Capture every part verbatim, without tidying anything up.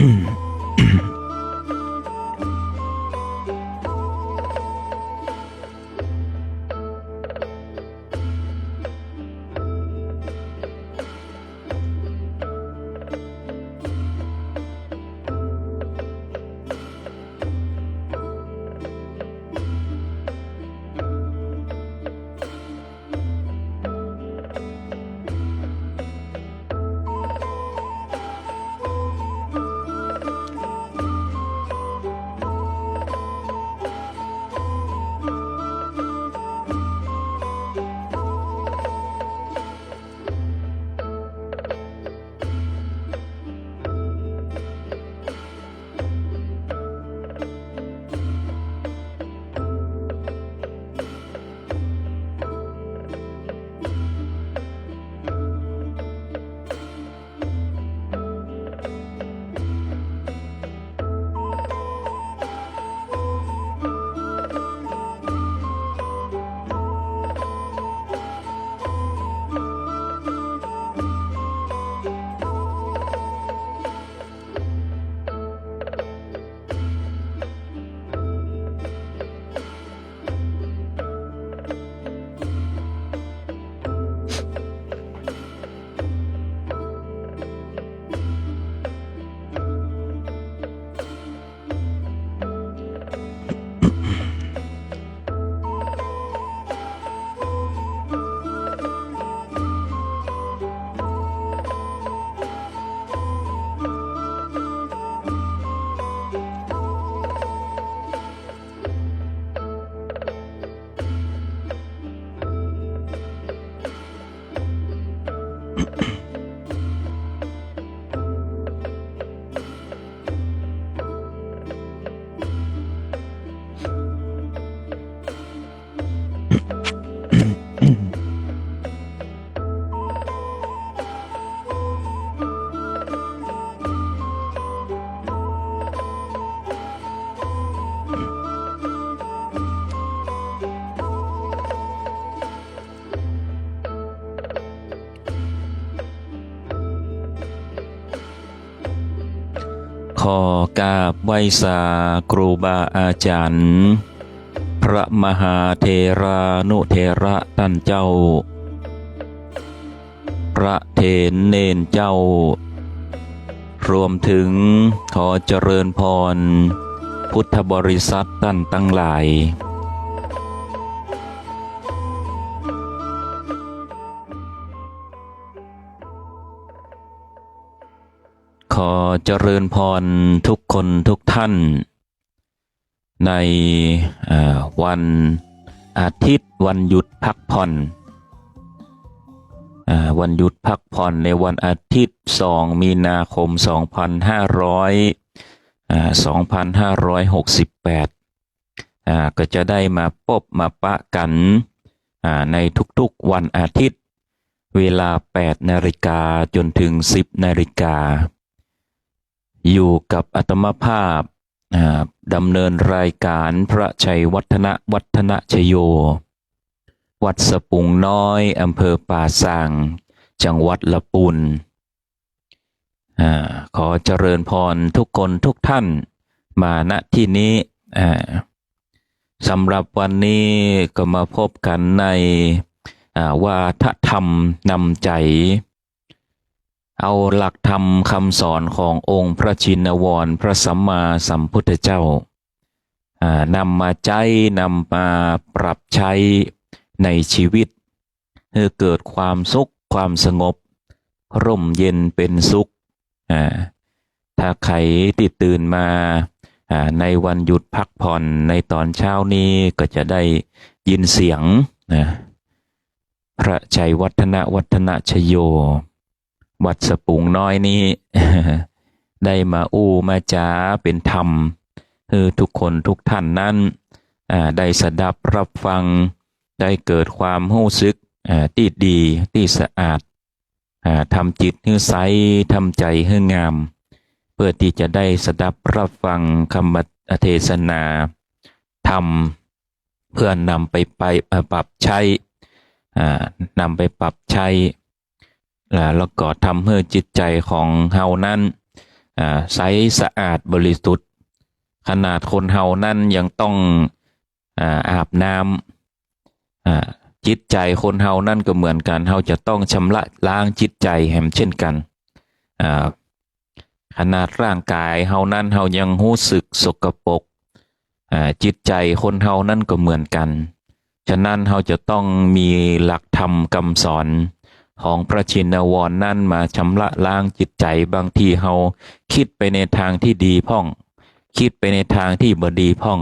อกราบไหว้สาครูบาอาจ๋ารย์ พระมหาเถรานุเถระต้านเจ้า พระเถรเณรเจ้า รวมเถิงขอเจริญพรพุทธบริษัทต้านตังหลาย ขอเจริญพรทุกคนทุกท่าน ใน เอ่อ วันอาทิตย์ วันหยุดพักผ่อน อ่า วันหยุดพักผ่อนในวันอาทิตย์ สองมีนาคม สองพันห้าร้อย อ่า สองพันห้าร้อยหกสิบแปด อ่า ก็จะได้มาปบมาปะกั๋น อ่า ในทุกๆวันอาทิตย์ เวลาแปดนาฬิกาจ๋นเถิงสิบนาฬิกา อยู่กับอาตมาภาพ อ่า ดำเนินรายการพระชัยวัฒนะ วัฒนะชโย วัดสะปุงน้อย อำเภอป่าซาง จังหวัดละปูน อ่า ขอเจริญพรทุกคนทุกท่านมา ณ ที่นี้ อ่า สำหรับวันนี้ก็มาพบกั๋นใน อ่า วาทธรรมนำใจ๋ เอาหลักธรรมคำสอนขององค์พระชินวรพระสัมมาสัมพุทธเจ้า อ่า นำมาใจ๊ นำมาปรับใช้ในชีวิต หื้อเกิดความสุขความสงบ ร่มเย็นเป๋นสุข อ่า ถ้าใผตี้ตื่นมา อ่า ในวันหยุดพักผ่อนในต๋อนเช้านี้ก็จะได้ยินเสียงนะ พระชัยวัฒนะ วัฒนะชโย วัดสะปุงน้อยนี้ ได้มาอู้มาจ๋าเป๋นธรรม หื้อทุกคนทุกท่านนั้น อ่า ได้สดับรับฟัง ได้เกิดความฮู้สึก อ่า ตี้ดี ตี้สะอาด อ่า ทำจิตหื้อใส ทำใจ๋หื้องาม เปื้อตี้จะได้สดับรับฟังคำเทศนาธรรม เปื้อนำไป ไป เอ่อ ปรับใช้ อ่า นำไปปรับใช้ อ่า แล้วก็ทำหื้อจิตใจ๋ของเฮานั้น อ่า ใสสะอาดบริสุทธิ์ ขนาดคนเฮานั้นยังต้อง อ่า อาบน้ำ อ่า จิตใจ๋คนเฮานั้นก็เหมือนกั๋น เฮาจะต้องชำระล้างจิตใจ๋แหมเช่นกั๋น อ่า ขนาดร่างก๋ายเฮานั้นเฮายังฮู้สึกสกปรก อ่า จิตใจ๋คนเฮานั้นก็เหมือนกั๋น ฉะนั้นเฮาจะต้องมีหลักธรรมกำสอนของพระชินวรนั้นมาชำระล้างจิตใจ๋ บางทีเฮากึ๊ดไปในตางตี้ดีพ่อง กึ๊ดไปในตางตี้บ่ดีพ่อง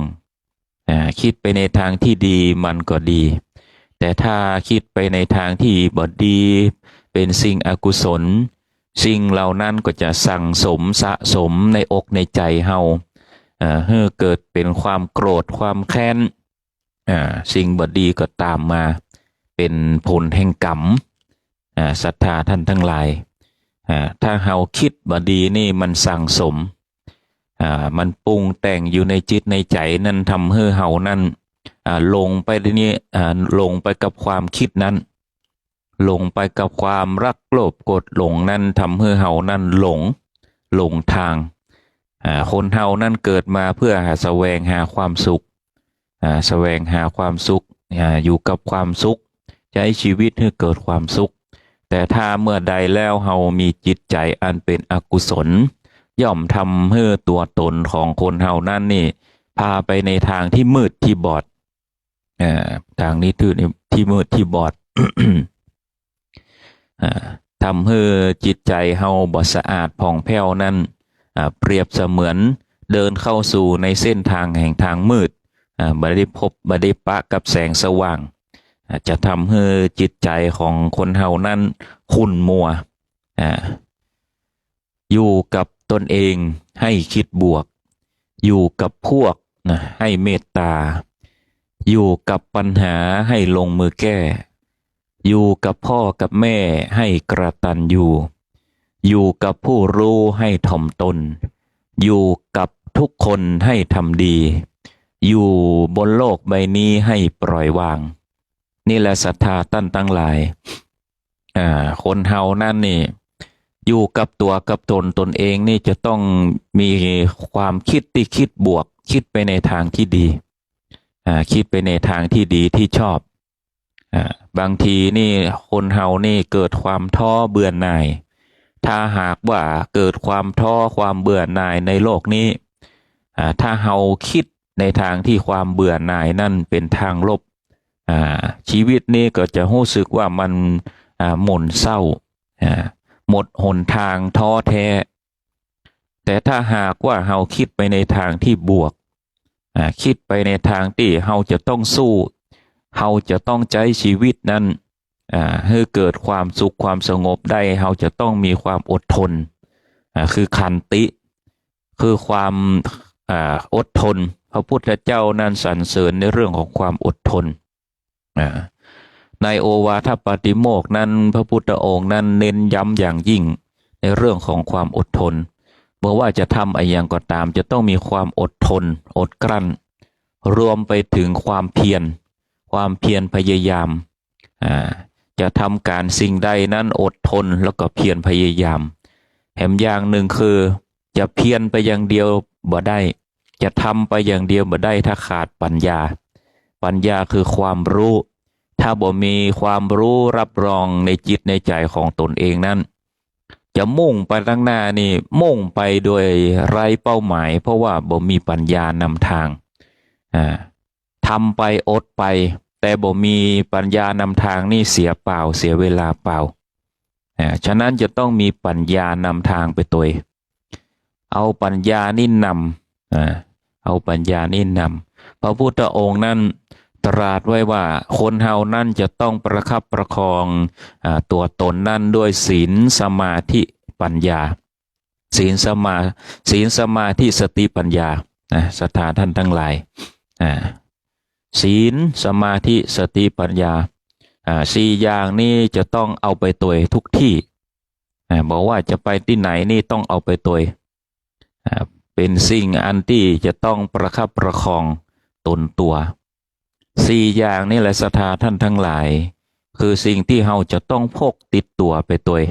อ่า กึ๊ดไปในตางตี้ดีมันก็ดี แต่ถ้ากึ๊ดไปในตางตี้บ่ดี เป๋นสิ่งอกุศล สิ่งเหล่านั้นก็จะสั่งสมสะสมในอกในใจ๋เฮา เอ่อ หื้อเกิดเป๋นความโกรธความแค้น อ่า สิ่งบ่ดีก็ต๋ามมา เป๋นผลแห่งกรรม อ่า ศรัทธาต้านตังหลาย อ่า ถ้าเฮากึ๊ดบ่ดีนี่มันสั่งสม อ่า มันปรุงแต่งอยู่ในจิตในใจ๋นั้น ทำหื้อเฮานั้น อ่า หลงไปในนี้ อ่า หลงไปกับความกึ๊ดนั้น หลงไปกับความรักโลภโกรธหลงนั้น ทำหื้อเฮานั้นหลง หลงตาง อ่า คนเฮานั้นเกิดมาเพื่อหา แสวงหาความสุข อ่า แสวงหาความสุข อ่า อยู่กับความสุข ใจ๊ชีวิตหื้อเกิดความสุข แต่ถ้าเมื่อใดแล้วเฮามีจิตใจ๋อันเป๋นอกุศล ย่อมทำหื้อตั๋วต๋นของคนเฮานั้นนี่ พาไปในตางตี้มืดตี้บอด เอ่อ ตางตี้มืดตี้บอด อ่า ทำหื้อจิตใจ๋เฮาบ่สะอาดผ่องแผ้วนั้น อ่า เปรียบเสมือนเดินเข้าสู่ในเส้นตางแห่งตางมืด อ่า บ่ได้พบ บ่ได้ปะกับแสงสว่าง อ่า จะทำหื้อจิตใจ๋ของคนเฮานั้นขุ่นมัว อ่า อยู่กับตนเองให้กึ๊ดบวก อยู่กับพวกนะ ให้เมตต๋า อยู่กับปัญหาให้ลงมือแก้ อยู่กับพ่อกับแม่ให้กตัญญู อยู่กับผู้รู้ให้ถ่อมตน อยู่กับทุกคนให้ทำดี อยู่บนโลกใบนี้ให้ปล่อยวาง นี่แหละศรัทธาต้านตังหลาย อ่า คนเฮานั้นนี่ อยู่กับตั๋วกับต๋นตนเองนี่จะต้องมีความกึ๊ดตี้กึ๊ดบวก กึ๊ดไปในตางตี้ดี อ่า กึ๊ดไปในตางตี้ดีตี้ชอบ อ่า บางทีนี่คนเฮานี่เกิดความท้อเบื่อหน่าย ถ้าหากว่าเกิดความท้อความเบื่อหน่ายในโลกนี้ อ่า ถ้าเฮากึ๊ดในตางตี้ความเบื่อหน่ายนั้นเป๋นตางลบ อ่า ชีวิตนี้ก็จะฮู้สึกว่ามัน อ่า หม่นเศร้า อ่า หมดหนตาง ท้อแท้ แต่ถ้าหากว่าเฮากึ๊ดไปในตางตี้บวก อ่า กึ๊ดไปในตางตี้เฮาจะต้องสู้ เฮาจะต้องใจ๊ชีวิตนั้น อ่า หื้อเกิดความสุขความสงบได้ เฮาจะต้องมีความอดทน อ่า คือขันติ คือความ อ่า อดทน พระพุทธเจ้านั้นสรรเสริญในเรื่องของความอดทน อ่า ในโอวาทปาติโมกข์นั้น พระพุทธองค์นั้นเน้นย้ำอย่างยิ่งในเรื่องของความอดทน บ่ว่าจะทำอะหยังก็ต๋าม จะต้องมีความอดทน อดกลั้น รวมไปถึงความเพียร ความเพียรพยายาม อ่า จะทำก๋านสิ่งใดนั้นอดทนแล้วก็เพียรพยายาม แถมอย่างนึ่งคือ จะเพียรไปอย่างเดียวบ่ได้ จะทำไปอย่างเดียวบ่ได้ ถ้าขาดปัญญา ปัญญาคือความรู้ ถ้าบ่มีความรู้รับรองในจิตในใจ๋ของตนเองนั้น จะมุ่งไปตังหน้านี่มุ่งไปโดยไร้เป้าหมาย เพราะว่าบ่มีปัญญานำตาง อ่า ทำไปอดไป แต่บ่มีปัญญานำตางนี่เสียเปล่า เสียเวลาเปล่า อ่า ฉะนั้นจะต้องมีปัญญานำตางไปตวย เอาปัญญานี่นำ อ่า เอาปัญญานี่นำ พระพุทธองค์นั้นตรัสไว้ว่าคนเฮานั้นจะต้องประคับประคอง อ่า ตั๋วตนนั้นด้วยศีล สมาธิ ปัญญา ศีลสมา ศีล สมาธิ สติ ปัญญา นะ ศรัทธาต้านตังหลาย อ่า ศีล สมาธิ สติ ปัญญา อ่า สี่อย่างนี้จะต้องเอาไปตวยทุกตี้ อ่า บ่ว่าจะไปตี้ไหนนี่ต้องเอาไปตวย อ่า เป๋นสิ่งอันตี้จะต้องประคับประคองตนตั๋ว สี่อย่างนี้แหละศรัทธาต้านตังหลาย คือสิ่งตี้เฮาจะต้องพกติดตั๋วไปตวย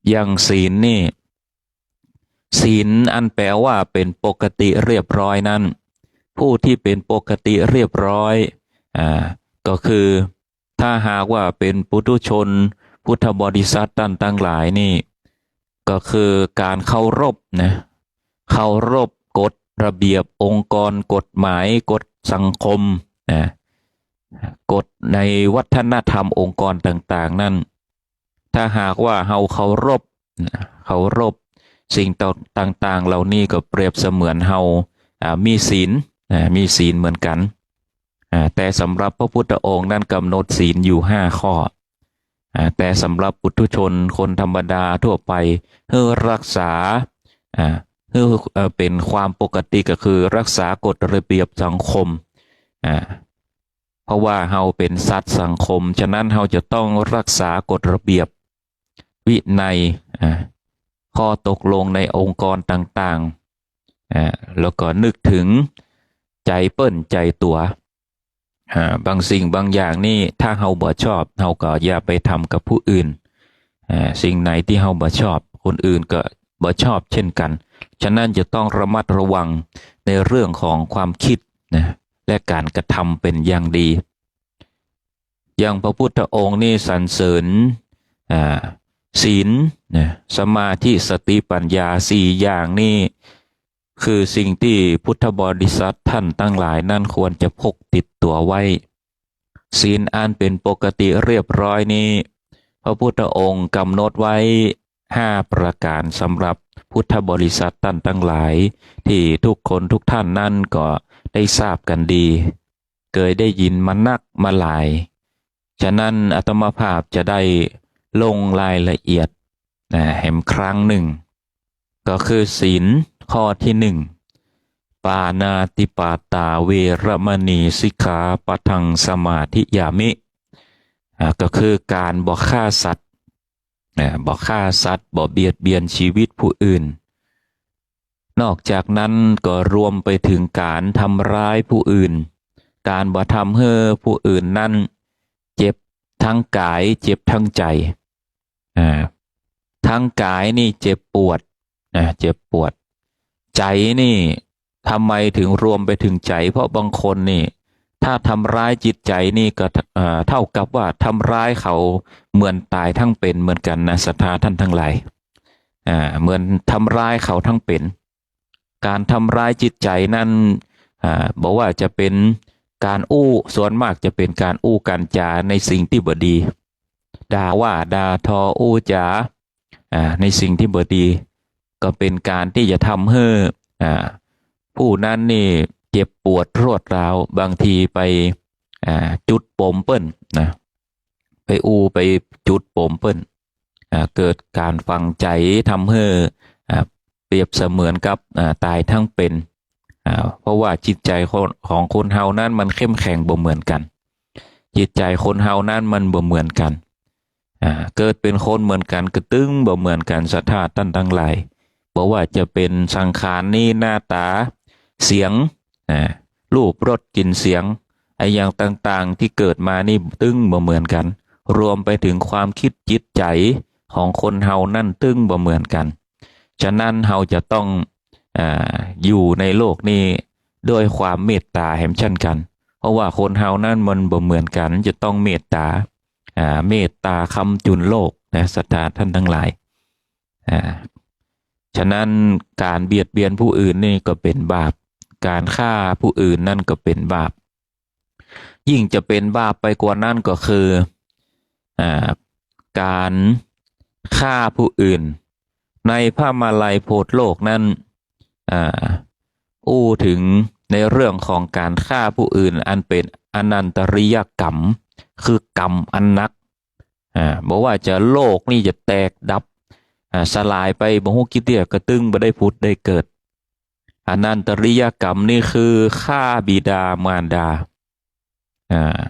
อย่างศีลนี่ ศีลอันแปลว่าเป๋นปกติเรียบร้อยนั้น ผู้ตี้เป๋นปกติเรียบร้อย อ่า ก็คือ ถ้าหากว่าเป๋นปุถุชน พุทธบริษัทต้านตังหลายนี่ ก็คือก๋านเคารพนะ เคารพกฎระเบียบองค์กร กฎหมาย กฎสังคมนะ กฎในวัฒนธรรมองค์กรต่างๆ นั้น ถ้าหากว่าเฮาเคารพนะ เคารพสิ่งต่างๆ เหล่านี้ก็เปรียบเสมือนเฮา อ่า มีศีล อ่า มีศีลเหมือนกั๋น อ่า แต่สำหรับพระพุทธองค์นั้นกำหนดศีลอยู่ห้าข้อ อ่า แต่สำหรับปุถุชนคนธรรมดาทั่วไป หื้อรักษา อ่า หื้อ เอ่อ เป๋นความปกติก็คือรักษากฎระเบียบสังคม อ่า เพราะว่าเฮาเป๋นสัตว์สังคม ฉะนั้นเฮาจะต้องรักษากฎระเบียบ วินัย อ่า ข้อตกลงในองค์กรต่างๆ อ่า แล้วก็นึกถึงใจ๋เปิ้นใจ๋ตั๋ว อ่า บางสิ่งบางอย่างนี่ถ้าเฮาบ่ชอบ เฮาก็อย่าไปทำกับผู้อื่น อ่า สิ่งไหนตี้เฮาบ่ชอบ คนอื่นก็บ่ชอบเช่นกั๋น ฉะนั้นจะต้องระมัดระวังในเรื่องของความคิดนะ และก๋านกระทำเป๋นอย่างดี อย่างพระพุทธองค์นี่สรรเสริญ อ่า ศีลนะ สมาธิ สติ ปัญญา สี่อย่างนี่ คือสิ่งตี้พุทธบริษัทต้านตังหลายนั้นควรจะพกติดตั๋วไว้ ศีลอันเป๋นปกติเรียบร้อยนี้ พระพุทธองค์กำหนดไว้ห้าประก๋านสำหรับพุทธบริษัทต้านตังหลาย ตี้ทุกคนทุกท่านนั้นก็ได้ทราบกั๋นดี เกยได้ยินมานักมาหลาย ฉะนั้นอาตมาภาพจะได้ลงรายละเอียด นะ แหมครั้งนึ่ง ก็คือศีลข้อตี้นึ่ง ปาณาติปาตาเวระมณีสิกขาปะทังสมาธิยามิ อ่า ก็คือก๋านบ่ฆ่าสัตว์ อ่า บ่ฆ่าสัตว์ บ่เบียดเบียนชีวิตผู้อื่น นอกจากนั้นก็รวมไปถึงก๋านทำร้ายผู้อื่น ก๋านบ่ทำหื้อผู้อื่นนั้นเจ็บทั้งก๋าย เจ็บทั้งใจ๋ อ่า ทั้งก๋ายนี่เจ็บปวด นะ เจ็บปวด ใจ๋นี่ ทำไมถึงรวมไปถึงใจ๋ เพราะบางคนนี่ ถ้าทำร้ายจิตใจ๋นี่ก็ เอ่อ เท่ากับว่าทำร้ายเขาเหมือนต๋ายทั้งเป๋นเหมือนกั๋นนะ ศรัทธาต้านตังหลาย อ่า เหมือนทำร้ายเขาทั้งเป๋น ก๋านทำร้ายจิตใจ๋นั้น อ่า บ่ว่าจะเป๋นก๋านอู้ ส่วนมากจะเป๋นก๋านอู้ก๋านจ๋าในสิ่งตี้บ่ดี ด่าว่าด่าทออู้จ๋า อ่า ในสิ่งตี้บ่ดี ก็เป๋นก๋านตี้จะทำหื้อ อ่า ผู้นั้นนี่เจ็บปวดรวดร้าว บางทีไป อ่า จุดปมเปิ้นนะ ไปอู้ไปจุดปมเปิ้น อ่า เกิดก๋านฝังใจ๋ทำหื้อ อ่า เปรียบเสมือนกับ อ่า ต๋ายทั้งเป๋น อ่า เพราะว่าจิตใจ๋ของ ของคนเฮานั้นมันเข้มแข็งบ่เหมือนกั๋น จิตใจ๋คนเฮานั้นมันบ่เหมือนกั๋น อ่า เกิดเป๋นคนเหมือนกั๋นก็ตึงบ่เหมือนกั๋น ศรัทธาต้านตังหลาย บ่ว่าจะเป๋นสังขารนี้ หน้าต๋า เสียง อ่า รูป รส กลิ่น เสียง อะหยังต่างๆ ตี้เกิดมานี่ตึงบ่เหมือนกั๋น รวมไปถึงความคิดจิตใจ๋ของคนเฮานั้นตึงบ่เหมือนกั๋น ฉะนั้นเฮาจะต้อง อ่า อยู่ในโลกนี้ด้วยความเมตต๋าแหมเช่นกั๋น เพราะว่าคนเฮานั้นมันบ่เหมือนกั๋น จะต้องเมตต๋า อ่า เมตต๋าค้ำจุนโลกนะ ศรัทธาต้านตังหลาย อ่า ฉะนั้นก๋านเบียดเบียนผู้อื่นนี่ก็เป๋นบาป ก๋านฆ่าผู้อื่นนั่นก็เป๋นบาป ยิ่งจะเป๋นบาปไปกว่านั้นก็คือ อ่า ก๋านฆ่าผู้อื่น ในพระมาลัยโพธิ์โลกนั้น อ่า อู้ถึงในเรื่องของก๋านฆ่าผู้อื่น อันเป๋นอนันตริยกรรม คือกรรมอันหนัก อ่า บ่ว่าจะโลกนี่จะแตกดับ อ่า สลายไปบ่ฮู้กี่เตื้อ ก็ตึงบ่ได้ผุดได้เกิด อนันตริยกรรมนี่คือฆ่าบิดามารดา อ่า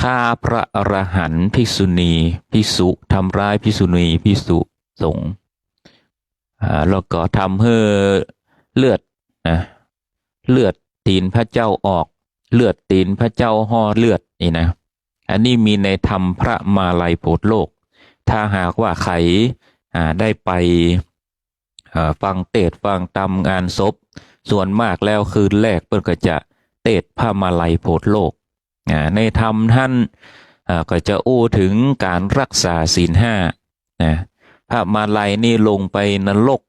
ฆ่าพระอรหันต์ ภิกษุณี ภิกษุ ทำร้ายภิกษุณี ภิกษุสงฆ์ อ่า แล้วก็ทำหื้อเลือดนะ เลือดตี๋นพระเจ้าออก เลือดตี๋นพระเจ้าห่อเลือดนี่นะ อันนี้มีในธรรมพระมาลัยโพธิ์โลก ถ้าหากว่าใคร อ่า ได้ไป เอ่อ ฟังเตสน์ฟังธรรมงานศพ ส่วนมากแล้วคืนแรกเปิ้นก็จะเตสน์พระมาลัยโผดโลก อ่า ในธรรมนั้น อ่า ก็จะอู้ถึงก๋านรักษาศีลห้า นะ พระมาลัยนี่ลงไปนรก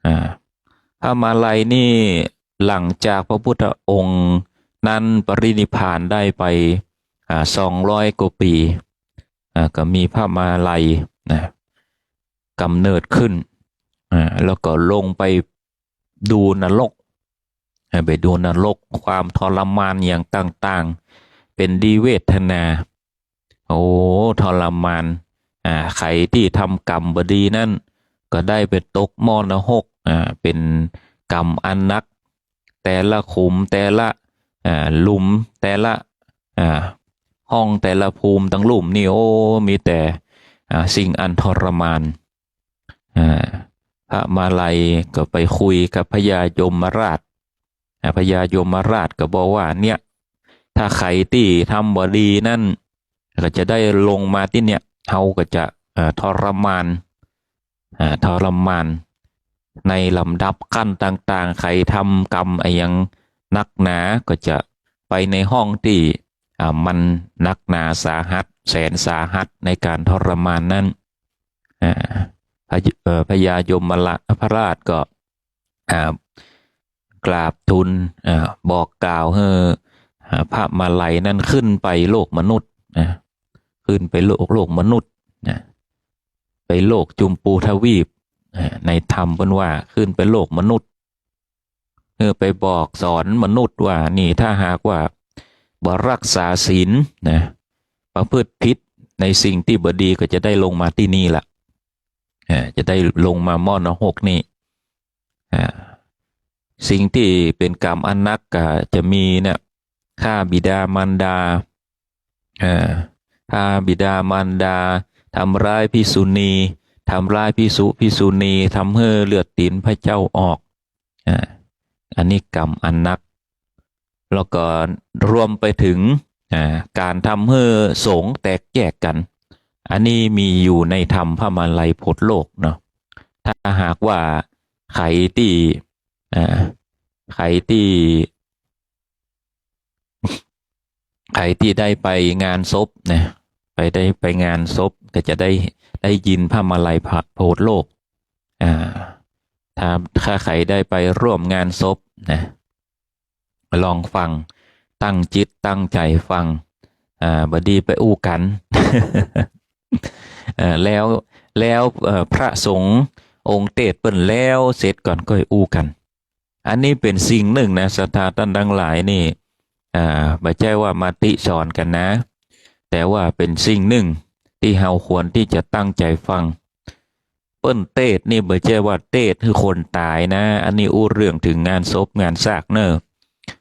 อ่า พระมาลัยนี่หลังจากพระพุทธองค์นั้นปรินิพพานได้ไป อ่า สองร้อยกว่าปี๋ อ่า ก็มีพระมาลัยนะ กำเนิดขึ้น อ่า แล้วก็ลงไปดูนรก อ่า ไปดูนรก ความทรมานอย่างต่างๆ เป๋นดีเวทนา โอ้ ทรมาน อ่า ใผตี้ทำกรรมบ่ดีนั้น ก็ได้ไปตกหม้อนรก อ่า เป๋นกรรมอันหนัก แต่ละขุม แต่ละ อ่า หลุม แต่ละ อ่า ห้อง แต่ละภูมิตังลุ่มนี่ โอ้ มีแต่ อ่า สิ่งอันทรมาน อ่า พระมาลัยก็ไปคุยกับพญายมราช อ่า พญายมราชก็บอกว่า เนี่ย ถ้าใผตี้ทำบ่ดีนั้น ก็จะได้ลงมาตี้เนี่ย เฮาก็จะ เอ่อ ทรมาน อ่า ทรมาน ในลำดับขั้นต่างๆ ใผทำกรรมอะหยังหนักหนา ก็จะไปในห้องตี้ อ่า มันหนักหนาสาหัส แสนสาหัสในก๋านทรมานนั้น อ่า พญา เอ่อ พญายมราชก็ อ่า กราบทูล อ่า บอกกล่าวหื้อ อ่า พระมาลัยนั้นขึ้นไปโลกมนุษย์นะ ขึ้นไปโลก โลกมนุษย์นะ ไปโลกจุมพูทวีป อ่า ในธรรมเปิ้นว่าขึ้นไปโลกมนุษย์ เออ ไปบอกสอนมนุษย์ว่า นี่ ถ้าหากว่าบ่รักษาศีลนะ ประพฤติผิดในสิ่งตี้บ่ดี ก็จะได้ลงมาตี้นี่ละ เออ จะได้ลงมาหม้อนรกนี่ อ่า สิ่งตี้เป๋นกรรมอันหนักก็จะมีเนี่ย ฆ่าบิดามารดา เอ่อ ฆ่าบิดามารดา ทำร้ายภิกษุณี ทำร้ายภิกษุ ภิกษุณี ทำหื้อเลือดตี๋นพระเจ้าออก อ่า อันนี้กรรมอันหนัก แล้วก็รวมไปถึง อ่า ก๋านทำหื้อสงฆ์แตกแยกกั๋น อันนี้มีอยู่ในธรรมพระมาลัยโผดโลกเนาะ ถ้าหากว่าใผตี้ อ่า ใผตี้ ใผตี้ได้ไปงานศพนะ ไปได้ไปงานศพก็จะได้ ได้ยินพระมาลัยโผดโลก อ่า ถ้า ถ้าใผได้ไปร่วมงานศพนะ ลองฟัง ตั้งจิตตั้งใจ๋ฟัง อ่า บ่ดีไปอู้กั๋น เอ่อ แล้ว แล้ว เอ่อ พระสงฆ์องค์เตสน์เปิ้นแล้วเสร็จก่อนก็อู้กั๋น อันนี้เป๋นสิ่งนึ่งนะ ศรัทธาต้านตังหลายนี่ อ่า บ่ใจ้ว่ามาติชมกั๋นนะ แต่ว่าเป๋นสิ่งนึ่งตี้เฮาควรตี้จะตั้งใจ๋ฟัง เปิ้นเตสน์นี่บ่ใจ้ว่าเตสน์หื้อคนต๋ายนะ อันนี้อู้เรื่องเถิงงานศพงานซากเน่อ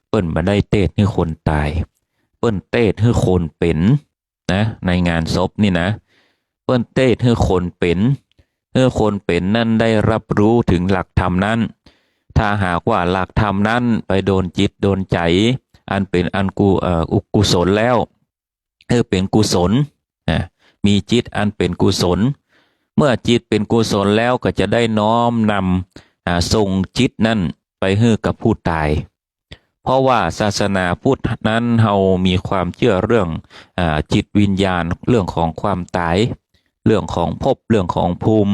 เปิ้นบ่ได้เตสน์หื้อคนต๋าย เปิ้นเตสน์หื้อคนเป๋น นะ ในงานศพนี่นะ เปิ้นเตสน์หื้อคนเป๋น หื้อคนเป๋นนั้นได้รับรู้เถิงหลักธรรมนั้น ถ้าหากว่าหลักธรรมนั้นไปโดนจิตโดนใจ๋ อันเป๋นอันกุ เอ่อ อกุศลแล้ว หื้อเป๋นกุศล นะ มีจิตอันเป๋นกุศล เมื่อจิตเป๋นกุศลแล้วก็จะได้น้อมนำ อ่า ส่งจิตนั้นไปหื้อกับผู้ต๋าย เพราะว่าศาสนาพุทธนั้นเฮามีความเจื้อเรื่อง อ่า จิตวิญญาณ เรื่องของความต๋าย เรื่องของภพ เรื่องของภูมิ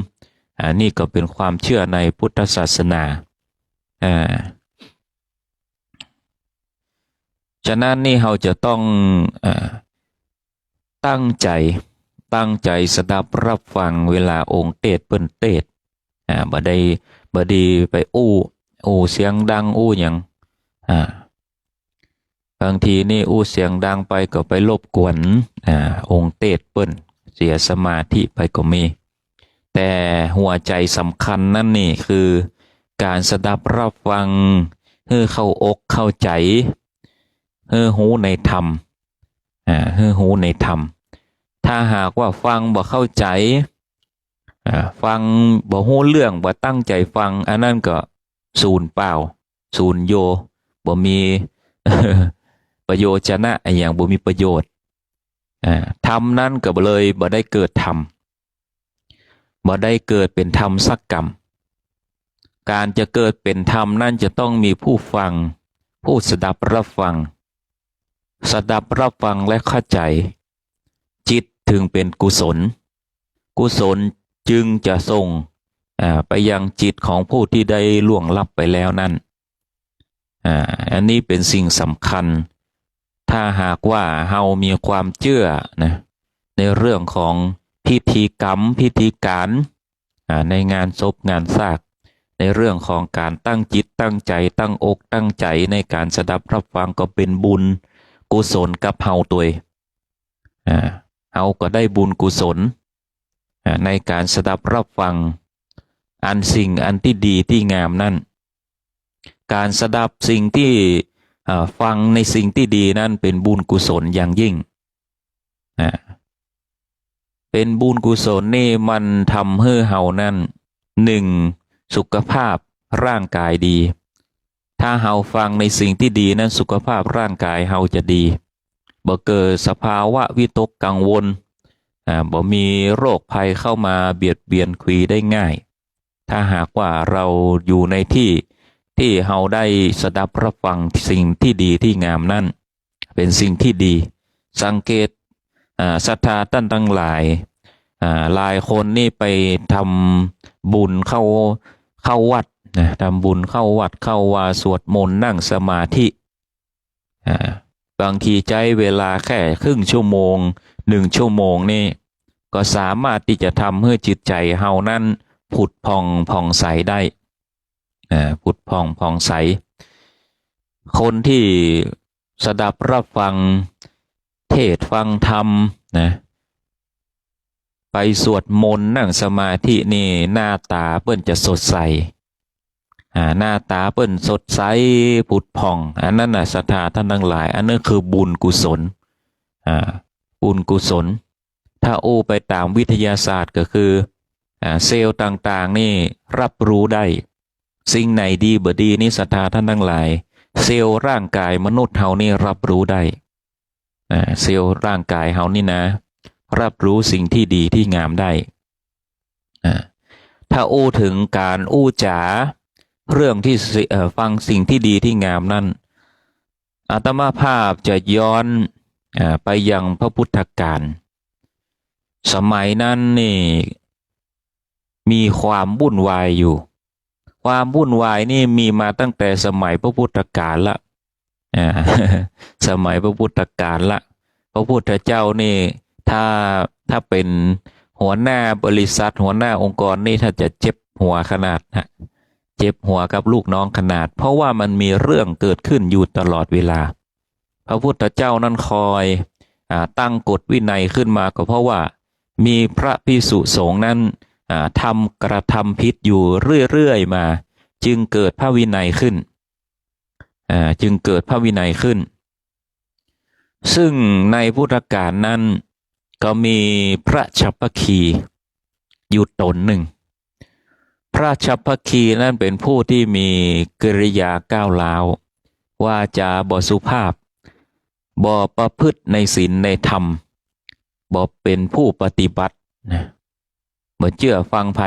อ่า นี่ก็เป๋นความเจื้อในพุทธศาสนา อ่า ฉะนั้นนี่เฮาจะต้อง อ่า ตั้งใจ๋ ตั้งใจ๋สดับรับฟังเวลาองค์เตสน์เปิ้นเตสน์ อ่า บ่ได้ บ่ดีไปอู้ อู้เสียงดัง อู้หยัง อ่า บางทีนี่อู้เสียงดังไปก็ไปรบกวน อ่า องค์เตสน์เปิ้นเสียสมาธิไปก็มี แต่หัวใจ๋สำคัญนั้นนี่คือก๋านสดับรับฟัง หื้อเข้าอกเข้าใจ๋ หื้อฮู้ในธรรม อ่า หื้อฮู้ในธรรม ถ้าหากว่าฟังบ่เข้าใจ๋ อ่า ฟังบ่ฮู้เรื่อง บ่ตั้งใจ๋ฟัง อันนั้นก็สูญเปล่า สูญโย บ่มี ประโยชนะอะหยัง บ่มีประโยชน์ อ่า ธรรมนั้นก็เลยบ่ได้เกิดธรรม บ่ได้เกิดเป๋นธรรมสักกำ ก๋านจะเกิดเป๋นธรรมนั้นจะต้องมีผู้ฟัง ผู้สดับรับฟัง สดับรับฟังและเข้าใจ๋ จิตถึงเป๋นกุศล กุศลจึงจะส่ง อ่า ไปยังจิตของผู้ตี้ได้ล่วงลับไปแล้วนั้น อ่า อันนี้เป๋นสิ่งสำคัญ ถ้าหากว่าเฮามีความเจื้อนะ ในเรื่องของพิธีกรรม พิธีก๋าน อ่า ในงานศพงานซาก ในเรื่องของก๋านตั้งจิตตั้งใจ๋ ตั้งอกตั้งใจ๋ในก๋านสดับรับฟัง ก็เป๋นบุญกุศลกับเฮาตวย อ่า เฮาก็ได้บุญกุศล อ่า ในก๋านสดับรับฟัง อันสิ่งอันตี้ดีตี้งามนั้น ก๋านสดับสิ่งตี้ อ่า ฟังในสิ่งตี้ดีนั้นเป๋นบุญกุศลอย่างยิ่ง อ่า เป๋นบุญกุศลนี่มันทำหื้อเฮานั้น นึ่ง สุขภาพร่างก๋ายดี ถ้าเฮาฟังในสิ่งตี้ดีนั้น สุขภาพร่างก๋ายเฮาจะดี บ่เกิดสภาวะวิตกกังวล อ่า บ่มีโรคภัยเข้ามาเบียดเบียนขวีได้ง่าย ถ้าหากว่าเฮาอยู่ในตี้ตี้เฮาได้สดับรับฟังสิ่งตี้ดีตี้งามนั้น เป๋นสิ่งตี้ดี สังเกต อ่า ศรัทธาต้านตังหลาย อ่า หลายคนนี่ไปทำบุญเข้า เข้าวัดนะ ทำบุญเข้าวัดเข้าวา สวดมนต์ นั่งสมาธิ อ่า บางทีใจ๊เวลาแค่ครึ่งชั่วโมง นึ่งชั่วโมงนี่ ก็สามารถตี้จะทำหื้อจิตใจ๋เฮานั้นผุดผ่องผ่องใสได้ อ่า ผุดผ่องผ่องใส คนตี้สดับรับฟังเทศน์ฟังธรรมนะ ไปสวดมนต์ นั่งสมาธินี่ หน้าต๋าเปิ้นจะสดใส อ่า หน้าต๋าเปิ้นสดใสผุดผ่อง อันนั้นน่ะ ศรัทธาต้านตังหลาย อันนั้นคือบุญกุศล อ่า บุญกุศล ถ้าอู้ไปต๋ามวิทยาศาสตร์ก็คือ อ่า เซลล์ต่างๆ นี่รับรู้ได้ สิ่งไหนดีบ่ดีนี่ ศรัทธาต้านตังหลาย เซลล์ร่างก๋ายมนุษย์เฮานี่รับรู้ได้ อ่า เซลล์ร่างก๋ายเฮานี่นะ รับรู้สิ่งตี้ดีตี้งามได้ อ่า ถ้าอู้เถิงก๋านอู้จ๋า เรื่องตี้ เอ่อ ฟังสิ่งตี้ดีตี้งามนั้น อาตมาภาพจะย้อน อ่า ไปยังพระพุทธกาล สมัยนั้นนี่มีความวุ่นวายอยู่ ความวุ่นวายนี่มีมาตั้งแต่สมัยพระพุทธกาลละ อ่า สมัยพระพุทธกาลละ พระพุทธเจ้านี่ ถ้า ถ้าเป๋นหัวหน้าบริษัท หัวหน้าองค์กรนี่ ถ้าจะเจ็บหัวขนาดนะ เจ็บหัวกับลูกน้องขนาด เพราะว่ามันมีเรื่องเกิดขึ้นอยู่ตลอดเวลา พระพุทธเจ้านั้นคอย อ่า ตั้งกฎวินัยขึ้นมา ก็เพราะว่ามีพระภิกษุสงฆ์นั้น อ่า ทำ กระทำผิดอยู่เรื่อยๆ มา จึงเกิดพระวินัยขึ้น อ่า จึงเกิดพระวินัยขึ้น ซึ่งในพุทธกาลนั้นก็มีพระฉัพพคีอยู่ต๋นนึ่ง พระฉัพพคีนั้นเป๋นผู้ตี้มีกิริยาก้าวร้าว วาจ๋าบ่สุภาพ บ่ประพฤติในศีลในธรรม บ่เป๋นผู้ปฏิบัตินะ บ่เจื้อฟังใผ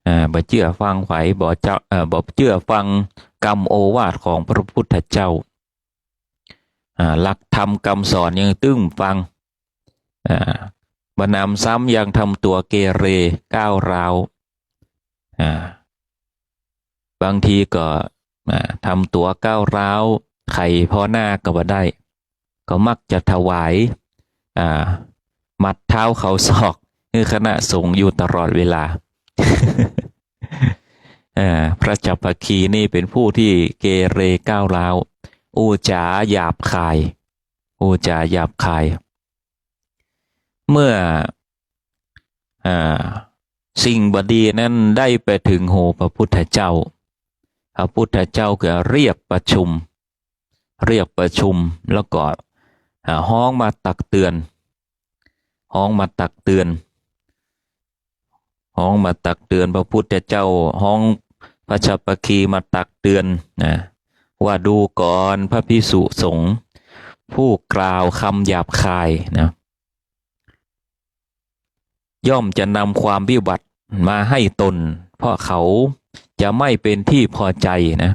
อ่า บ่เจื้อฟังใผ บ่เจ้า เอ่อ บ่เจื้อฟังกำโอวาทของพระพุทธเจ้า อ่า หลักธรรมกำสอนยังตึงฟัง อ่า บ่หนำซ้ำยังทำตั๋วเกเรก้าวร้าว อ่า บางทีก็ อ่า ทำตั๋วก้าวร้าว ใค่ผ่อหน้าก็บ่ได้ ก็มักจะถวาย อ่า หมัดเท้าเข่าศอกหื้อคณะสงฆ์อยู่ตลอดเวลา อ่า พระฉัพพคีนี่เป๋นผู้ตี้เกเรก้าวร้าว อู้จ๋าหยาบคาย อู้จ๋าหยาบคาย เมื่อ อ่า สิ่งบ่ดีนั้นได้ไปเถิงหูพระพุทธเจ้า พระพุทธเจ้าก็เรียกประชุม เรียกประชุมแล้วก็ อ่า ฮ้องมาตักเตือน ฮ้องมาตักเตือน ฮ้องมาตักเตือน พระพุทธเจ้าฮ้องพระฉัพพคีมาตักเตือนนะ ว่าดูก่อนพระภิกษุสงฆ์ผู้กล่าวคำหยาบคายนะ ย่อมจะนำความวิบัติมาให้ตน เพราะเขา จะไม่เป็นที่พอใจนะ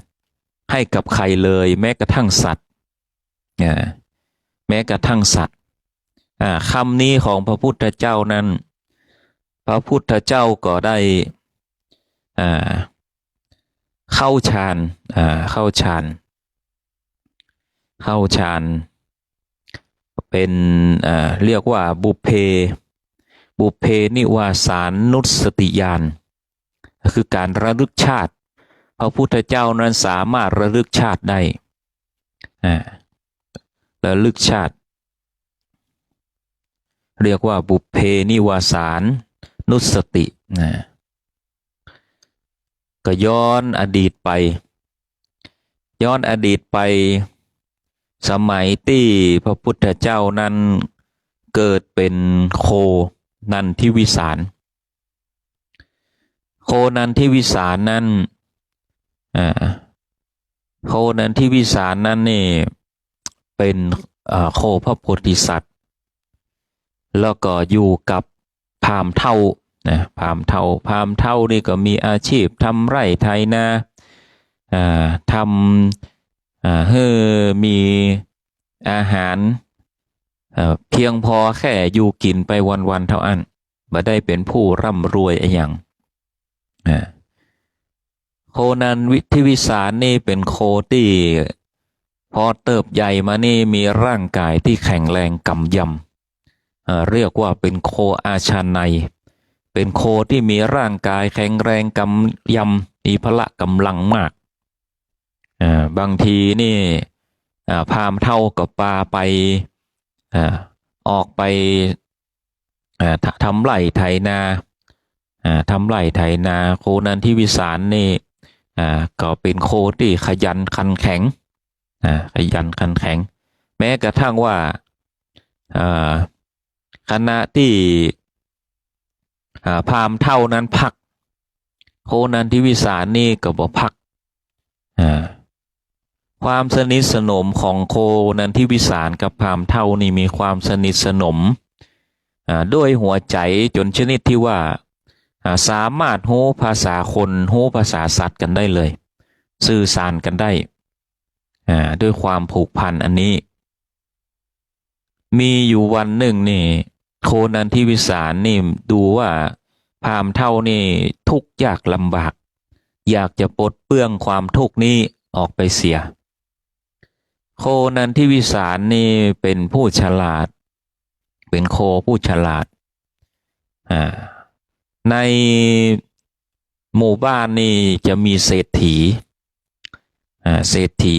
ให้กับใครเลย แม้กระทั่งสัตว์ อ่า แม้กระทั่งสัตว์ อ่า คำนี้ของพระพุทธเจ้านั้น พระพุทธเจ้าก็ได้ อ่า เข้าฌาน อ่า เข้าฌาน เข้าฌาน เป็น อ่า เรียกว่าบุพเพ บุพเพนิวาสานุสติญาณ คือการระลึกชาติ พระพุทธเจ้านั้นสามารถระลึกชาติได้ อ่า ระลึกชาติ เรียกว่าบุพเพนิวาสานุสติ นะ ก็ย้อนอดีตไป ย้อนอดีตไป สมัยตี้พระพุทธเจ้านั้นเกิดเป็นโคนันทิวิสาร โคนันทิวิสารนั้น อ่า โคนันทิวิสารนั้นนี่เป็น อ่า โคพระโพธิสัตว์ แล้วก็อยู่กับพราหมณ์เฒ่านะ พราหมณ์เฒ่า พราหมณ์เฒ่านี่ก็มีอาชีพทำไร่ไถนา อ่า ทำ อ่า หื้อมีอาหาร เอ่อ เพียงพอแค่อยู่กิ๋นไปวันๆ เต้าอั้น บ่ได้เป็นผู้ร่ำรวยอะหยัง อ่า โคนันทิวิสารนี่เป็นโคตี้พอเติบใหญ่มานี่มีร่างกายตี้แข็งแรงกำยำ เอ่อ เรียกว่าเป็นโคอาชาไนย เป็นโคตี้มีร่างกายแข็งแรงกำยำ มีพละกำลังมาก อ่า บางทีนี่ อ่า พราหมณ์เฒ่าก็ปาไป อ่า ออกไป อ่า ท- ทำไร่ไถนา อ่า ทำไร่ไถนา โคนันทิวิสารนี่ อ่า ก็เป็นโคตี้ขยันขันแข็ง อ่า ขยันขันแข็ง แม้กระทั่งว่า อ่า ขณะตี้ อ่า พราหมณ์เฒ่านั้นพัก โคนันทิวิสารนี่ก็บ่พัก อ่า ความสนิทสนมของโคนันทิวิสารกับพราหมณ์เฒ่านี่มีความสนิทสนม อ่า ด้วยหัวใจ๋จ๋นชนิดตี้ว่า อ่า สามารถฮู้ภาษาคน ฮู้ภาษาสัตว์กั๋นได้เลย สื่อสารกั๋นได้ อ่า ด้วยความผูกพันอันนี้ มีอยู่วันนึ่งนี่ โคนันทิวิสารนี่ดูว่าพราหมณ์เฒ่านี่ทุกข์ยากลำบาก อยากจะปลดเปลื้องความทุกข์นี้ออกไปเสีย โคนันทิวิสารนี่เป็นผู้ฉลาด เป็นโคผู้ฉลาด อ่า ในหมู่บ้านนี่จะมีเศรษฐี อ่า เศรษฐี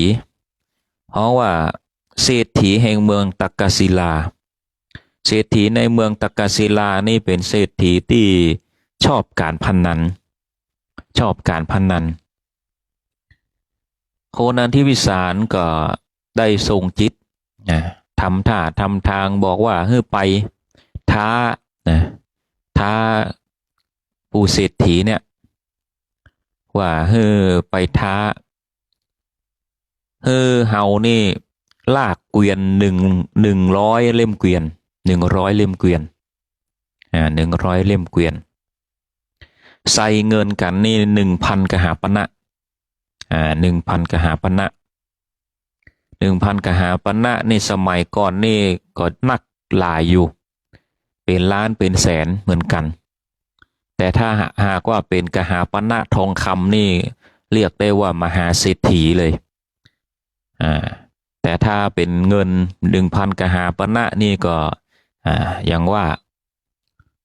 เพราะว่าเศรษฐีแห่งเมืองตักกศิลา เศรษฐีในเมืองตักกศิลานี่เป็นเศรษฐีตี้ชอบก๋านพนัน ชอบก๋านพนัน โคนันทิวิสารก็ได้ส่งจิต นะ ทำท่าทำทางบอกว่าหื้อไปท้า นะ ท้าปู่เศรษฐีเนี่ย ว่าหื้อไปท้า หื้อเฮานี่ลากเกวียนหนึ่ง หนึ่งร้อยเล่มเกวียน หนึ่งร้อยเล่มเกวียน อ่า หนึ่งร้อยเล่มเกวียน ใส่เงินกั๋นนี่หนึ่งพันกหาปณะ อ่า หนึ่งพันกหาปณะ หนึ่งพันกหาปณะนี่สมัยก่อนนี่ก็นักหลายอยู่ เป๋นล้านเป๋นแสนเหมือนกั๋น แต่ถ้าหากว่าเป๋นกหาปณะทองคำนี่เรียกได้ว่ามหาเศรษฐีเลย อ่า แต่ถ้าเป๋นเงินหนึ่งพันกหาปณะนี่ก็ อ่า อย่างว่า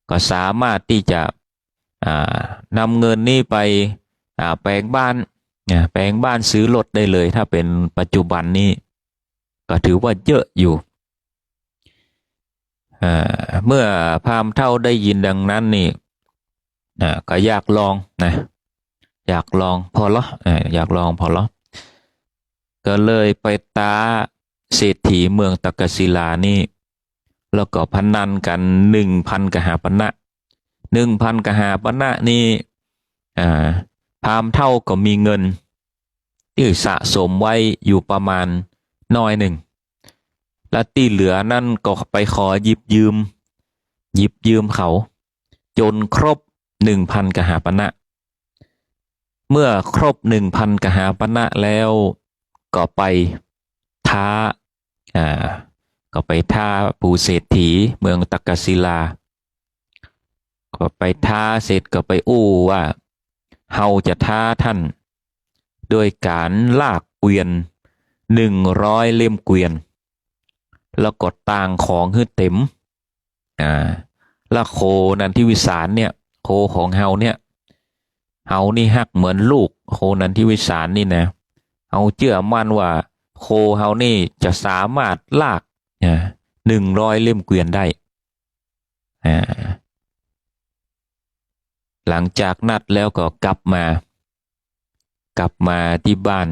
ก็สามารถตี้จะ อ่า นำเงินนี้ไป อ่า แป๋งบ้าน นะ แป๋งบ้านซื้อรถได้เลย ถ้าเป๋นปัจจุบันนี้ ก็ถือว่าเยอะอยู่ อ่า เมื่อพราหมณ์เฒ่าได้ยินดังนั้นนี่ อ่า ก็อยากลองนะ อยากลองผ่อลอ เอ่อ อยากลองผ่อลอ ก็เลยไปท้าเศรษฐีเมืองตักกศิลานี่ แล้วก็พนันกั๋นหนึ่งพันกหาปณะ หนึ่งพันกหาปณะนี่ อ่า พราหมณ์เฒ่าก็มีเงินตี้สะสมไว้อยู่ประมาณน้อยนึ่ง และตี้เหลือนั้นก็ไปขอหยิบยืม หยิบยืมเขา จ๋นครบหนึ่งพันกหาปณะ เมื่อครบหนึ่งพันกหาปณะแล้ว ก็ไปท้า อ่า ก็ไปท้าปู่เศรษฐีเมืองตักกศิลา ก็ไปท้าเสร็จก็ไปอู้ว่า เฮาจะท้าต้าน โดยก๋านลากเกวียนหนึ่งร้อยเล่มเกวียน แล้วก็ต่างของหื้อเต็ม อ่า แล้วโคนันทิวิสารเนี่ย โคของเฮาเนี่ย เฮานี่ฮักเหมือนลูก โคนันทิวิสารนี่นะ เฮาเจื้อมั่นว่าโคเฮานี่จะสามารถลาก อ่า หนึ่งร้อยเล่มเกวียนได้ อ่า หลังจากนัดแล้วก็กลับมา กลับมาตี้บ้าน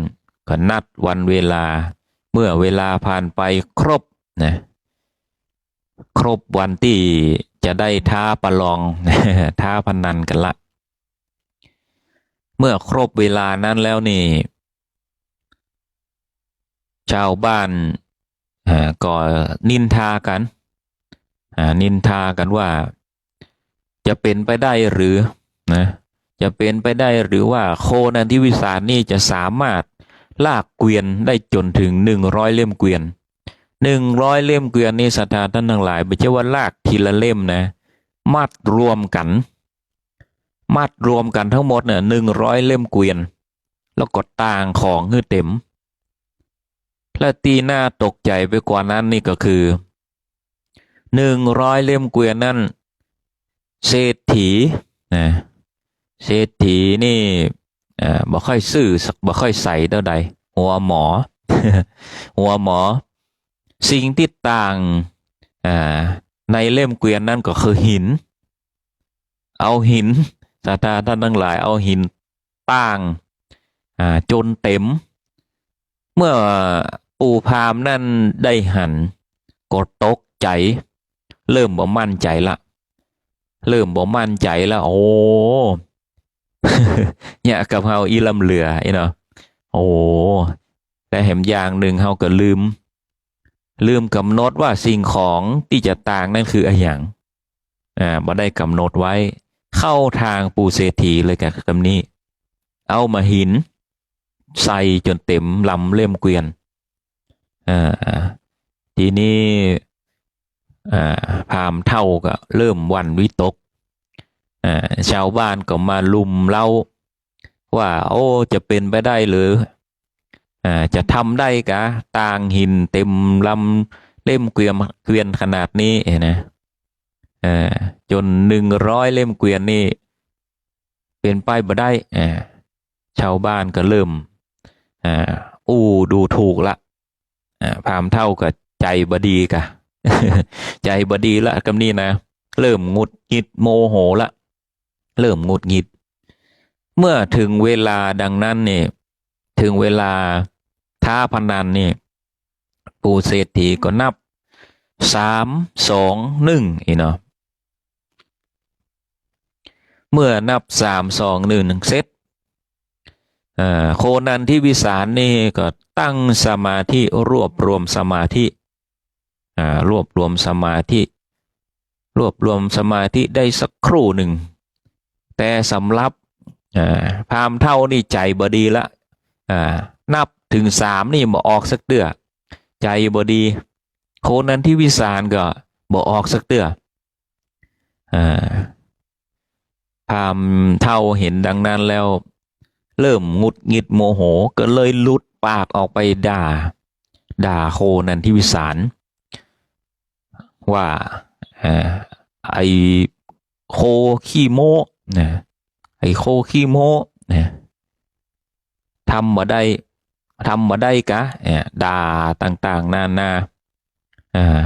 ก็นัดวันเวลา เมื่อเวลาผ่านไปครบนะ ครบวันตี้จะได้ท้าประลอง ท้าพนันกั๋นละ เมื่อครบเวลานั้นแล้วนี่ ชาวบ้าน อ่า ก็นินทากั๋น อ่า นินทากั๋นว่า จะเป๋นไปได้หรือ นะ จะเป๋นไปได้หรือว่าโคนันทิวิสารนี่จะสามารถลากเกวียนได้จ๋นถึงหนึ่งร้อยเล่มเกวียน หนึ่งร้อยเล่มเกวียนนี่ ศรัทธาต้านตังหลาย บ่ใจ้ว่าลากทีละเล่มนะ มัดรวมกั๋น มัดรวมกั๋นตึงหมดเนี่ย หนึ่งร้อยเล่มเกวียน แล้วก็ต่างของหื้อเต็ม และตี้น่าตกใจ๋ไปกว่านั้นนี่ก็คือ หนึ่งร้อยเล่มเกวียนนั้น เศรษฐีนะ เศรษฐีนี่ เอ่อ บ่ค่อยซื่อสัก บ่ค่อยใสเต้าใด หัวหมอ หัวหมอ สิ่งตี้ต่าง อ่า ในเล่มเกวียนนั้นก็คือหิน เอาหิน ศรัทธาต้านตังหลาย เอาหินต่าง อ่า จ๋นเต็ม เมื่อปู่พราหมณ์นั้นได้หัน ก็ตกใจ๋ เริ่มบ่มั่นใจ๋ละ เริ่มบ่มั่นใจ๋ละ โอ้ เนี่ยกับเฮาอี้ล้ำเหลืออี้เนาะ โอ้ และแหมอย่างนึ่งเฮาก็ลืม ลืมก๋ำหนดว่าสิ่งของตี้จะต่างนั้นคืออะหยัง อ่า บ่ได้ก๋ำหนดไว้ เข้าตางปู่เศรษฐีเลยกะกำนี้ เอามาหินใส่จ๋นเต็มลำเล่มเกวียน อ่า ทีนี้ อ่า พราหมณ์เฒ่าก็เริ่มหวั่นวิตก อ่า ชาวบ้านก็มาลุมเล้าว่า โอ้ จะเป๋นไปได้หรือ อ่า จะทำได้กา ต่างหินเต็มลำเล่มเกวียน เกวียนขนาดนี้นะ อ่า จ๋นหนึ่งร้อยเล่มเกวียนนี่ เป๋นไปบ่ได้ อ่า ชาวบ้านก็เริ่ม อ่า อู้ดูถูกละ อ่า พราหมณ์เฒ่าก็ใจ๋บ่ดีกา ใจ๋บ่ดีละกำนี้นะ เริ่มหงุดหงิดโมโหละ เริ่มหงุดหงิด เมื่อเถิงเวลาดังนั้นนี่ เถิงเวลาท้าพนันนี่ ปู่เศรษฐีก็นับ สาม สอง หนึ่ง อี้เนาะ เมื่อนับ สาม สอง หนึ่ง เสร็จ เอ่อ โคนันทิวิสารนี่ก็ตั้งสมาธิ รวบรวมสมาธิ อ่า รวบรวมสมาธิ รวบรวมสมาธิได้สักครู่นึ่ง แต่สำหรับ อ่า พราหมณ์เฒ่านี่ใจ๋บ่ดีละ อ่า นับเถิงสามนี่บ่ออกสักเตื้อ ใจ๋บ่ดี โคนันทิวิสารก็บ่ออกสักเตื้อ อ่า พราหมณ์เฒ่าหันดังนั้นแล้ว เริ่มหงุดหงิดโมโห ก็เลยหลุดปากออกไปด่า ด่าโคนันทิวิสาร ว่า อ่า ไอ้โคขี้โม้นะ ไอ้โคขี้โม้นะ ทำบ่ได้ ทำบ่ได้กา เนี่ย ด่าต่างๆ นานา อ่า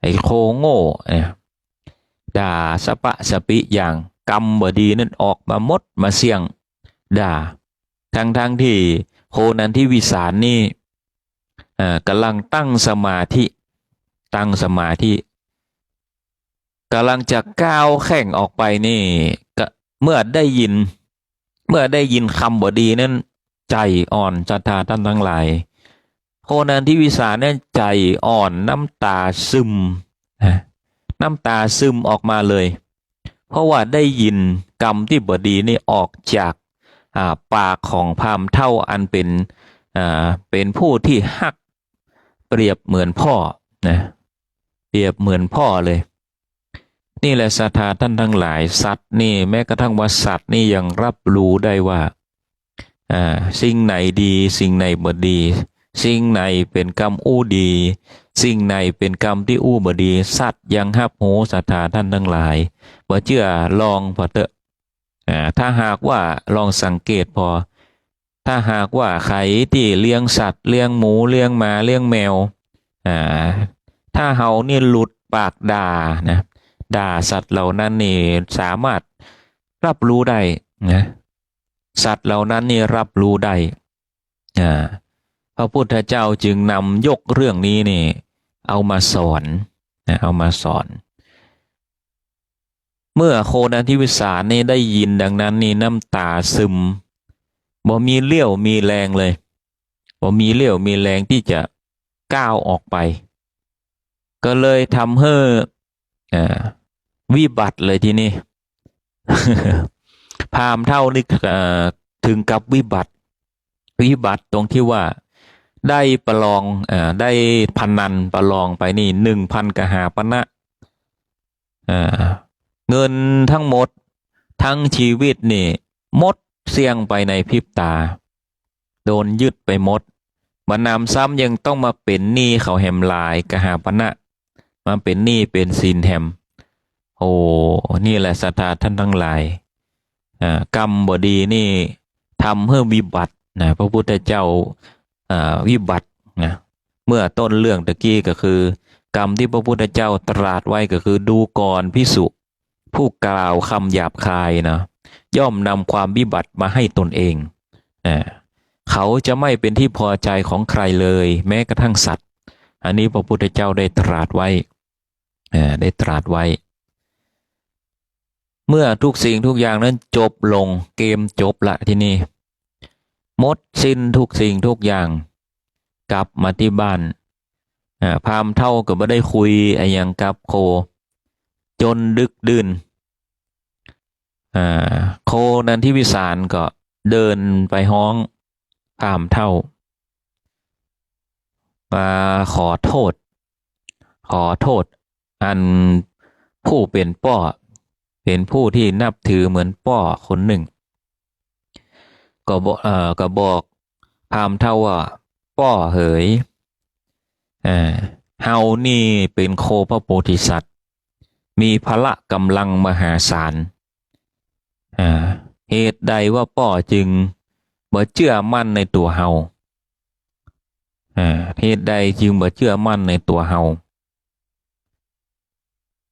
ไอ้โคโง่ เนี่ย ด่าสะปะสะปิอย่าง กำบ่ดีนั้นออกมาหมด มาเสี้ยง ด่า ทั้งๆ ตี้โคนันทิวิสารนี่ เอ่อ ก่ำลังตั้งสมาธิ ตั้งสมาธิ ก่ำลังจะก้าวแข้งออกไปนี่ ก็ เมื่อได้ยิน เมื่อได้ยินกำบ่ดีนั้น ใจ๋อ่อน ศรัทธาต้านตังหลาย โคนันทิวิสารนั้นใจ๋อ่อน น้ำต๋าซึม นะ น้ำต๋าซึมออกมาเลย เพราะว่าได้ยินกำตี้บ่ดีนี่ออกจาก อ่า ปากของพราหมณ์เฒ่าอันเป๋น อ่า เป๋นผู้ตี้ฮัก เปรียบเหมือนพ่อนะ เปรียบเหมือนพ่อเลย นี่แหละศรัทธาท่านทั้งหลาย สัตว์นี่ แม้กระทั่งว่าสัตว์นี่ยังฮับฮู้ได้ว่า อ่า สิ่งไหนดี สิ่งไหนบ่ดี สิ่งไหนเป๋นกำอู้ดี สิ่งไหนเป๋นกำตี้อู้บ่ดี สัตว์ยังฮับฮู้ ศรัทธาท่านทั้งหลาย บ่เจื้อลองผ่อเต๊อะ อ่า ถ้าหากว่าลองสังเกตผ่อ ถ้าหากว่าใผตี้เลี้ยงสัตว์ เลี้ยงหมู เลี้ยงหมา เลี้ยงแมว อ่า ถ้าเฮานี่หลุดปากด่านะ ด่าสัตว์เหล่านั้นนี่สามารถฮับฮู้ได้นะ สัตว์เหล่านั้นนี่ฮับฮู้ได้ อ่า พระพุทธเจ้าจึงนำยกเรื่องนี้นี่ เอามาสอนนะ เอามาสอน เมื่อโคนันทิวิสารนี่ได้ยินดังนั้นนี่น้ำต๋าซึม บ่มีเรี่ยวมีแฮงเลย บ่มีเรี่ยวมีแฮงตี้จะก้าวออกไป ก็เลยทำหื้อ อ่า วิบัติเลยทีนี้ พราหมณ์เฒ่านี่ เอ่อ ถึงกับวิบัติ วิบัติตรงตี้ว่าได้ประลอง เอ่อ ได้พนันประลองไปนี่ หนึ่งพันกหาปณะ อ่า เงินทั้งหมด ทั้งชีวิตนี่ หมดเสี้ยงไปในพริบต๋า โดนยึดไปหมด บ่หนำซ้ำยังต้องมาเป๋นหนี้เขาแหมหลายกหาปณะ มาเป๋นหนี้เป๋นสินแหม โอ้ นี่แหละศรัทธาท่านทั้งหลาย อ่า กำบ่ดีนี่ทำหื้อวิบัตินะ พระพุทธเจ้า อ่า วิบัตินะ เมื่อต้นเรื่องตะกี้ก็คือ กำตี้พระพุทธเจ้าตรัสไว้ก็คือ ดูก่อนภิกษุ ผู้กล่าวกำหยาบคายนะ ย่อมนำความวิบัติมาให้ตนเอง อ่า เขาจะไม่เป็นที่พอใจของใครเลย แม้กระทั่งสัตว์ อันนี้พระพุทธเจ้าได้ตรัสไว้ อ่า ได้ตรัสไว้ เมื่อทุกสิ่งทุกอย่างนั้นจบลง เกมจบละทีนี้ หมดสิ้นทุกสิ่งทุกอย่าง กลับมาตี้บ้าน อ่า พราหมณ์เฒ่าก็บ่ได้คุยอะหยังกับโค จ๋นดึกดื่น อ่า โคนันทิวิสารก็เดินไปฮ้องพราหมณ์เฒ่า มาขอโต้ษ ขอโต้ษอันผู้เป๋นป้อ เป๋นผู้ตี้นับถือเหมือนป้อคนนึ่ง ก็บอก เอ่อ ก็บอกพราหมณ์เฒ่าว่า ป้อเหย เอ่อ เฮานี่เป๋นโคพระโพธิสัตว์ มีพละก๋ำลังมหาศาล อ่า เหตุใดว่าป้อจึงบ่เจื้อมั่นในตั๋วเฮา อ่า เหตุใดจึงบ่เจื้อมั่นในตั๋วเฮา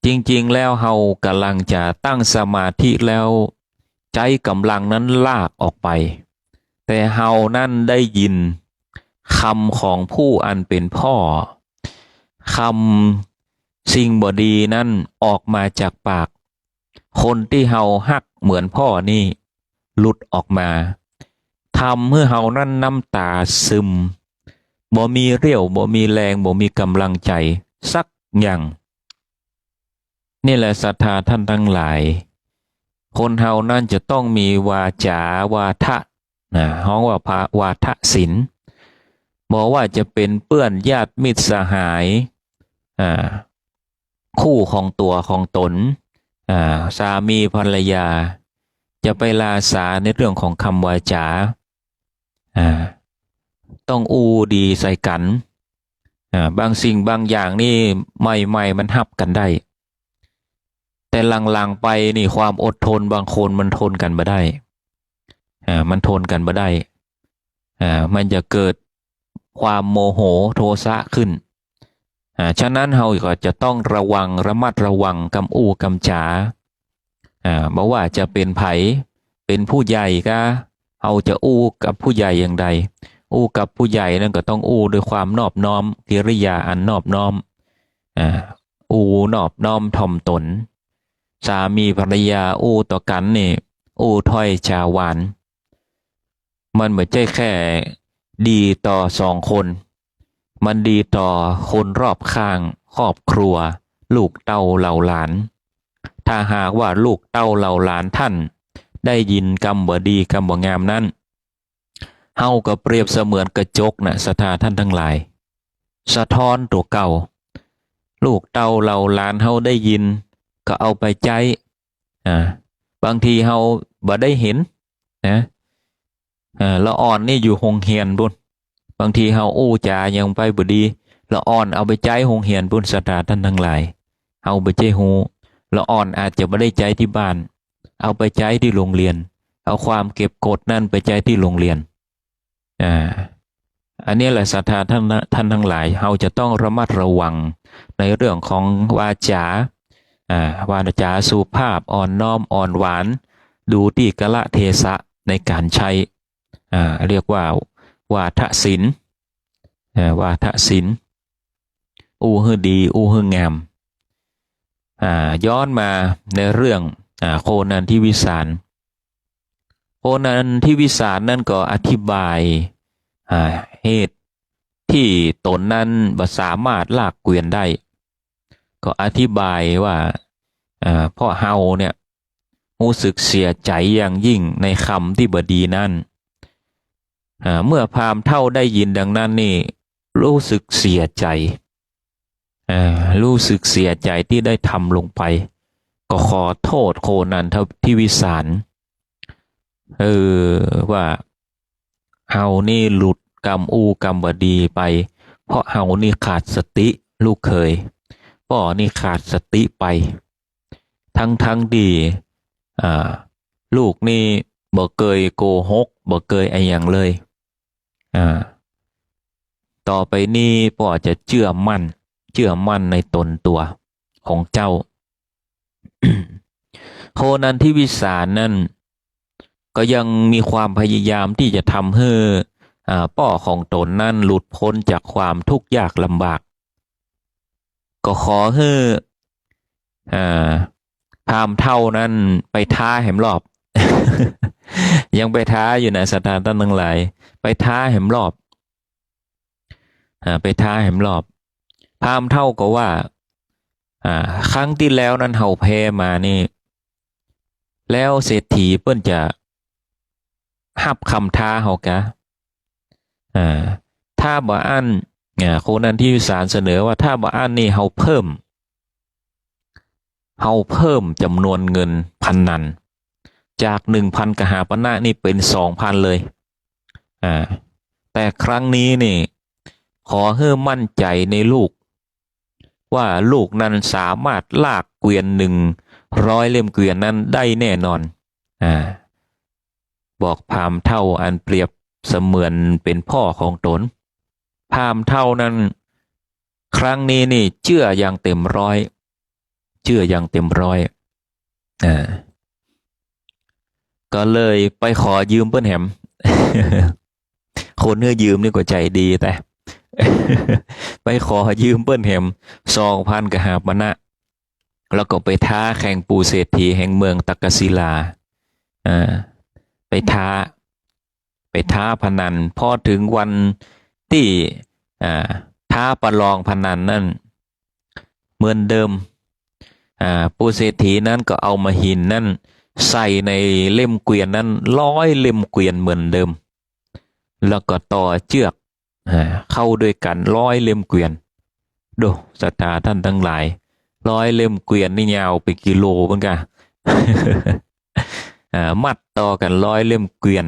จริงๆ แล้วเฮาก่ำลังจะตั้งสมาธิแล้วใจ๊ก๋ำลังนั้นลากออกไป แต่เฮานั้นได้ยินกำของผู้อันเป๋นป้อ กำสิ่งบ่ดีนั้นออกมาจากปาก คนตี้เฮาฮักเหมือนป้อนี่หลุดออกมา ทำหื้อเฮานั้นน้ำต๋าซึม บ่มีเรี่ยว บ่มีแฮง บ่มีก๋ำลังใจ๋สักอย่าง นี่แหละศรัทธาท่านทั้งหลาย คนเฮานั้นจะต้องมีวาจา วาทะ นะ ฮ้องว่าภา วาทะศีล บ่ว่าจะเป๋นเปื้อนญาติมิตรสหาย อ่า คู่ของตั๋วของตน อ่า สามีภรรยา จะไปลาสาในเรื่องของกำวาจา อ่า ต้องอู้ดีใส่กั๋น อ่า บางสิ่งบางอย่างนี่ใหม่ๆ มันฮับกั๋นได้ แต่หลังๆ ไปนี่ความอดทนบางคนมันทนกั๋นบ่ได้ อ่า มันทนกั๋นบ่ได้ อ่า มันจะเกิดความโมโหโทสะขึ้น อ่า ฉะนั้นเฮาก็จะต้องระวัง ระมัดระวังกำอู้กำจ๋า อ่า บ่ว่าจะเป๋นใผ เป๋นผู้ใหญ่กา เฮาจะอู้กับผู้ใหญ่อย่างใด อู้กับผู้ใหญ่นั้นก็ต้องอู้ด้วยความนอบน้อม กิริยาอันนอบน้อม อ่า อู้นอบน้อมถ่อมตน สามีภรรยาอู้ต่อกั๋นนี่ อู้ถ้อยจ๋าหวาน มันบ่ใจ้แค่ดีต่อสองคน มันดีต่อคนรอบข้าง ครอบครัว ลูกเต้าเหล่าหลาน ถ้าหากว่าลูกเต้าเหล่าหลานท่าน ได้ยินกำบ่ดีกำบ่งามนั้น เฮาก็เปรียบเสมือนกระจกนะ ศรัทธาท่านทั้งหลาย สะท้อนตั๋วเก่า ลูกเต้าเหล่าหลานเฮาได้ยิน ก็เอาไปใจ๊ อ่า บางทีเฮาบ่ได้หันนะ อ่า ละอ่อนนี่อยู่โฮงเฮียนปู้น บางทีเฮาอู้จ๋าหยังไปบ่ดี ละอ่อนเอาไปใจ๊โฮงเฮียนปู้น ศรัทธาท่านทั้งหลาย เฮาบ่ใจ้ฮู้ ละอ่อนอาจจะบ่ได้ใจ๊ตี้บ้าน เอาไปใจ๊ตี้โฮงเฮียน เอาความเก็บกดนั้นไปใจ๊ตี้โฮงเฮียน อ่า อันนี้แหละศรัทธาท่าน ท่านทั้งหลาย เฮาจะต้องระมัดระวังในเรื่องของวาจ๋า อ่า วาจ๋าสุภาพอ่อนน้อมอ่อนหวาน ดูตี้กาลเทศะในก๋านใจ๊ อ่า เรียกว่าวาทศิลป์ อ่า วาทศิลป์ อู้หื้อดี อู้หื้องาม อ่า ย้อนมาในเรื่อง อ่า โคนันทิวิสาร โคนันทิวิสารนั้นก็อธิบาย อ่า เหตุตี้ต๋นนั้นบ่สามารถลากเกวียนได้ ก็อธิบายว่า อ่า เพราะเฮาเนี่ย ฮู้สึกเสียใจ๋อย่างยิ่งในกำตี้บ่ดีนั้น อ่า เมื่อพราหมณ์เฒ่าได้ยินดังนั้นนี่ ฮู้สึกเสียใจ๋ อ่า ฮู้สึกเสียใจ๋ตี้ได้ทำลงไป ก็ขอโต้ษโคนันทิวิสาร เออ ว่า เฮานี่หลุดกำอู้กำบ่ดีไป เพราะเฮานี่ขาดสติ ลูกเขย ป้อนี่ขาดสติไป ตึงๆ ตี้ อ่า ลูกนี่บ่เกยโกหก บ่เกยอะหยังเลย อ่า ต่อไปนี้ป้อจะเจื้อมั่น เจื้อมั่นในต๋นตั๋วของเจ้า โคนันทิวิสารนั้น ก็ยังมีความพยายามตี้จะทำหื้อ อ่า ป้อของต๋นนั้นหลุดป๊นจากความทุกข์ยากลำบาก ก็ขอหื้อ อ่า พราหมณ์เฒ่านั้นไปท้าแหมรอบ ยังไปท้าอยู่นะ ศรัทธาต้านตังหลาย ไปท้าแหมรอบ อ่า ไปท้าแหมรอบ พราหมณ์เฒ่าก็ว่า อ่า ครั้งตี้แล้วนั้นเฮาแพ้มานี่ แล้วเศรษฐีเปิ้นจะฮับกำท้าเฮากา อ่า ถ้าบ่อั้น อ่า โคนันทิวิสารเสนอว่าถ้าบ่อั้นนี่เฮาเพิ่ม เฮาเพิ่มจ๋ำนวนเงินพนัน จากหนึ่งพันกหาปณะนี่เป๋นสองพันเลย อ่า แต่ครั้งนี้นี่ ขอหื้อมั่นใจ๋ในลูก ว่าลูกนั้นสามารถลากเกวียนหนึ่งร้อยเล่มเกวียนนั้นได้แน่นอน อ่า บอกพราหมณ์เฒ่าอันเปรียบเสมือนเป๋นป้อของต๋น พราหมณ์เฒ่านั้น ครั้งนี้นี่เจื้ออย่างเต๋มร้อย เจื้ออย่างเต๋มร้อย อ่า ก็เลยไปขอยืมเปิ้นแหม คนหื้อยืมนี่ก็ใจ๋ดีแต๊ ไปขอยืมเปิ้นแหม สองพันกหาปณะ แล้วก็ไปท้าแข่งปู่เศรษฐีแห่งเมืองตักกศิลา อ่า ไปท้า ไปท้าพนัน พอเถิงวันตี้ อ่า ท้าประลองพนันนั้น เหมือนเดิม อ่า ปู่เศรษฐีนั้นก็เอามหินนั้นใส่ในเล่มเกวียนนั้นร้อยเล่มเกวียนเหมือนเดิม แล้วก็ต่อเจื้อก อ่า เข้าด้วยกั๋นร้อยเล่มเกวียน ดู ศรัทธาต้านตังหลาย ร้อยเล่มเกวียนนี่ยาวเป๋นกิโลเหมือนกั๋น อ่า มัดต่อกั๋นร้อยเล่มเกวียน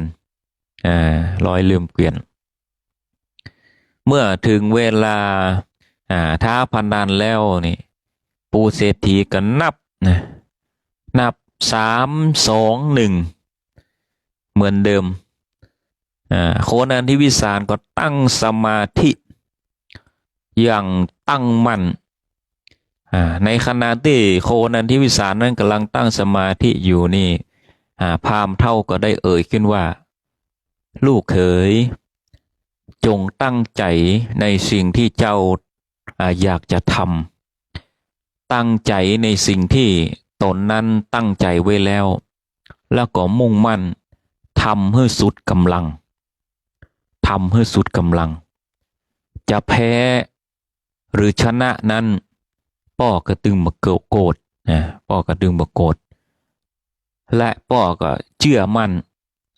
อ่า ร้อยเล่มเกวียน เมื่อเถิงเวลา อ่า ท้าพนันแล้วนี่ ปู่เศรษฐีก็นับนะ นับ สาม สอง หนึ่ง เหมือนเดิม อ่า โคนันทิวิสารก็ตั้งสมาธิอย่างตั้งมั่น อ่า ในขณะตี้โคนันทิวิสารนั้นก่ำลังตั้งสมาธิอยู่นี่ อ่า พราหมณ์เฒ่าก็ได้เอ่ยขึ้นว่า ลูกเขย จงตั้งใจ๋ในสิ่งตี้เจ้า อ่า อยากจะทำ ตั้งใจ๋ในสิ่งตี้ต๋นนั้นตั้งใจ๋ไว้แล้ว แล้วก็มุ่งมั่นทำหื้อสุดก๋ำลัง ทำหื้อสุดก๋ำลัง จะแพ้หรือชนะนั้น ป้อก็ตึงบ่โกรธนะ ป้อก็ตึงบ่โกรธ และป้อก็เจื้อมั่น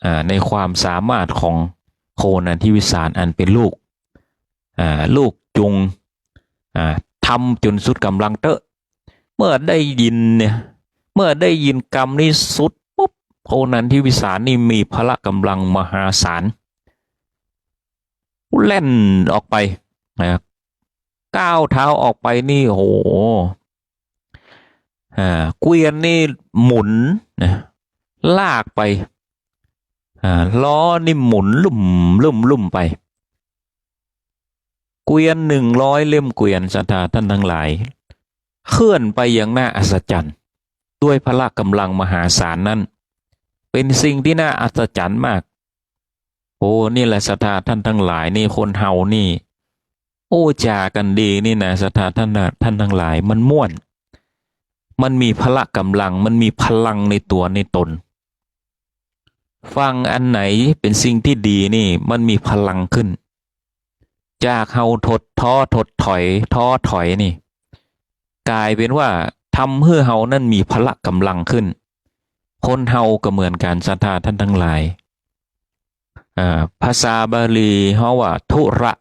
อ่า ในความสามารถของโคนันทิวิสารอันเป๋นลูก อ่า ลูกจุ่ง อ่า ทำจ๋นสุดก๋ำลังเต๊อะ เมื่อได้ยินเนี่ย เมื่อได้ยินกำนี้สุดปุ๊บ โคนันทิวิสารนี่มีพละก๋ำลังมหาศาล แล่นออกไปนะ ก้าวเท้าออกไปนี่ โอ้โห อ่า เกวียนนี่หมุนนะ ลากไป อ่า ล้อนี่หมุนลุ่มลุ่มลุ่มไป เกวียนหนึ่งร้อยเล่มเกวียน ศรัทธาท่านทั้งหลาย เคลื่อนไปอย่างน่าอัศจรรย์ ด้วยพละก๋ำลังมหาศาลนั้น เป๋นสิ่งตี้น่าอัศจรรย์มาก โอ้ นี่แหละ ศรัทธาท่านทั้งหลาย นี่คนเฮานี่ อู้จ๋ากั๋นดีนี่นะ ศรัทธาท่าน ท่านทั้งหลาย มันม่วน มันมีพละก๋ำลัง มันมีพลังในตั๋วในตน ฟังอันไหนเป๋นสิ่งตี้ดีนี่ มันมีพลังขึ้น จากเฮาถดท้อถดถอย ท้อถอยนี่ ก๋ายเป๋นว่าทำหื้อเฮานั้นมีพละก๋ำลังขึ้น คนเฮาก็เหมือนกั๋น ศรัทธาท่านทั้งหลาย อ่า ภาษาบาลีฮ้องว่า ทุระ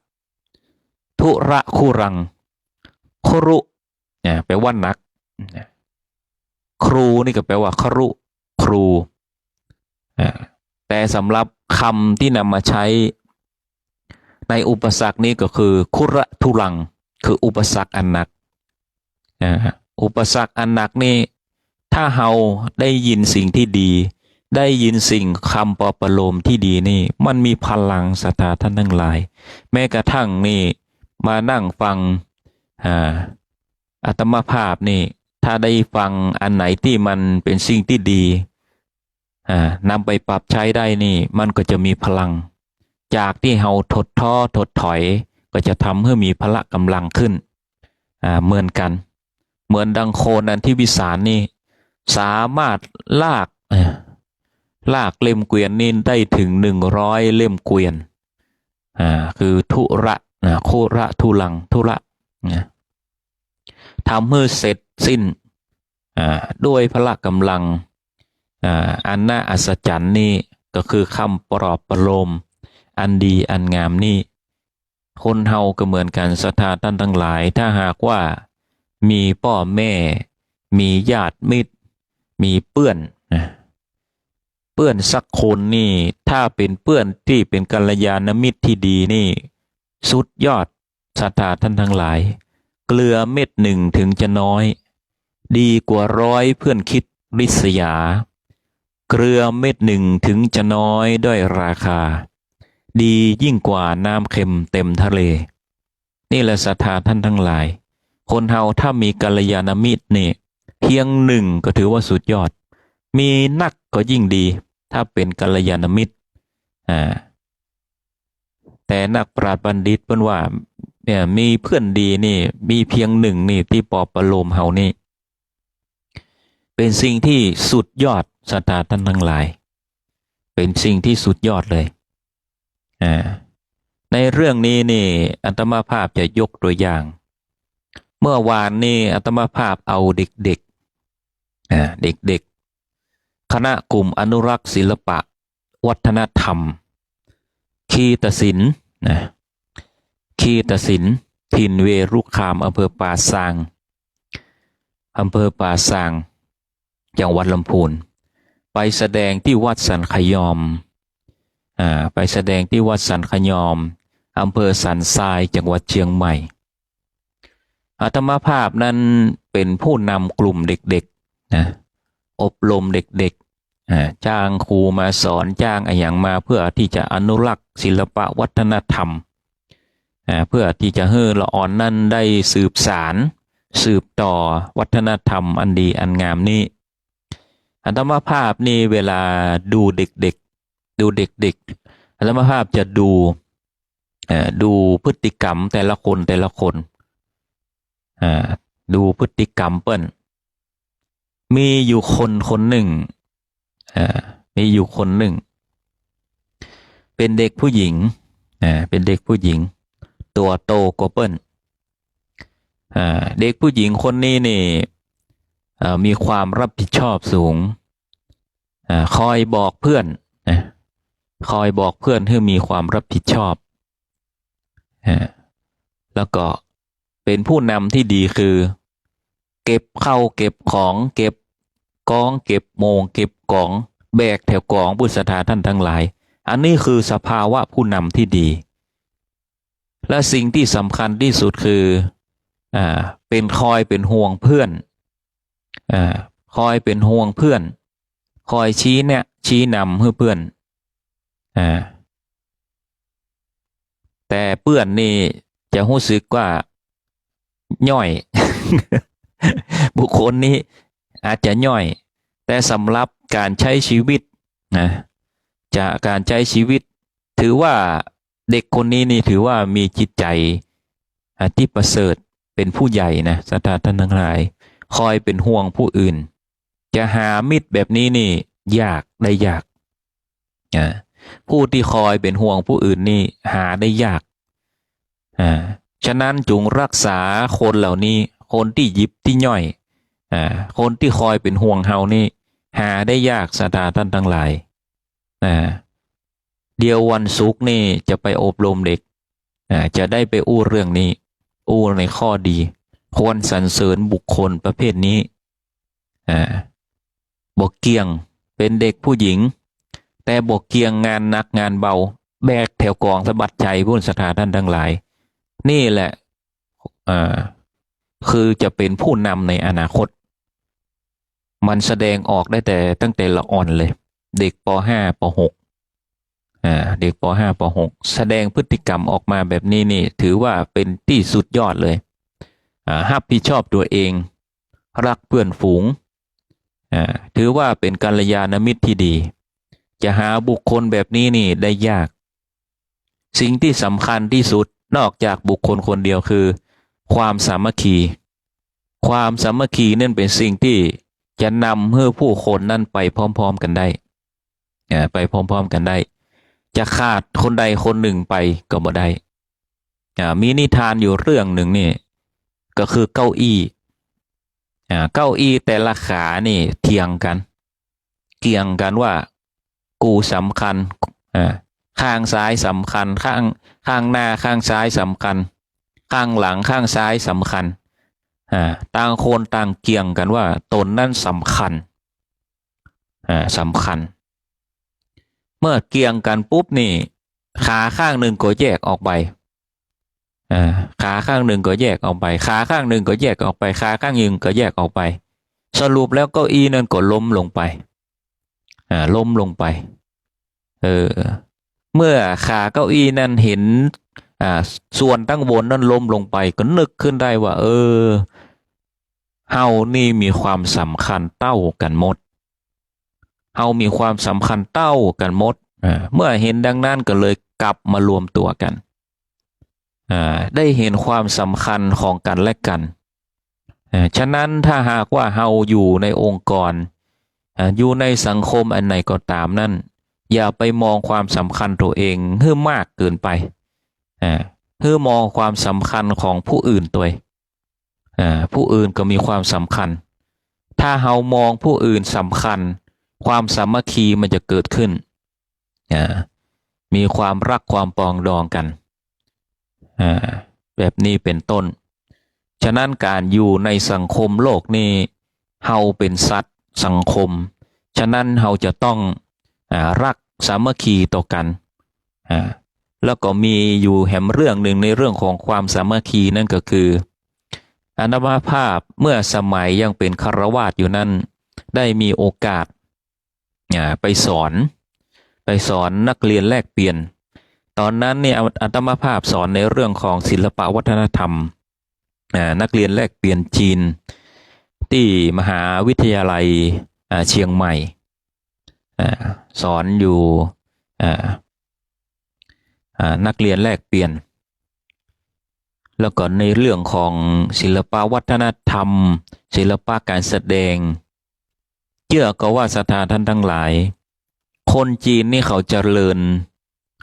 ทุระคุรัง คุรุ นะ แปลว่าหนัก นะ ครูนี่ก็แปลว่า ครุ ครู อ่า แต่สำหรับกำตี้นำมาใจ๊ในอุปสรรคนี้ก็คือ คุระทุรัง คืออุปสรรคอันหนัก อ่า อุปสรรคอันหนักนี่ ถ้าเฮาได้ยินสิ่งตี้ดี ได้ยินสิ่งกำปลอบประโลมตี้ดีนี่ มันมีพลัง ศรัทธาท่านทั้งหลาย แม้กระทั่งนี่มานั่งฟัง อ่า อาตมาภาพนี่ ถ้าได้ฟังอันไหนตี้มันเป๋นสิ่งตี้ดี อ่า นำไปปรับใจ๊ได้นี่ มันก็จะมีพลัง จากตี้เฮาถดท้อถดถอย ก็จะทำหื้อมีพละก๋ำลังขึ้น อ่า เหมือนกั๋น เหมือนดังโคนันทิวิสารนี่ สามารถลาก เอ่อ ลากเล่มเกวียนนี่ได้เถิงหนึ่งร้อยเล่มเกวียน อ่า คือทุระ นะ คุระทุรัง ทุระ นะ ทำหื้อเสร็จสิ้น อ่า ด้วยพละก๋ำลัง อ่า อันน่าอัศจรรย์นี่ ก็คือกำปลอบประโลม อันดีอันงามนี่ คนเฮาก็เหมือนกั๋น ศรัทธาท่านทั้งหลาย ถ้าหากว่ามีป้อแม่ มีญาติมิตร มีเปื้อนนะ เปื้อนสักคนนี่ ถ้าเป๋นเปื้อนตี้เป๋นกัลยาณมิตรตี้ดีนี่ สุดยอด ศรัทธาท่านทั้งหลาย เกลือเม็ดหนึ่งถึงจะน้อย ดีกว่าร้อยเพื่อนคิดริษยา เกลือเม็ดหนึ่งถึงจะน้อยด้อยราคา ดียิ่งกว่าน้ำเค็มเต็มทะเล นี่แหละศรัทธาท่านทั้งหลาย คนเฮาถ้ามีกัลยาณมิตรนี่ เพียงหนึ่งก็ถือว่าสุดยอด มีนักก็ยิ่งดี ถ้าเป๋นกัลยาณมิตร อ่า แต่นักปราชญ์บัณฑิตเปิ้นว่า เนี่ย มีเพื่อนดีนี่ มีเพียงหนึ่งนี่ ตี้ปลอบประโลมเฮานี่ เป๋นสิ่งตี้สุดยอด ศรัทธาท่านทั้งหลาย เป๋นสิ่งตี้สุดยอดเลย อ่า ในเรื่องนี้นี่ อาตมาภาพจะยกตัวอย่าง เมื่อวานนี้อาตมาภาพเอาเด็กๆ อ่า เด็กๆ คณะกลุ่มอนุรักษ์ศิลปะ วัฒนธรรม คีตศิลป์นะ คีตศิลป์ ถิ่นเวรุคาม อำเภอป่าซาง อำเภอป่าซาง จังหวัดลำพูน ไปแสดงตี้วัดสันขยอม อ่า ไปแสดงตี้วัดสันขยอม อำเภอสันทราย จังหวัดเชียงใหม่ อาตมาภาพนั้นเป๋นผู้นำกลุ่มเด็กๆ นะ อบรมเด็กๆ อ่า จ้างครูมาสอน จ้างอะหยังมาเพื่อตี้จะอนุรักษ์ศิลปะวัฒนธรรม อ่า เพื่อตี้จะหื้อละอ่อนนั้นได้สืบสาน สืบต่อวัฒนธรรมอันดีอันงามนี้ อาตมาภาพนี่เวลาดูเด็กๆ ดูเด็กๆ อาตมาภาพจะดู เอ่อ ดูพฤติกรรมแต่ละคนแต่ละคน อ่า ดูพฤติกรรมเปิ้น มีอยู่คนคนนึ่ง อ่า มีอยู่คนนึ่ง เป๋นเด็กผู้หญิง อ่า เป๋นเด็กผู้หญิง ตั๋วโตกว่าเปิ้น อ่า เด็กผู้หญิงคนนี้นี่ เอ่อ มีความรับผิดชอบสูง อ่า คอยบอกเพื่อนนะ คอยบอกเพื่อนหื้อมีความรับผิดชอบ อ่า แล้วก็เป๋นผู้นำตี้ดีคือ เก็บเข้าเก็บของ เก็บก๊อง เก็บโมง เก็บก๋อง แบกแถวก๋อง ปุ้นศรัทธาต้านตังหลาย อันนี้คือสภาวะผู้นำตี้ดี และสิ่งตี้สำคัญตี้สุดคือ อ่า เป๋น คอยเป๋นห่วงเพื่อน อ่า คอยเป๋นห่วงเพื่อน คอยชี้แนะ ชี้นำหื้อเพื่อน อ่า แต่เปื้อนนี่จะฮู้สึกว่าย่อย บุคคลนี้อาจจะย่อย แต่สำหรับก๋านใจ๊ชีวิตนะ จะก๋านใจ๊ชีวิต ถือว่าเด็กคนนี้นี่ถือว่ามีจิตใจ๋ อ่า ตี้ประเสริฐ เป๋นผู้ใหญ่นะ ศรัทธาต้านตังหลาย คอยเป๋นห่วงผู้อื่น จะหามิตรแบบนี้นี่ยาก ได้ยาก อ่า ผู้ตี้คอยเป๋นห่วงผู้อื่นนี่หาได้ยาก อ่า ฉะนั้นจุ่งรักษาคนเหล่านี้ คนตี้หยิบตี้ย่อย อ่า คนตี้คอยเป๋นห่วงเฮานี่หาได้ยาก ศรัทธาต้านตังหลาย อ่า เดี๋ยววันศุกร์นี่จะไปอบรมเด็ก อ่า จะได้ไปอู้เรื่องนี้ อู้ในข้อดี ควรสรรเสริญบุคคลประเภทนี้ อ่า บ่เกี่ยง เป๋นเด็กผู้หญิง แต่บ่เกี่ยงงานหนักงานเบา แบกแถวก๋องสะบัดใจ๋ ปุ้นศรัทธาต้านตังหลาย นี่แหละ อ่า คือจะเป๋นผู้นำในอนาคต มันแสดงออกได้แต่ตั้งแต่ละอ่อนเลย เด็ก ป.ห้า ป.หก อ่า เด็ก ป.ห้า ป.หก แสดงพฤติกรรมออกมาแบบนี้นี่ ถือว่าเป๋นตี้สุดยอดเลย อ่า ฮับผิดชอบตั๋วเอง ฮักเปื้อนฝูง อ่า ถือว่าเป๋นกัลยาณมิตรตี้ดี จะหาบุคคลแบบนี้นี่ได้ยาก สิ่งตี้สำคัญตี้สุดนอกจากบุคคลคนเดียวคือความสามัคคี ความสามัคคีนั้นเป๋นสิ่งตี้จะนำหื้อผู้คนนั้นไปพร้อมๆ กั๋นได้ อ่า ไปพร้อมๆ กั๋นได้ จะขาดคนใดคนนึ่งไปก็บ่ได้ อ่า มีนิทานอยู่เรื่องนึ่งนี่ ก็คือเก้าอี้ อ่า เก้าอี้แต่ละขานี่เถียงกั๋น เกี่ยงกั๋นว่า กู๋สำคัญ อ่า ข้างซ้ายสำคัญ ข้าง ข้างหน้าข้างซ้ายสำคัญ ข้างหลังข้างซ้ายสำคัญ อ่า ต่างคนต่างเกี่ยงกั๋นว่าตนนั้นสำคัญ อ่า สำคัญ เมื่อเกี่ยงกั๋นปุ๊บนี่ ขาข้างนึ่งก็แยกออกไป อ่า ขาข้างนึ่งก็แยกออกไป ขาข้างนึ่งก็แยกออกไป ขาข้างนึ่งก็แยกออกไป สรุปแล้วเก้าอี้นั้นก็ล้มลงไป อ่า ล้มลงไป เออ เมื่อขาเก้าอี้นั้นหัน อ่า ส่วนตังบนนั้นล้มลงไป ก็นึกขึ้นได้ว่า เออ เฮานี่มีความสำคัญเต้ากั๋นหมด เฮามีความสำคัญเต้ากั๋นหมด อ่า เมื่อหันดังนั้นก็เลยกลับมารวมตั๋วกั๋น อ่า ได้หันความสำคัญของกั๋นและกั๋น อ่า ฉะนั้นถ้าหากว่าเฮาอยู่ในองค์กร อ่า อยู่ในสังคมอันไหนก็ต๋ามนั้น อย่าไปมองความสำคัญตั๋วเองหื้อมากเกินไป อ่า หื้อมองความสำคัญของผู้อื่นตวย อ่า ผู้อื่นก็มีความสำคัญ ถ้าเฮามองผู้อื่นสำคัญ ความสามัคคีมันจะเกิดขึ้น อ่า มีความฮักความปรองดองกั๋น อ่า แบบนี้เป๋นต้น ฉะนั้นก๋านอยู่ในสังคมโลกนี่ เฮาเป๋นสัตว์สังคม ฉะนั้นเฮาจะต้อง อ่า ฮักสามัคคีต่อกั๋น อ่า แล้วก็มีอยู่แหมเรื่องนึ่งในเรื่องของความสามัคคีนั่นก็คือ อาตมาภาพเมื่อสมัยยังเป๋นฆราวาสอยู่นั้น ได้มีโอกาส อ่า ไปสอน ไปสอนนักเรียนแลกเปลี่ยน ต๋อนนั้นเนี่ยอาตมาภาพสอนในเรื่องของศิลปะวัฒนธรรม อ่า นักเรียนแลกเปลี่ยนจีน ตี้มหาวิทยาลัย อ่า เชียงใหม่ อ่า สอนอยู่ อ่า อ่า นักเรียนแลกเปลี่ยน แล้วก็ในเรื่องของศิลปะวัฒนธรรม ศิลปะก๋านแสดง เจื้อก่อว่าศรัทธาต้านตังหลาย คนจีนนี่เขาเจริญ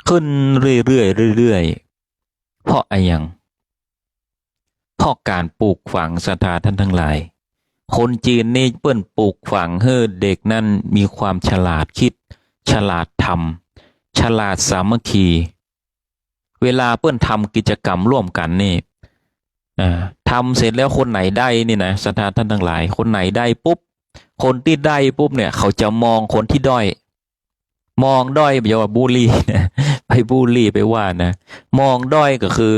ขึ้นเรื่อยๆ เรื่อยๆ เพราะอะหยัง เพราะก๋านปลูกฝังศรัทธาต้านตังหลาย คนจีนนี่เปิ้นปลูกฝังหื้อเด็กนั้นมีความฉลาดคิด ฉลาดทำ ฉลาดสามัคคี เวลาเปิ้นทำกิจกรรมร่วมกั๋นนี่ อ่า ทำเสร็จแล้วคนไหนได้นี่นะ ศรัทธาต้านตังหลาย คนไหนได้ปุ๊บ คนตี้ได้ปุ๊บเนี่ย เขาจะมองคนตี้ด้อย มองด้อย บ่ใจ้ว่าบูลลี่นะ ไปบูลลี่ไปว่านะ มองด้อยก็คือ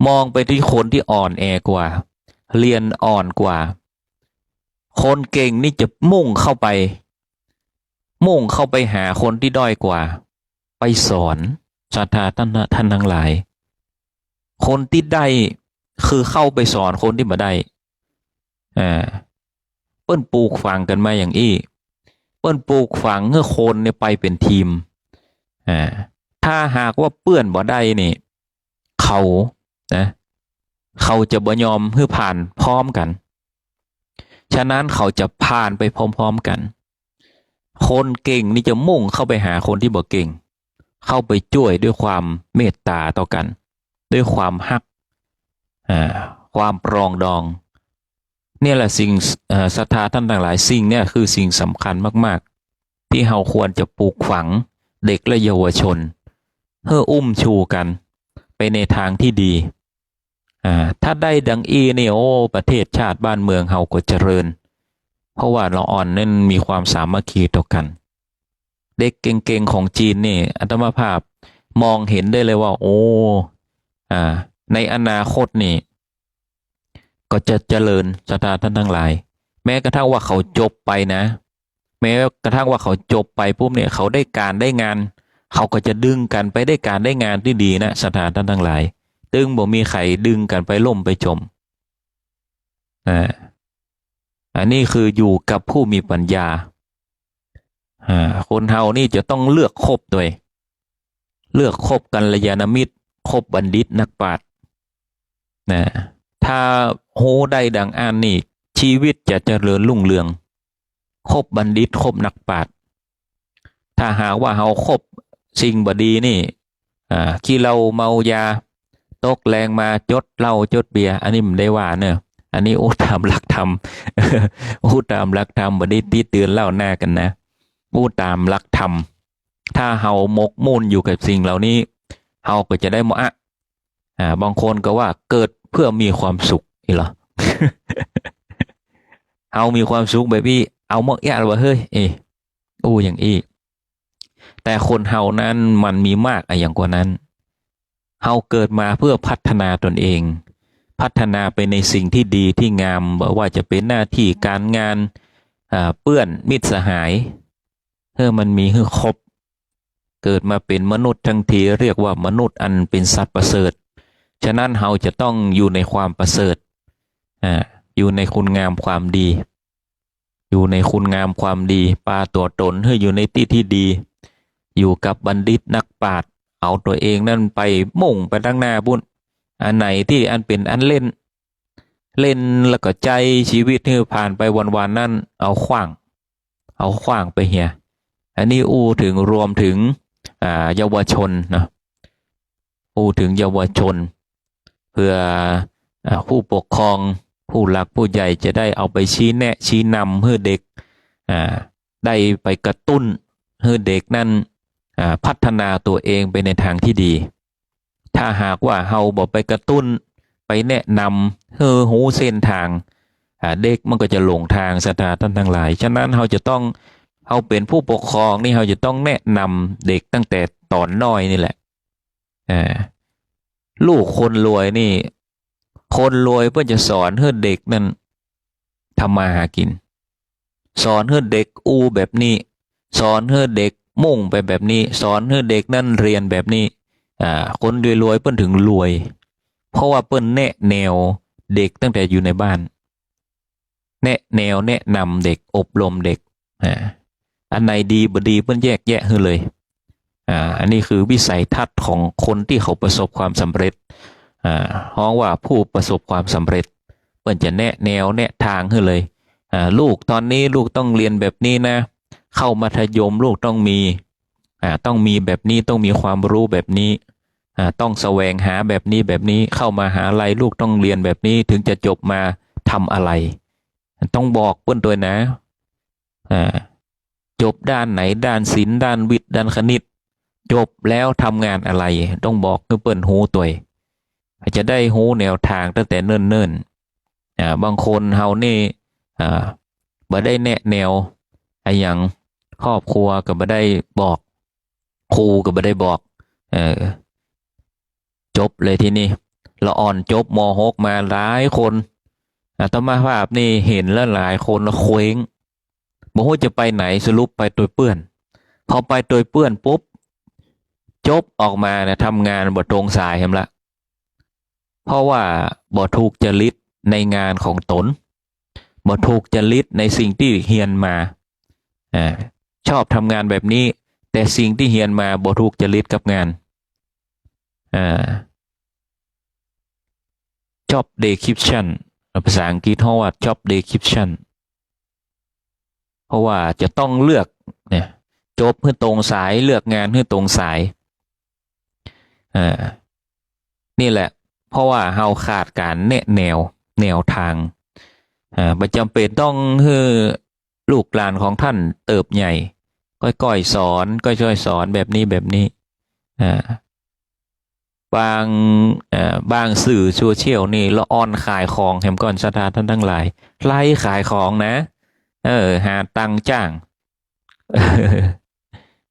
มองไปตี้คนตี้อ่อนแอกว่า เรียนอ่อนกว่า คนเก่งนี่จะมุ่งเข้าไป มุ่งเข้าไปหาคนตี้ด้อยกว่า ไปสอน ศรัทธาต้าน ต้านตังหลาย คนตี้ได้คือเข้าไปสอนคนตี้บ่ได้ อ่า เปิ้นปลูกฝังกั๋นมาอย่างอี้ เปิ้นปลูกฝังหื้อคนเนี่ยไปเป๋นทีม อ่า ถ้าหากว่าเปื้อนบ่ได้นี่ เขา นะ เขาจะบ่ยอมหื้อผ่านพร้อมกั๋น ฉะนั้นเขาจะผ่านไปพร้อมๆ กั๋น คนเก่งนี่จะมุ่งเข้าไปหาคนตี้บ่เก่ง เข้าไปจ้วยด้วยความเมตต๋าต่อกั๋น ด้วยความฮัก อ่า ความปรองดอง เนี่ยแหละสิ่ง เอ่อ ศรัทธาต้านตังหลาย สิ่งเนี่ยคือสิ่งสำคัญมากๆ ตี้เฮาควรจะปลูกฝังเด็กและเยาวชน หื้ออุ้มชูกั๋นไปในตางตี้ดี อ่า ถ้าได้ดังอี้นี่ โอ้ ประเทศชาติบ้านเมืองเฮาก็เจริญ เพราะว่าละอ่อนนั้นมีความสามัคคีต่อกั๋น เด็กเก่งๆ ของจีนนี่ อาตมาภาพมองเห็นได้เลยว่า โอ้ อ่า ในอนาคตนี่ ก็จะเจริญ ศรัทธาต้านตังหลาย แม้กระทั่งว่าเขาจบไปนะ แม้กระทั่งว่าเขาจบไปปุ๊บเนี่ย เขาได้ก๋านได้งาน เขาก็จะดึงกั๋นไปได้ก๋านได้งานตี้ดีนะ ศรัทธาต้านตังหลาย ตึงบ่มีใผดึงกั๋นไปล่มไปจ๋ม อ่า อันนี้คืออยู่กับผู้มีปัญญา อ่า คนเฮานี่จะต้องเลือกคบตวย เลือกคบกัลยาณมิตร คบบัณฑิตนักปราชญ์ นะ ถ้าฮู้ได้ดังอั้นนี่ ชีวิตจะเจริญรุ่งเรือง คบบัณฑิต คบนักปราชญ์ ถ้าหากว่าเฮาคบสิ่งบ่ดีนี่ อ่า ขี้เหล้าเมายา ตกแลงมาจดเหล้าจดเบียร์ อันนี้บ่ได้ว่าเนอะ อันนี้อู้ต๋ามหลักธรรม อู้ต๋ามหลักธรรม บ่ได้ติเตือนเล่าหน้ากั๋นนะ อู้ต๋ามหลักธรรม ถ้าเฮาหมกมุ่นอยู่กับสิ่งเหล่านี้ เฮาก็จะได้มออะ อ่า บางคนก็ว่าเกิดเพื่อมีความสุข อี้เหรอ เฮามีความสุขแบบอี้ เอามออะละวะเฮ้ย เอ้ย อู้อย่างอี้ แต่คนเฮานั้นมันมีมากอะหยังกว่านั้น เฮาเกิดมาเพื่อพัฒนาตนเอง พัฒนาไปในสิ่งที่ดีที่งาม บ่ว่าจะเป๋นหน้าตี้ก๋านงาน อ่า เปื้อนมิตรสหาย หื้อมันมีหื้อครบ เกิดมาเป๋นมนุษย์ตังที เรียกว่ามนุษย์อันเป๋นสัตว์ประเสริฐ ฉะนั้นเฮาจะต้องอยู่ในความประเสริฐ อ่า อยู่ในคุณงามความดี อยู่ในคุณงามความดี ปาตั๋วตนหื้ออยู่ในตี้ที่ดี อยู่กับบัณฑิตนักปราชญ์ เอาตั๋วเองนั้นไปมุ่งไปตางหน้าปู๊น อันไหนตี้อันเป๋นอันเล่น เล่นแล้วก็ใจ๊ชีวิตหื้อผ่านไปวันๆ นั้น เอาขว้าง เอาขว้างไปเหีย อันนี้อู้เถิง รวมเถิง อ่า เยาวชนเนาะ อู้เถิงเยาวชน เปื้อ อ่า ผู้ปกครอง ผู้หลักผู้ใหญ่จะได้เอาไปชี้แนะ ชี้นำหื้อเด็ก อ่า ได้ไปกระตุ้นหื้อเด็กนั้น อ่า พัฒนาตั๋วเองไปในตางที่ดี ถ้าหากว่าเฮาบ่ไปกระตุ้น ไปแนะนำหื้อฮู้เส้นตาง อ่า เด็กมันก็จะหลงตาง ศรัทธาต้านตังหลาย ฉะนั้นเฮาจะต้อง เฮาเป๋นผู้ปกครองนี่ เฮาจะต้องแนะนำเด็กตั้งแต่ต๋อนน้อยนี่แหละ อ่า ลูกคนรวยนี่ คนรวยเปิ้นจะสอนหื้อเด็กนั้นทำมาหากิ๋น สอนหื้อเด็กอู้แบบนี้ สอนหื้อเด็กมุ่งไปแบบนี้ สอนหื้อเด็กนั้นเฮียนแบบนี้ อ่า คนรวยๆ เปิ้นเถิงรวย เพราะว่าเปิ้นแนะแนวเด็กตั้งแต่อยู่ในบ้าน แนะแนวแนะนำเด็ก อบรมเด็ก อ่า อันไหนดีบ่ดีเปิ้นแยกแยะหื้อเลย อ่า อันนี้คือวิสัยทัศน์ของคนตี้เขาประสบความสำเร็จ อ่า ฮ้องว่าผู้ประสบความสำเร็จ เปิ้นจะแนะแนวแนะตางหื้อเลย อ่า ลูกต๋อนนี้ลูกต้องเฮียนแบบนี้นะ เข้ามัธยมลูกต้องมี อ่า ต้องมีแบบนี้ ต้องมีความรู้แบบนี้ อ่า ต้องแสวงหาแบบนี้แบบนี้ เข้ามหาลัยลูกต้องเฮียนแบบนี้ เถิงจะจบมาทำอะไร ต้องบอกเปิ้นตวยนะ อ่า จบด้านไหน ด้านศิลป์ ด้านวิทย์ ด้านคณิต จบแล้วทำงานอะไร ต้องบอกหื้อเปิ้นฮู้ตวย จะได้ฮู้แนวตางตั้งแต่เนิ่นๆ อ่า บางคนเฮานี่ อ่า บ่ได้แนะแนวอะหยัง ครอบครัวก็บ่ได้บอก ครูก็บ่ได้บอก เออ จบเลยทีนี้ ละอ่อนจบ ม.หก มาหลายคน อาตมาภาพนี่เห็นแล้วหลายคนละเคว้ง บ่ฮู้จะไปไหน สรุปไปตวยเปื้อน พอไปตวยเปื้อนปุ๊บ จบออกมานะ ทำงานบ่ตรงสายแหมละ เพราะว่าบ่ถูกจริตในงานของตน บ่ถูกจริตในสิ่งตี้เฮียนมา อ่า ชอบทำงานแบบนี้ แต่สิ่งตี้เฮียนมาบ่ถูกจริตกับงาน อ่า job description ภาษาอังกฤษฮ้องว่า job description เพราะว่าจะต้องเลือกเนี่ย จบหื้อตรงสาย เลือกงานหื้อตรงสาย อ่า นี่แหละ เพราะว่าเฮาขาดก๋านแนะแนว แนวตาง อ่า บ่จ๋ำเป๋นต้องหื้อลูกหลานของต้านเติบใหญ่ ก้อยๆ สอน ก้อยๆ สอนแบบนี้ แบบนี้ อ่า บาง เอ่อ บางสื่อโซเชียลนี่ละอ่อนขายของแหมก่อน ศรัทธาต้านตังหลาย ไลฟ์ขายของนะ เออ หาตังค์จ้าง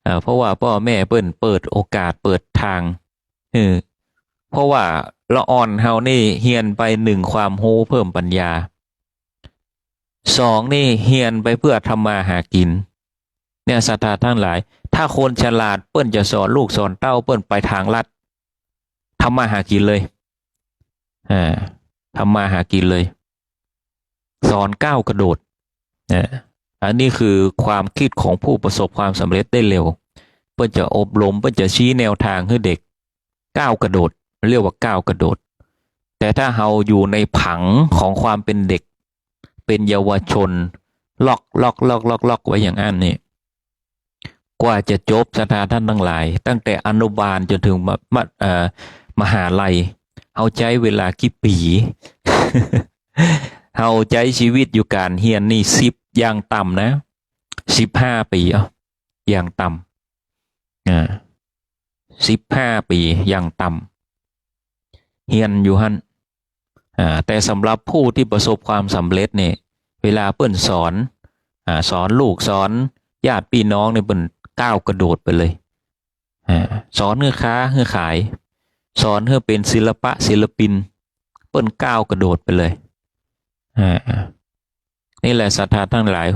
เอ่อ เพราะว่าป้อแม่เปิ้นเปิดโอกาส เปิดตาง เออ เพราะว่าละอ่อนเฮานี่เฮียนไป หนึ่ง ความฮู้ เพิ่มปัญญา สอง นี่เฮียนไปเพื่อทำมาหากิ๋น เนี่ย ศรัทธาต้านหลาย ถ้าคนฉลาดเปิ้นจะสอนลูกสอนเต้าเปิ้นไปตางลัด ทำมาหากิ๋นเลย อ่า ทำมาหากิ๋นเลย สอนก้าวกระโดด อ่า อันนี้คือความกึ๊ดของผู้ประสบความสำเร็จได้เร็ว เปิ้นจะอบรม เปิ้นจะชี้แนวตางหื้อเด็ก ก้าวกระโดด เรียกว่าก้าวกระโดด แต่ถ้าเฮาอยู่ในผังของความเป๋นเด็ก เป๋นเยาวชน ล็อก ล็อก ไว้อย่างอั้นนี่ กว่าจะจบ ศรัทธาต้านตังหลาย ตั้งแต่อนุบาลจ๋นเถิงมะ มะ เอ่อ มหาลัย เฮาใจ๊เวลากี่ปี๋ เฮาใจ๊ชีวิตอยู่ก๋านเฮียนนี่ สิบ อย่างต่ำนะ สิบห้าปี๋ เอ้า อย่างต่ำ อ่า สิบห้าปี๋อย่างต่ำ เฮียนอยู่หั้น อ่า แต่สำหรับผู้ตี้ประสบความสำเร็จนี่ เวลาเปิ้นสอน อ่า สอนลูก สอนญาติปี้น้องนี่ เปิ้นก้าวกระโดดไปเลย อ่า สอนหื้อค้าหื้อขาย สอนหื้อเป๋นศิลปะศิลปิน เปิ้นก้าวกระโดดไปเลย อ่า นี่แหละศรัทธาต้านหลาย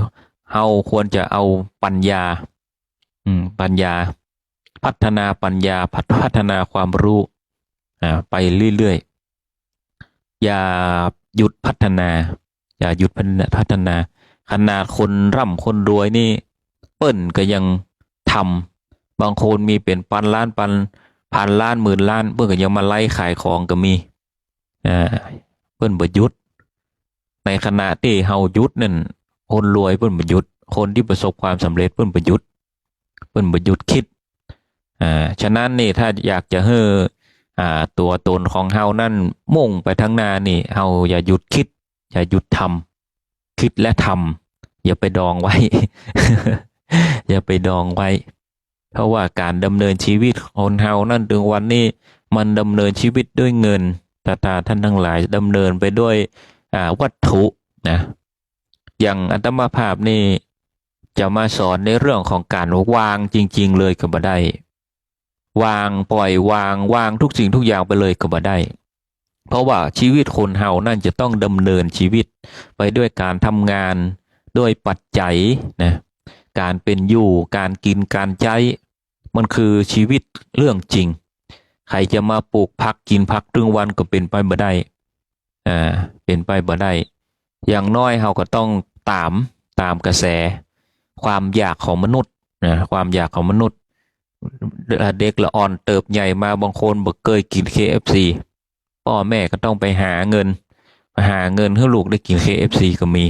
เฮาควรจะเอาปัญญา อืม ปัญญา พัฒนาปัญญา พัฒ- พัฒนาความฮู้ อ่า ไปเรื่อยๆ อย่าหยุดพัฒนา อย่าหยุดพัฒนา พัฒนา ขนาดคนร่ำคนรวยนี่ เปิ้นก็ยังทำ บางคนมีเป๋นปันล้าน ปัน พันล้าน หมื่นล้าน เปิ้นก็ยังมาไลฟ์ขายของก็มี อ่า เปิ้นบ่หยุด ในขณะตี้เฮาหยุดนั่น คนรวยเปิ้นบ่หยุด คนตี้ประสบความสำเร็จเปิ้นบ่หยุด เปิ้นบ่หยุดกึ๊ด อ่า ฉะนั้นนี่ ถ้าอยากจะหื้อ อ่า ตั๋วตนของเฮานั่นมุ่งไปตางหน้านี่ เฮาอย่าหยุดกึ๊ด อย่าหยุดทำ กึ๊ดและทำ อย่าไปดองไว้ อย่าไปดองไว้ เพราะว่าก๋านดำเนินชีวิตคนเฮานั่น เถิงวันนี้ มันดำเนินชีวิตด้วยเงิน ศรัทธาต้านตังหลาย ดำเนินไปด้วย อ่า วัตถุนะ อย่างอาตมาภาพนี่ จะมาสอนในเรื่องของก๋านวางจริงๆ เลยก็บ่ได้ วาง ปล่อยวาง วางทุกสิ่งทุกอย่างไปเลยก็บ่ได้ เพราะว่าชีวิตคนเฮานั่นจะต้องดำเนินชีวิตไปด้วยก๋านทำงาน ด้วยปัจจัยนะ ก๋านเป๋นอยู่ ก๋านกิ๋น ก๋านใจ๊ มันคือชีวิตเรื่องจริง ใผจะมาปลูกผักกิ๋นผักตึงวันก็เป๋นไปบ่ได้ อ่า เป๋นไปบ่ได้ อย่างน้อยเฮาก็ต้องต๋าม ต๋ามกระแส ความอยากของมนุษย์นะ ความอยากของมนุษย์ เด็กละอ่อนเติบใหญ่มา บางคนบ่เกยกิ๋น เค เอฟ ซี ป้อแม่ก็ต้องไปหาเงิน หาเงินหื้อลูกได้กิ๋น เค เอฟ ซี ก็มี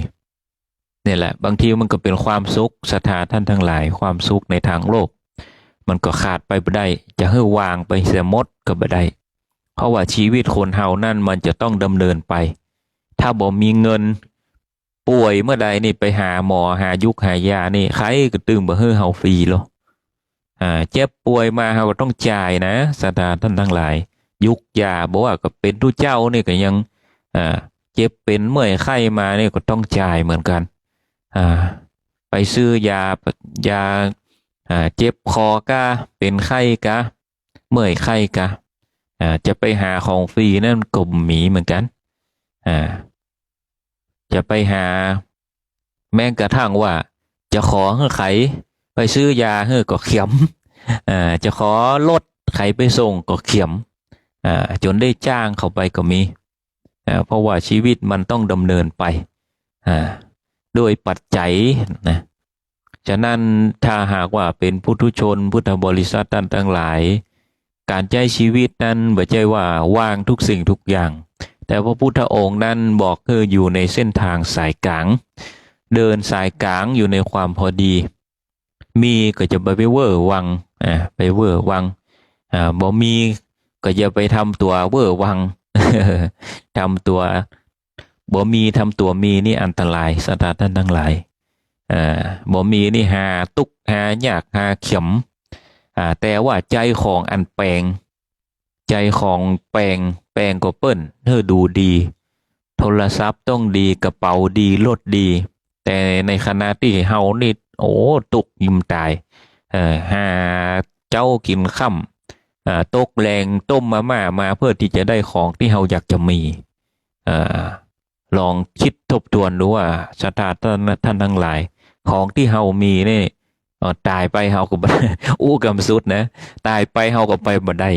นี่แหละ บางทีมันก็เป๋นความสุข ศรัทธาต้านตังหลาย ความสุขในตางโลก มันก็ขาดไปบ่ได้ จะหื้อวางไปเสียหมดก็บ่ได้ เพราะว่าชีวิตคนเฮานั่นมันจะต้องดำเนินไป ถ้าบ่มีเงิน ป่วยเมื่อใดนี่ไปหาหมอหายุกหายานี่ ใครก็ตึงบ่หื้อเฮาฟรีหรอก อ่า เจ็บป่วยมาเฮาก็ต้องจ่ายนะ ศรัทธาต้านตังหลาย ยุกยา บ่ว่าก็เป๋นตุ๊เจ้านี่ก็ยัง อ่า เจ็บเป๋นเมื่อยไข้มานี่ก็ต้องจ่ายเหมือนกั๋น อ่า ไปซื้อยา ยา อ่า เจ็บคอกา เป๋นไข้กา เมื่อยไข้กา อ่า จะไปหาของฟรีนั้นก็บ่มีเหมือนกั๋น อ่า จะไปหา แม้กระทั่งว่าจะขอหื้อใผไปซื้อยาหื้อก็เขียม อ่า จะขอรถใผไปส่งก็เขียม อ่า จ๋นได้จ้างเขาไปก็มี อ่า เพราะว่าชีวิตมันต้องดำเนินไป อ่า ด้วยปัจจัยนะ ฉะนั้นถ้าหากว่าเป๋นปุถุชน พุทธบริษัทต้านตังหลาย ก๋านใจ๊ชีวิตนั้นบ่ใจ้ว่าว่างทุกสิ่งทุกอย่าง แต่พระพุทธองค์นั้นบอกหื้ออยู่ในเส้นตางสายก๋าง เดินสายก๋างอยู่ในความพอดี มีก็จะบ่ไปเว่อร์วัง อ่า ไปเว่อร์วัง อ่า บ่มีก็อย่าไปทำตั๋วเว่อร์วัง ทำตั๋ว บ่มีทำตั๋วมีนี่อันตราย ศรัทธาต้านตังหลาย อ่า บ่มีนี่หาตุ๊กข์ หายาก หาเขียม อ่า แต่ว่าใจ๊ของอันแปง ใจ๊ของแปง แปงก็เปิ้นหื้อดูดี โทรศัพท์ต้องดี กระเป๋าดี รถดี แต่ในขณะตี้เฮานี่ โอ้ ตุ๊กข์ยิ่มต๋าย เอ่อ หาเจ๊ากิ๋นค่ำ อ่า ตกแลงต้มมาม่ามาเพื่อตี้จะได้ของตี้เฮาอยากจะมี อ่า ลองกึ๊ดทบตวนดูว่า ศรัทธาต้าน ต้านตังหลาย ของตี้เฮามีนี่ เอ่อ ต๋ายไปเฮาก็บ่ อู้กำสุดนะ ต๋ายไปเฮาก็ไปบ่ได้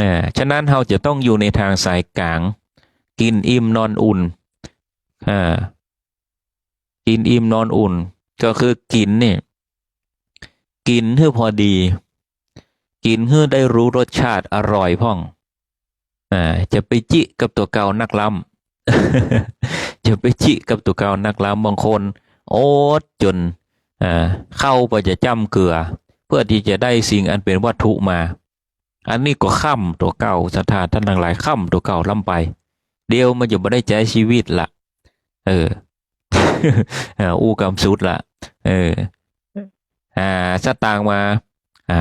อ่า ฉะนั้นเฮาจะต้องอยู่ในตางสายก๋าง กิ๋นอิ่มนอนอุ่น อ่า กิ๋นอิ่มนอนอุ่น ก็คือกิ๋นนี่ กิ๋นหื้อพอดี กิ๋นหื้อได้ฮู้รสชาติอร่อยพ่อง อ่า จะไปจิกับตั๋วเก่านักล้ำ จะไปจิกับตั๋วเก่านักล้ำ บางคนอดจ๋น อ่า ข้าวบ่จะจ้ำเกลือ เพื่อตี้จะได้สิ่งอันเป๋นวัตถุมา อันนี้ก็ค่ำตั๋วเก่า ศรัทธาต้านตังหลาย ค่ำตั๋วเก่าล้ำไป เดี๋ยวมันจะบ่ได้ใจ๊ชีวิตละ เออ อ่า อู้กำสุดละ เออ อ่า สตางค์มา อ่า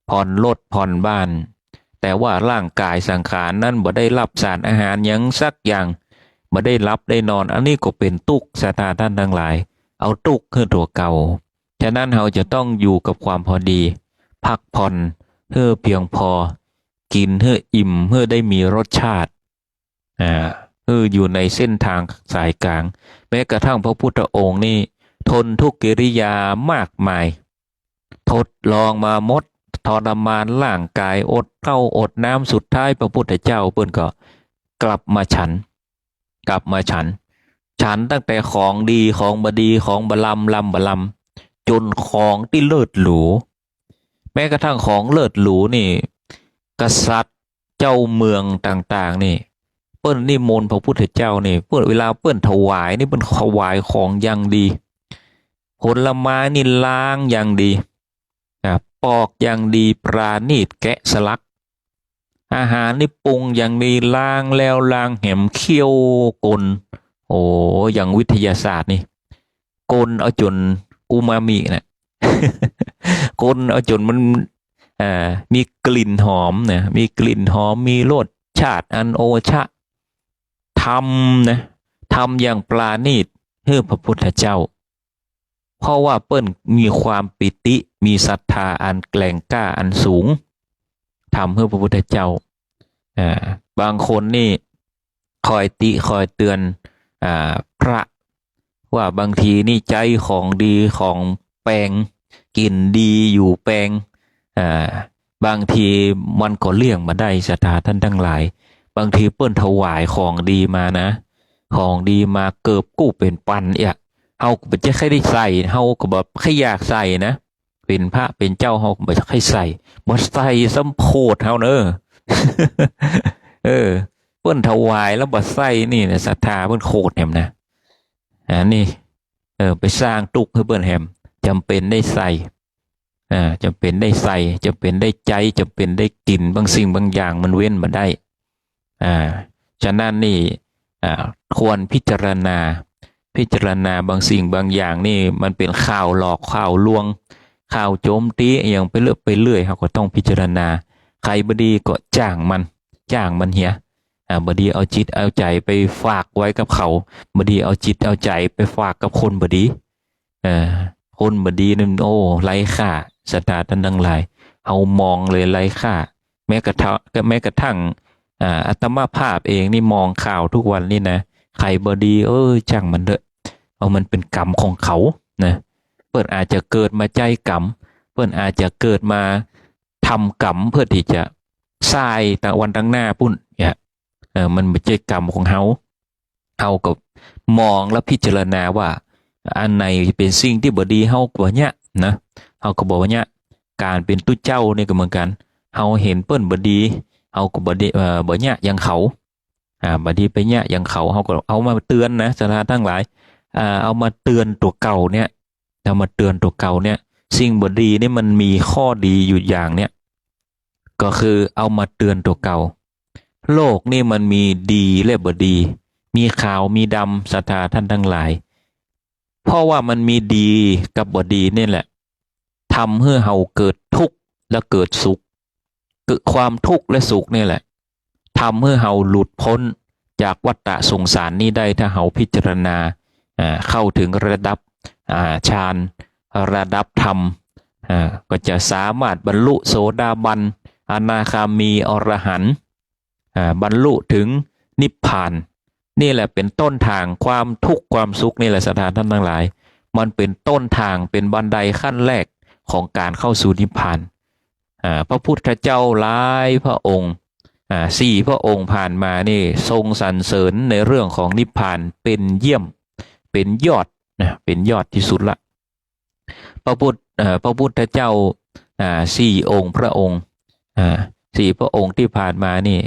ผ่อนรถผ่อนบ้าน แต่ว่าร่างก๋ายสังขารนั้นบ่ได้ฮับสารอาหารหยังสักอย่าง บ่ได้หลับได้นอน อันนี้ก็เป๋นตุ๊กข์ ศรัทธาต้านตังหลาย เอาตุ๊กข์หื้อตั๋วเก่า ฉะนั้นเฮาจะต้องอยู่กับความพอดี พักผ่อนหื้อเพียงพอ กิ๋นหื้ออิ่ม หื้อได้มีรสชาติ อ่า หื้ออยู่ในเส้นตางสายก๋าง แม้กระทั่งพระพุทธองค์นี่ทนทุกขกิริยามากมาย ทดลองมาหมด ทรมานร่างก๋าย อดข้าวอดน้ำ สุดท้ายพระพุทธเจ้าเปิ้นก็กลับมาฉัน กลับมาฉัน ฉันตั้งแต่ของดี ของบ่ดี ของบ่ล้ำ ล้ำบ่ล้ำ จ๋นของตี้เลิศหรู แม้กระทั่งของเลิศหรูนี่ กษัตริย์เจ้าเมืองต่างๆ นี่ เปิ้นนิมนต์พระพุทธเจ้านี่ เปิ้น เวลาเปิ้นถวายนี่ เปิ้นถวายของอย่างดี ผลไม้นี่ล้างอย่างดี อ่ะ ปอกอย่างดี ประณีตแกะสลัก อาหารนี่ปรุงอย่างดี ล้างแล้วล้างแหม เคี่ยวก๋น โอ้ อย่างวิทยาศาสตร์นี่ ก๋นเอาจ๋นอูมามิน่ะ ก๋นเอาจ๋นมัน อ่า มีกลิ่นหอมนะ มีกลิ่นหอม มีรสชาติอันโอชะ ทำนะ ทำอย่างประณีตหื้อพระพุทธเจ้า เพราะว่าเปิ้นมีความปีติ มีศรัทธาอันแกร่งกล้าอันสูง ทำหื้อพระพุทธเจ้า อ่า บางคนนี่คอยติคอยเตือน อ่า พระ ว่าบางทีนี่ใจ๊ของดีของแปง กิ๋นดีอยู่แปง อ่า บางทีมันก็เลี่ยงบ่ได้ ศรัทธาต้านตังหลาย บางทีเปิ้นถวายของดีมานะ ของดีมาเกือบกู้เป๋นปันเอี้ย เฮาก็บ่ใจ้ใค่ได้ใส่ เฮาก็บ่ใค่อยากใส่นะ เป๋นพระเป๋นเจ้าเฮาก็บ่ใค่ใส่ บ่ใส่ซ้ำโขดเฮาเน่อ เออ เปิ้นถวายแล้วบ่ใส่นี่นะ ศรัทธาเปิ้นโขดแหมนะ อันนี้ เออ ไปสร้างตุ๊กข์หื้อเปิ้นแหม จ๋ำเป๋นได้ใส่ อ่า จ๋ำเป๋นได้ใส่ จ๋ำเป๋นได้ใจ๊ จ๋ำเป๋นได้กิ๋น บางสิ่งบางอย่างมันเว้นบ่ได้ อ่า ฉะนั้นนี่ อ่า ควรพิจารณา พิจารณาบางสิ่งบางอย่างนี่มันเป๋นข่าวหลอกข่าวลวง ข่าวโจมตีอะหยังไปเรื่อยไปเรื่อย เฮาก็ต้องพิจารณา ใผบ่ดีก็จ้างมัน จ้างมันเหีย อ่า บ่ดีเอาจิตเอาใจ๋ไปฝากไว้กับเขา บ่ดีเอาจิตเอาใจ๋ไปฝากกับคนบ่ดี เอ่อ คนบ่ดีนั้น โอ้ ไร้ค่า ศรัทธาต้านตังหลาย เฮามองเลยไร้ค่า แม้กระทั่ง แม้กระทั่ง อ่า อาตมาภาพเองนี่มองข่าวกู้วันนี่นะ ใผบ่ดี เออ จ้างมันเต๊อะ เอามันเป๋นกรรมของเขานะ เปิ้นอาจจะเกิดมาใจ๊กรรม เปิ้นอาจจะเกิดมาทำกรรมเพื่อตี้จะส่ายตางวันตางหน้าปู้นเนี่ย เออ มันบ่ใจ้กรรมของเฮา เฮาก็มองและพิจารณาว่า อันไหนเป๋นสิ่งตี้บ่ดี เฮาก็บ่เยียะนะ เฮาก็บ่เยียะ ก๋านเป๋นตุ๊เจ้านี่ก็เหมือนกั๋น เฮาหันเปิ้นบ่ดี เฮาก็บ่ดี เอ่อ บ่เยียะหยังเขา อ่า บ่ดีไปเยียะหยังเขา เฮาก็เอามาเตือนนะ ศรัทธาตังหลาย อ่า เอามาเตือนตั๋วเก่าเนี่ย เอามาเตือนตั๋วเก่าเนี่ย สิ่งบ่ดีนี่มันมีข้อดีอยู่อย่างเนี่ย ก็คือเอามาเตือนตั๋วเก่า โลกนี่มันมีดีและบ่ดี มีขาวมีดำ ศรัทธาต้านตังหลาย เพราะว่ามันมีดีกับบ่ดีนี่แหละ ทำหื้อเฮาเกิดทุกข์และเกิดสุข คือความทุกข์และสุขนี่แหละ ทำหื้อเฮาหลุดป๊นจากวัฏฏะสงสารนี้ได้ ถ้าเฮาพิจารณา อ่า เข้าถึงระดับ อ่า ฌาน ระดับธรรม อ่า ก็จะสามารถบรรลุโสดาบัน อนาคามี อรหันต์ อ่า บรรลุถึงนิพพาน นี่แหละเป๋นต้นตาง ความทุกข์ความสุขนี่แหละ ศรัทธาต้านตังหลาย มันเป๋นต้นตาง เป๋นบันไดขั้นแรกของก๋านเข้าสู่นิพพาน อ่า พระพุทธเจ้าหลายพระองค์ อ่า สี่พระองค์ผ่านมานี่ทรงสรรเสริญในเรื่องของนิพพานเป๋นเยี่ยม เป๋นยอดนะ เป๋นยอดตี้สุดละ พระพุทธ เอ่อ พระพุทธเจ้า อ่า สี่องค์พระองค์ อ่า สี่พระองค์ตี้ผ่านมานี่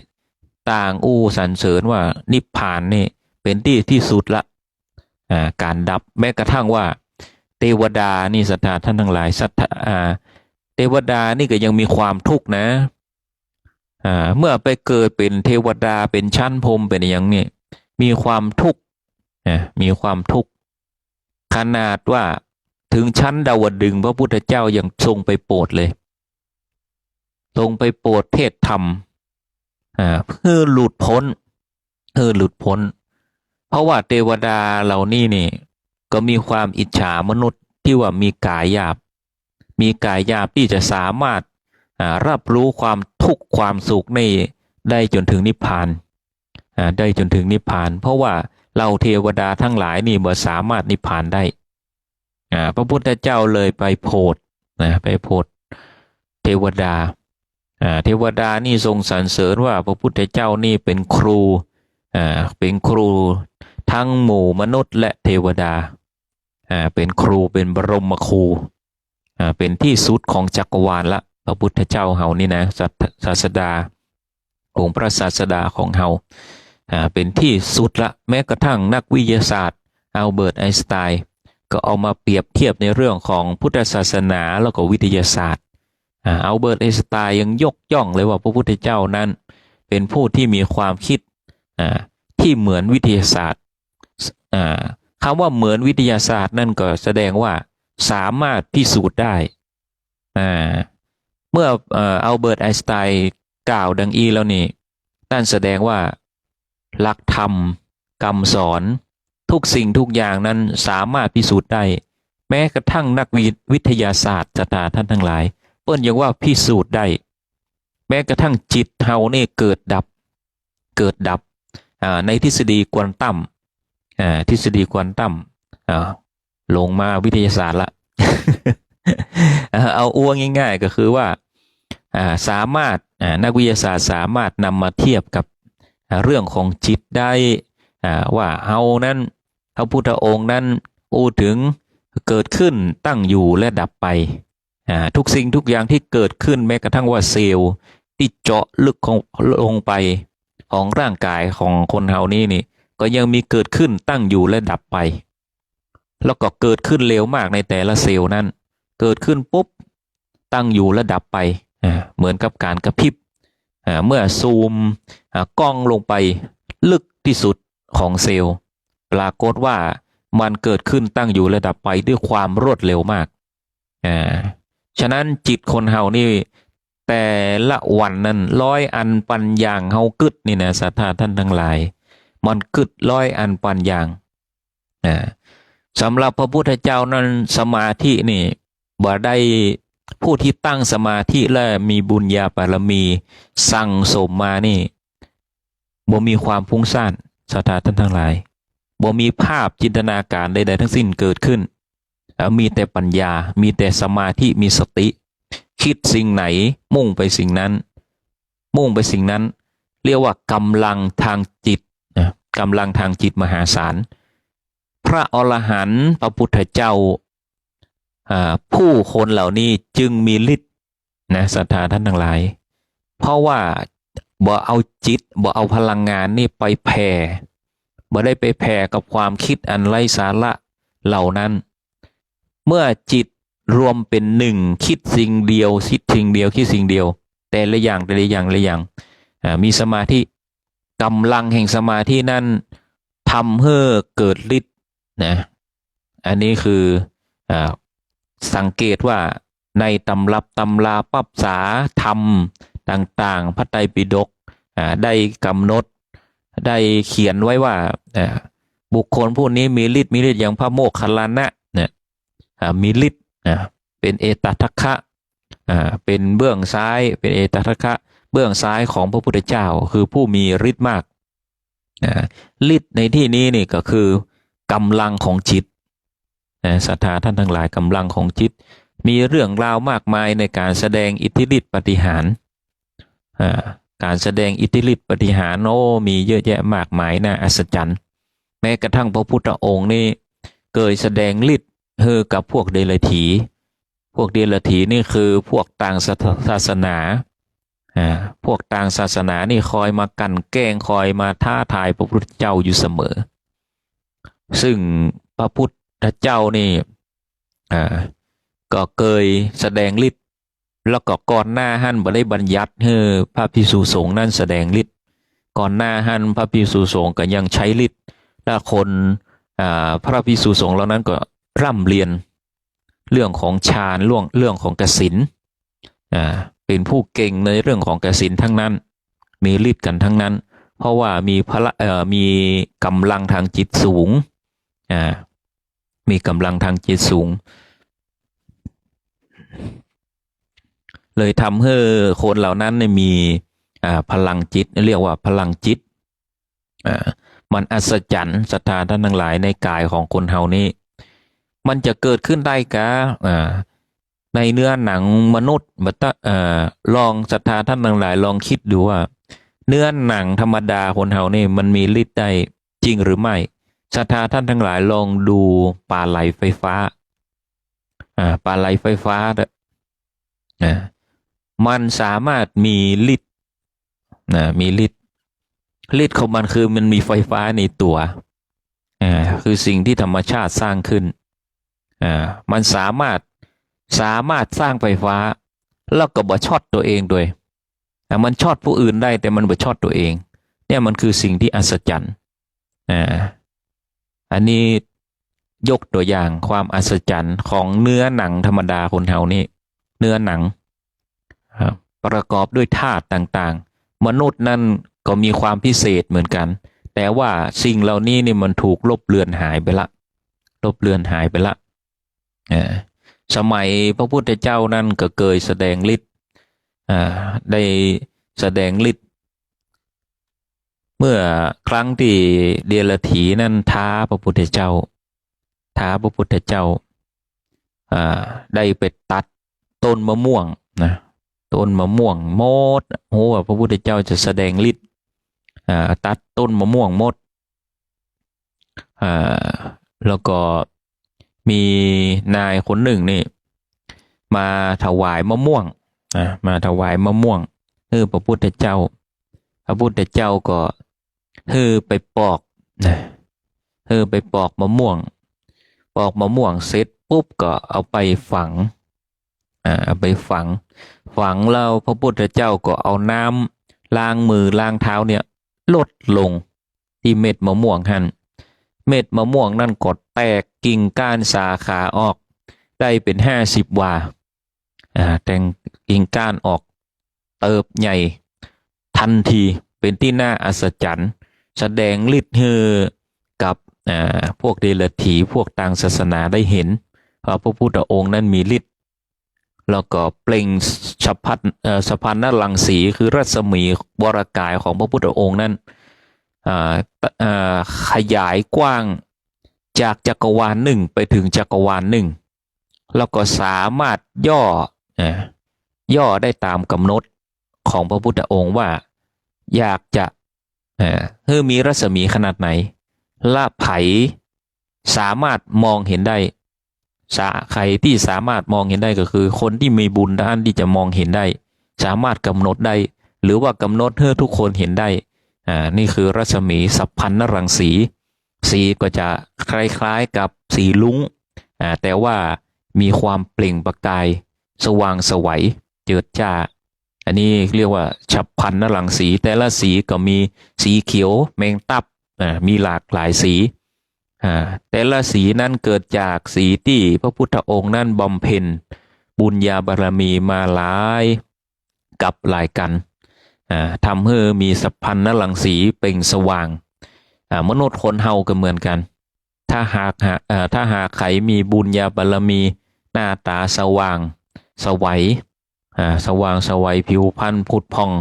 ต่างอู้สรรเสริญว่านิพพานนี่เป๋นตี้ตี้สุดละ อ่า ก๋านดับ แม้กระทั่งว่าเตวดานี่ ศรัทธาต้านตังหลาย ศรัทธา อ่า เตวดานี่ก็ยังมีความทุกข์นะ อ่า เมื่อไปเกิดเป๋นเตวดา เป๋นชั้นพรหม เป๋นอะหยังนี่ มีความทุกข์ นะ มีความทุกข์ ขนาดว่าถึงชั้นดาวดึงส์ พระพุทธเจ้ายังทรงไปโปรดเลย ทรงไปโปรดเทศน์ธรรม อ่า หื้อหลุดป๊น หื้อหลุดป๊น เพราะว่าเตวดาเหล่านี้นี่ ก็มีความอิจฉามนุษย์ตี้ว่ามีก๋ายหยาบ มีก๋ายหยาบตี้จะสามารถ อ่า ฮับฮู้ความทุกข์ความสุขนี่ได้จ๋นเถิงนิพพาน อ่า ได้จ๋นเถิงนิพพาน เพราะว่าเหล่าเตวดาตังหลายนี่บ่สามารถนิพพานได้ อ่า พระพุทธเจ้าเลยไปโปรดนะ ไปโปรดเตวดา อ่า เตวดานี่ทรงสรรเสริญว่าพระพุทธเจ้านี่เป๋นครู อ่า เป๋นครูตังหมู่มนุษย์และเตวดา อ่า เป๋นครู เป๋นบรมครู อ่า เป๋นตี้สุดของจักรวาลละ พระพุทธเจ้าเฮานี่นะ ศาส- ศาสดา องค์พระศาสดาของเฮา อ่า เป๋นตี้สุดละ แม้กระทั่งนักวิทยาศาสตร์ อัลเบิร์ต ไอน์สไตน์ ก็เอามาเปรียบเทียบในเรื่องของพุทธศาสนาแล้วก็วิทยาศาสตร์ อ่า อัลเบิร์ต ไอน์สไตน์ยังยกย่องเลยว่าพระพุทธเจ้านั้นเป๋นผู้ตี้มีความคิด อ่า ตี้เหมือนวิทยาศาสตร์ อ่า กำว่าเหมือนวิทยาศาสตร์นั่นก็แสดงว่าสามารถพิสูจน์ได้ อ่า เมื่อ เอ่อ อัลเบิร์ต ไอน์สไตน์กล่าวดังอี้แล้วนี่ นั่นแสดงว่าหลักธรรม กำสอน ทุกสิ่งทุกอย่างนั้นสามารถพิสูจน์ได้ แม้กระทั่งนักวิ- วิทยาศาสตร์ ศรัทธาต้านตังหลาย เปิ้นยังว่าพิสูจน์ได้ แม้กระทั่งจิตเฮานี่เกิดดับ เกิดดับ อ่า ในทฤษฎีควอนตัม อ่า ทฤษฎีควอนตัม อ่า ลงมาวิทยาศาสตร์ละ อ่า เอาอ้วงง่ายๆ ก็คือว่า อ่า สามารถ อ่า นักวิทยาศาสตร์สามารถนำมาเทียบกับ อ่า เรื่องของจิตได้ อ่า ว่าเฮานั้น พระพุทธองค์นั้นอู้เถิงเกิดขึ้น ตั้งอยู่ และดับไป อ่า ทุกสิ่งทุกอย่างตี้เกิดขึ้น แม้กระทั่งว่าเซลล์ตี้เจาะลึกของ- ลงไปของร่างกายของคนเฮานี้นี่ ก็ยังมีเกิดขึ้น ตั้งอยู่ และดับไป แล้วก็เกิดขึ้นเร็วมากในแต่ละเซลล์นั้น เกิดขึ้นปุ๊บ ตั้งอยู่ และดับไป อ่า เหมือนกับก๋านกระพริบ อ่า เมื่อซูม อ่า กล้องลงไปลึกตี้สุดของเซลล์ ปรากฏว่า มันเกิดขึ้นตั้งอยู่และดับไปด้วยความรวดเร็วมาก อ่า ฉะนั้นจิตคนเฮานี่ แต่ละวันนั้นร้อยอันปันอย่างเฮากึ๊ดนี่นะ ศรัทธาท่านทั้งหลาย มันกึ๊ดร้อยอันปันอย่าง นะ สำหรับพระพุทธเจ้านั้นสมาธินี่บ่ได้ ผู้ที่ตั้งสมาธิและมีบุญญาบารมีสั่งสมมานี่ บ่มีความฟุ้งซ่าน ศรัทธาท่านทั้งหลาย บ่มีภาพจินตนาการใดๆ ทั้งสิ้นเกิดขึ้น เอ่อ มีแต่ปัญญา มีแต่สมาธิ มีสติ คิดสิ่งไหน มุ่งไปสิ่งนั้น มุ่งไปสิ่งนั้น เรียกว่ากำลังทางจิตนะ กำลังทางจิตมหาศาล พระอรหันต์ พระพุทธเจ้า อ่า ผู้คนเหล่านี้จึงมีฤทธิ์นะ ศรัทธาท่านทั้งหลาย เพราะว่าบ่เอาจิต บ่เอาพลังงานนี่ไปแผ่ บ่ได้ไปแผ่กับความคิดอันไร้สาระเหล่านั้น เมื่อจิตรวมเป็นหนึ่ง คิดสิ่งเดียว คิดสิ่งเดียว คิดสิ่งเดียว แต่ละอย่าง แต่ละอย่าง ละอย่าง อ่า มีสมาธิ กำลังแห่งสมาธินั้นทำให้เกิดฤทธิ์นะ อันนี้คือ อ่า สังเกตว่าในตำรับตำราปรัชญาธรรมต่างๆ พระไตรปิฎก อ่า ได้กำหนด ได้เขียนไว้ว่า อ่า บุคคลผู้นี้มีฤทธิ์ มีฤทธิ์อย่างพระโมคคัลลานะเนี่ย อ่า มีฤทธิ์ อ่า เป็นเอตทัคคะ อ่า เป็นเบื้องซ้าย เป็นเอตทัคคะ เบื้องซ้ายของพระพุทธเจ้า คือผู้มีฤทธิ์มาก อ่า ฤทธิ์ในที่นี้นี่ก็คือกำลังของจิต นะ ศรัทธาท่านทั้งหลาย กำลังของจิต มีเรื่องราวมากมายในการแสดงอิทธิฤทธิปาฏิหาริย์ อ่า การแสดงอิทธิฤทธิปาฏิหาริย์ โอ้ มีเยอะแยะมากมาย น่าอัศจรรย์ แม้กระทั่งพระพุทธองค์นี่เกยแสดงฤทธิ์ให้กับพวกเดรัจฉี พวกเดรัจฉีนี่คือพวกต่างศาส- ศาสนา อ่า พวกต่างศาสนานี่คอยมากลั่นแกล้ง คอยมาท้าทายพระพุทธเจ้าอยู่เสมอ ซึ่งพระพุทธเจ้านี่ อ่า ก็เกยแสดงฤทธิ์ แล้วก็ก่อนหน้าหั้นบ่ได้บัญญัติให้พระภิกษุสงฆ์นั้นแสดงฤทธิ์ ก่อนหน้าหั้นพระภิกษุสงฆ์ก็ยังใช้ฤทธิ์ และคน อ่า พระภิกษุสงฆ์เหล่านั้นก็ร่ำเรียนเรื่องของฌาน เรื่อง เรื่องของกสิณ อ่า เป็นผู้เก่งในเรื่องของกสิณทั้งนั้น มีฤทธิ์กันทั้งนั้น เพราะว่ามีพละ เอ่อ มีกำลังทางจิตสูง อ่า มีกำลังทางจิตสูง เลยทำให้คนเหล่านั้นเนี่ยมี อ่า พลังจิต เรียกว่าพลังจิต อ่า มันอัศจรรย์ ศรัทธาท่านทั้งหลาย ในกายของคนเฮานี้ มันจะเกิดขึ้นได้กา อ่า ในเนื้อหนังมนุษย์ บ่ตะ- เอ่อ ลอง ศรัทธาท่านทั้งหลายลองคิดดูว่า เนื้อหนังธรรมดาคนเฮานี่มันมีฤทธิ์ได้จริงหรือไม่ ศรัทธาท่านทั้งหลายลองดูปาไหลไฟฟ้า อ่า ปาไหลไฟฟ้าเถอะ นะ มันสามารถมีฤทธิ์ นะ มีฤทธิ์ ฤทธิ์ของมันคือมันมีไฟฟ้าในตัว อ่า คือสิ่งที่ธรรมชาติสร้างขึ้น อ่า มันสามารถ สามารถสร้างไฟฟ้า แล้วก็บ่ช็อตตัวเองด้วย อ่า มันช็อตผู้อื่นได้ แต่มันบ่ช็อตตัวเอง เนี่ยมันคือสิ่งที่อัศจรรย์ อ่า อันนี้ยกตัวอย่างความอัศจรรย์ของเนื้อหนังธรรมดาคนเฮานี่ เนื้อหนัง อ่า ประกอบด้วยธาตุต่างๆ มนุษย์นั่นก็มีความพิเศษเหมือนกัน แต่ว่าสิ่งเหล่านี้นี่มันถูกลบเลือนหายไปละ ลบเลือนหายไปละ อ่า สมัยพระพุทธเจ้านั่นก็เกยแสดงฤทธิ์ อ่า ได้แสดงฤทธิ์ เมื่อครั้งที่เดรัจฉีนั่นท้าพระพุทธเจ้า ท้าพระพุทธเจ้า อ่า ได้ไปตัดต้นมะม่วงนะ ต้นมะม่วงหมด โอ้ พระพุทธเจ้าจะแสดงฤทธิ์ อ่า ตัดต้นมะม่วงหมด อ่า แล้วก็มีนายคนหนึ่งนี่ มาถวายมะม่วง อ่า มาถวายมะม่วง ให้พระพุทธเจ้า พระพุทธเจ้าก็ให้ไปปอกนะ ให้ไปปอกมะม่วง ปอกมะม่วงเสร็จปุ๊บก็เอาไปฝัง อ่า เอาไปฝัง ฝังแล้วพระพุทธเจ้าก็เอาน้ำล้างมือล้างเท้าเนี่ย หยดลงที่เม็ดมะม่วงหั้น เม็ดมะม่วงนั้นก็แตกกิ่งก้านสาขาออก ได้เป๋นห้าสิบวา อ่า แตกกิ่งก้านออก เติบใหญ่ตันที เป๋นตี้น่าอัศจรรย์ แสดงฤทธิ์หื้อกับ อ่า พวกเดรัจฉี พวกต่างศาสนาได้หัน ว่าพระพุทธองค์นั้นมีฤทธิ์ แล้วก็เปล่งฉัพพัน เอ่อ ฉัพพันนรังสี คือรัศมีวรกายของพระพุทธองค์นั้น อ่า อ่า ขยายกว้างจากจักรวาลนึ่งไปเถิงจักรวาลนึ่ง แล้วก็สามารถย่อ อ่า ย่อได้ต๋ามก๋ำหนดของพระพุทธองค์ว่าอยากจะ อ่า หื้อมีรัศมีขนาดไหน และใผสามารถมองหันได้ สา- ใผตี้สามารถมองหันได้ก็คือคนตี้มีบุญด้านตี้จะมองหันได้ สามารถก๋ำหนดได้ หรือว่าก๋ำหนดหื้อทุกคนหันได้ อ่า นี่คือรัศมีฉัพพันนรังสี สีก็จะคล้ายๆกับสีรุ้ง อ่า แต่ว่ามีความเปล่งประกาย สว่างไสว เจิดจ้า อันนี้เรียกว่าฉัพพันนรังสี แต่ละสีก็มีสีเขียวแมงตับ อ่า มีหลากหลายสี อ่า แต่ละสีนั้นเกิดจากสีตี้พระพุทธองค์นั้นบำเพ็ญบุญญาบารมีมาหลายกับหลายกัณฑ์ อ่า ทำหื้อมีฉัพพันนรังสีเปล่งสว่าง อ่า มนุษย์คนเฮาก็เหมือนกั๋น ถ้าหาก หา- เอ่อ ถ้าหากใผมีบุญญาบารมี หน้าต๋าสว่างไสว อ่า สว่างไสว ผิวพรรณผุดผ่อง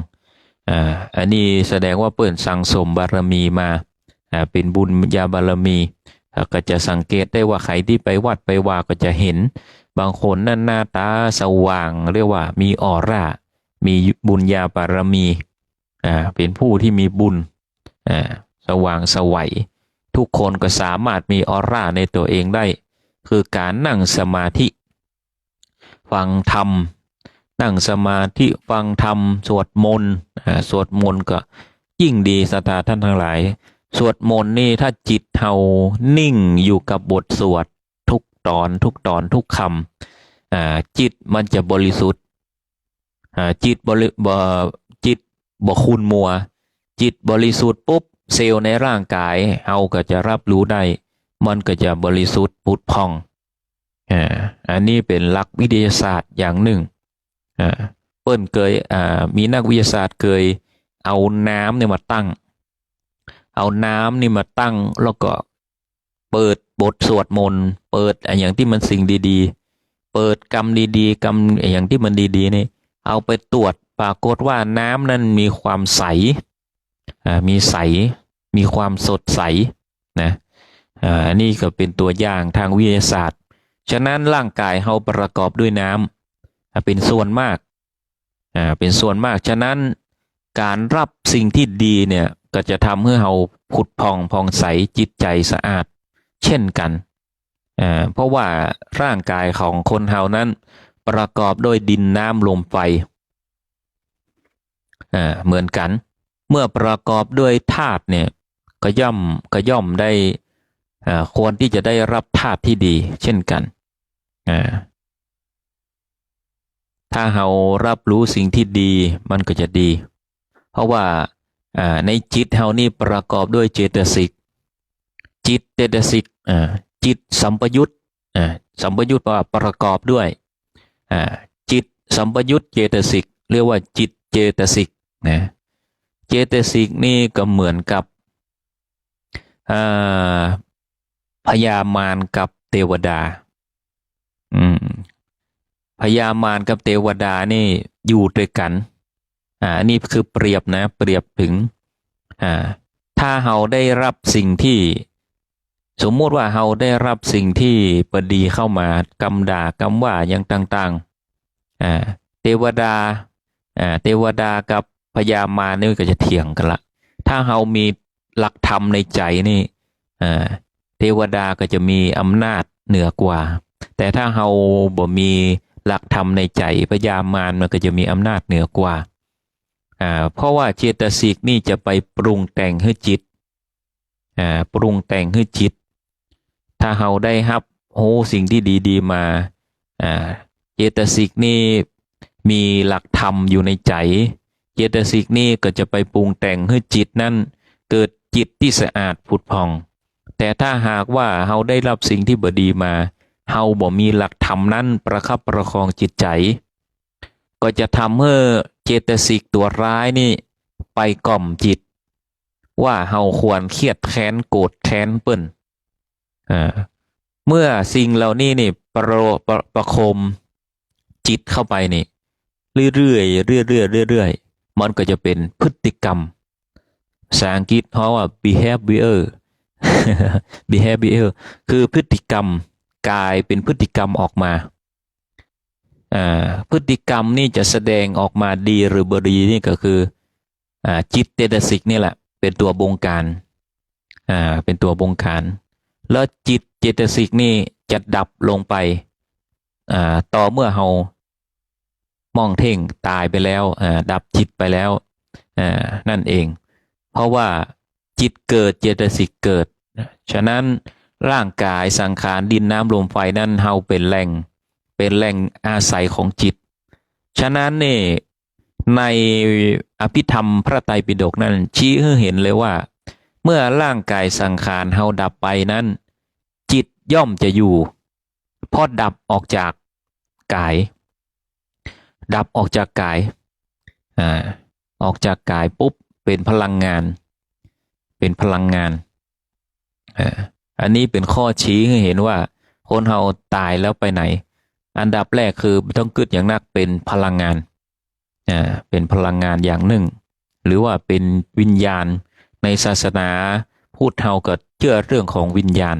อ่า อันนี้แสดงว่าเปิ้นสั่งสมบารมีมา อ่า เป๋นบุญญาบารมี อ่า ก็จะสังเกตได้ว่าใผตี้ไปวัดไปวาก็จะหัน บางคนนั้นหน้าต๋าสว่าง เรียกว่ามีออร่า มีบุญญาบารมี อ่า เป๋นผู้ตี้มีบุญ อ่า สว่างไสว ทุกคนก็สามารถมีออร่าในตั๋วเองได้ คือก๋านนั่งสมาธิ ฟังธรรม นั่งสมาธิฟังธรรม สวดมนต์ อ่า สวดมนต์ก็ยิ่งดี ศรัทธาต้านตังหลาย สวดมนต์นี่ถ้าจิตเฮานิ่งอยู่กับบทสวดทุกต๋อน ทุกต๋อน ทุกคำ อ่า จิตมันจะบริสุทธิ์ อ่า จิตบริ- บ่- จิตบ่ขุ่นมัว จิตบริสุทธิ์ปุ๊บ เซลล์ในร่างก๋ายเฮาก็จะรับรู้ได้ มันก็จะบริสุทธิ์ผุดผ่อง อ่า อันนี้เป๋นหลักวิทยาศาสตร์อย่างนึ่ง อ่า เปิ้นเกย อ่า มีนักวิทยาศาสตร์เกยเอาน้ำเนี่ยมาตั้ง เอาน้ำนี่มาตั้ง แล้วก็เปิดบทสวดมนต์ เปิดอะหยังตี้มันสิ่งดีๆ เปิดกำดีๆ กำอะหยังตี้มันดีๆ นี่ เอาไปตรวจ ปรากฏว่าน้ำนั้นมีความใส อ่า มีใส มีความสดใส นะ อ่า อันนี้ก็เป๋นตั๋วอย่างตางวิทยาศาสตร์ ฉะนั้นร่างก๋ายเฮาประกอบด้วยน้ำ อ่า เป๋นส่วนมาก อ่า เป๋นส่วนมาก ฉะนั้นก๋านรับสิ่งตี้ดีเนี่ย ก็จะทำหื้อเฮาผุดผ่องผ่องใส จิตใจ๋สะอาด เช่นกั๋น อ่า เพราะว่าร่างก๋ายของคนเฮานั้นประกอบด้วยดิน น้ำ ลม ไฟ อ่า เหมือนกั๋น เมื่อประกอบด้วยธาตุเนี่ย ก็ย่อม ก็ย่อมได้ อ่า ควรตี้จะได้รับธาตุตี้ดี เช่นกั๋น อ่า ถ้าเฮารับรู้สิ่งตี้ดี มันก็จะดี เพราะว่า อ่า ในจิตเฮานี่ประกอบด้วยเจตสิก จิตเจตสิก อ่า จิตสัมปยุต อ่า สัมปยุตแปลว่าประกอบด้วย อ่า จิตสัมปยุตเจตสิก เรียกว่าจิตเจตสิก นะ เจตสิกนี่ก็เหมือนกับ อ่า พญามารกับเตวดา อืม พญามารกับเตวดานี่อยู่ตวยกั๋น อ่า อันนี้คือเปรียบนะ เปรียบเถิง อ่า ถ้าเฮาได้รับสิ่งตี้ สมมุติว่าเฮาได้รับสิ่งตี้บ่ดีเข้ามา กำด่ากำว่าอะหยังต่างๆ อ่า เตวดา อ่า เตวดากับพญามารนี่ก็จะเถียงกั๋นละ ถ้าเฮามีหลักธรรมในใจ๋นี่ อ่า เตวดาก็จะมีอำนาจเหนือกว่า แต่ถ้าเฮาบ่มีหลักธรรมในใจ๋ พญามารมันก็จะมีอำนาจเหนือกว่า อ่า เพราะว่าเจตสิกนี่จะไปปรุงแต่งหื้อจิต อ่า ปรุงแต่งหื้อจิต ถ้าเฮาได้ฮับฮู้สิ่งตี้ดีๆ มา อ่า เจตสิกนี่มีหลักธรรมอยู่ในใจ๋ เจตสิกนี่ก็จะไปปรุงแต่งหื้อจิตนั้นเกิดจิตตี้สะอาดผุดผ่อง แต่ถ้าหากว่าเฮาได้รับสิ่งตี้บ่ดีมา เฮาบ่มีหลักธรรมนั้นประคับประคองจิตใจ๋ ก็จะทำหื้อเจตสิกตั๋วร้ายนี่ไปกล่อมจิต ว่าเฮาควรเคียดแค้นโกรธแค้นเปิ้น อ่า เมื่อสิ่งเหล่านี้นี่ประ ประ ประโคมจิตเข้าไปนี่ เรื่อยๆ เรื่อยๆ เรื่อยๆ มันก็จะเป๋นพฤติกรรม ภาษาอังกฤษฮ้องว่า behavior behavior คือพฤติกรรม ก๋ายเป๋นพฤติกรรมออกมา อ่า พฤติกรรมนี่จะแสดงออกมาดีหรือบ่ดีนี่ก็คือ อ่า จิตเจตสิกนี่แหละเป๋นตั๋วบงการ อ่า เป๋นตั๋วบงการ แล้วจิตเจตสิกนี่จะดับลงไป อ่า ต่อเมื่อเฮาม่องเท่งต๋ายไปแล้ว อ่า ดับจิตไปแล้ว อ่า นั่นเอง เพราะว่าจิตเกิด เจตสิกเกิด ฉะนั้นร่างก๋ายสังขารดินน้ำลมไฟนั้นเฮาเป๋นแหล่ง เป๋นแหล่งอาศัยของจิต ฉะนั้นนี่ ในอภิธรรมพระไตรปิฎกนั้นชี้หื้อเห็นเลยว่า เมื่อร่างก๋ายสังขารเฮาดับไปนั้น จิตย่อมจะอยู่ เพราะดับออกจากก๋าย ดับออกจากก๋าย อ่า ออกจากก๋ายปุ๊บ เป๋นพลังงาน เป๋นพลังงาน อ่า อันนี้เป๋นข้อชี้หื้อเห็นว่าคนเฮาต๋ายแล้วไปไหน อันดับแรกคือต้องกึ๊ดอย่างนักเป๋นพลังงาน อ่า เป๋นพลังงานอย่างนึ่ง หรือว่าเป๋นวิญญาณ ในศาสนาพุทธเฮาก็เจื้อเรื่องของวิญญาณ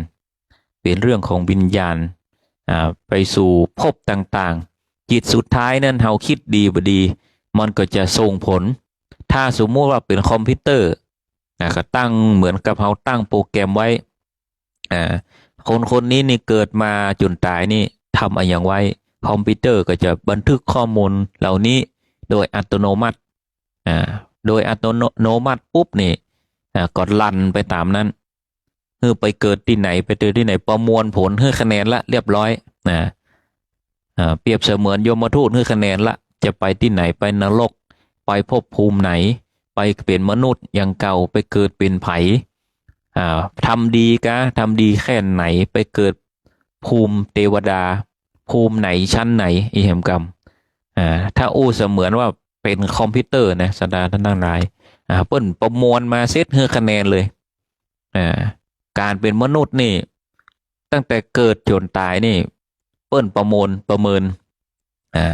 เป๋นเรื่องของวิญญาณ อ่า ไปสู่ภพต่างๆ จิตสุดท้ายนั้นเฮากึ๊ดดีบ่ดี มันก็จะส่งผล ถ้าสมมุติว่าเป๋นคอมพิวเตอร์ นะ ก็ตั้งเหมือนกับเฮาตั้งโปรแกรมไว้ อ่า คนคนนี้นี่เกิดมาจ๋นต๋ายนี่ทำอะหยังไว้ คอมพิวเตอร์ก็จะบันทึกข้อมูลเหล่านี้โดยอัตโนมัติ อ่า โดยอัตโนมัติปุ๊บนี่ อ่า ก็รันไปต๋ามนั้น หื้อไปเกิดตี้ไหน ไปเกิดตี้ไหน ประมวลผลหื้อคะแนนละเรียบร้อย นะ อ่า เปรียบเสมือนยมทูตหื้อคะแนนละ จะไปตี้ไหน ไปนรก ไปภพภูมิไหน ไปเป๋นมนุษย์อย่างเก่า ไปเกิดเป๋นใผ อ่า ทำดีกา ทำดีแค่ไหน ไปเกิดภูมิเตวดา ภูมิไหนชั้นไหน อีแหมกำ อ่า ถ้าอู้เสมือนว่าเป๋นคอมพิวเตอร์นะ ศรัทธาต้านตังหลาย อ่า เปิ้นประมวลมาเสร็จหื้อคะแนนเลย อ่า ก๋านเป๋นมนุษย์นี่ ตั้งแต่เกิดจ๋นต๋ายนี่ เปิ้นประมวล ประเมิน อ่า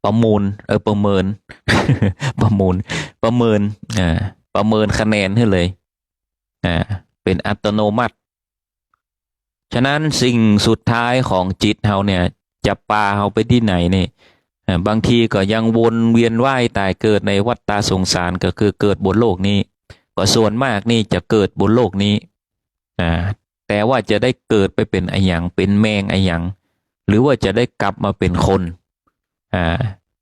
ประมูล เออ ประเมิน ประมูล ประเมิน อ่า ประเมินคะแนนหื้อเลย อ่า เป๋นอัตโนมัติ ฉะนั้นสิ่งสุดท้ายของจิตเฮาเนี่ย จะปาเฮาไปตี้ไหนนี่ อ่า บางทีก็ยังวนเวียนว่ายต๋ายเกิดในวัฏฏะสงสาร ก็คือเกิดบนโลกนี้ ก็ส่วนมากนี่จะเกิดบนโลกนี้ อ่า แต่ว่าจะได้เกิดไปเป๋นอะหยัง เป๋นแมงอะหยัง หรือว่าจะได้กลับมาเป๋นคน อ่า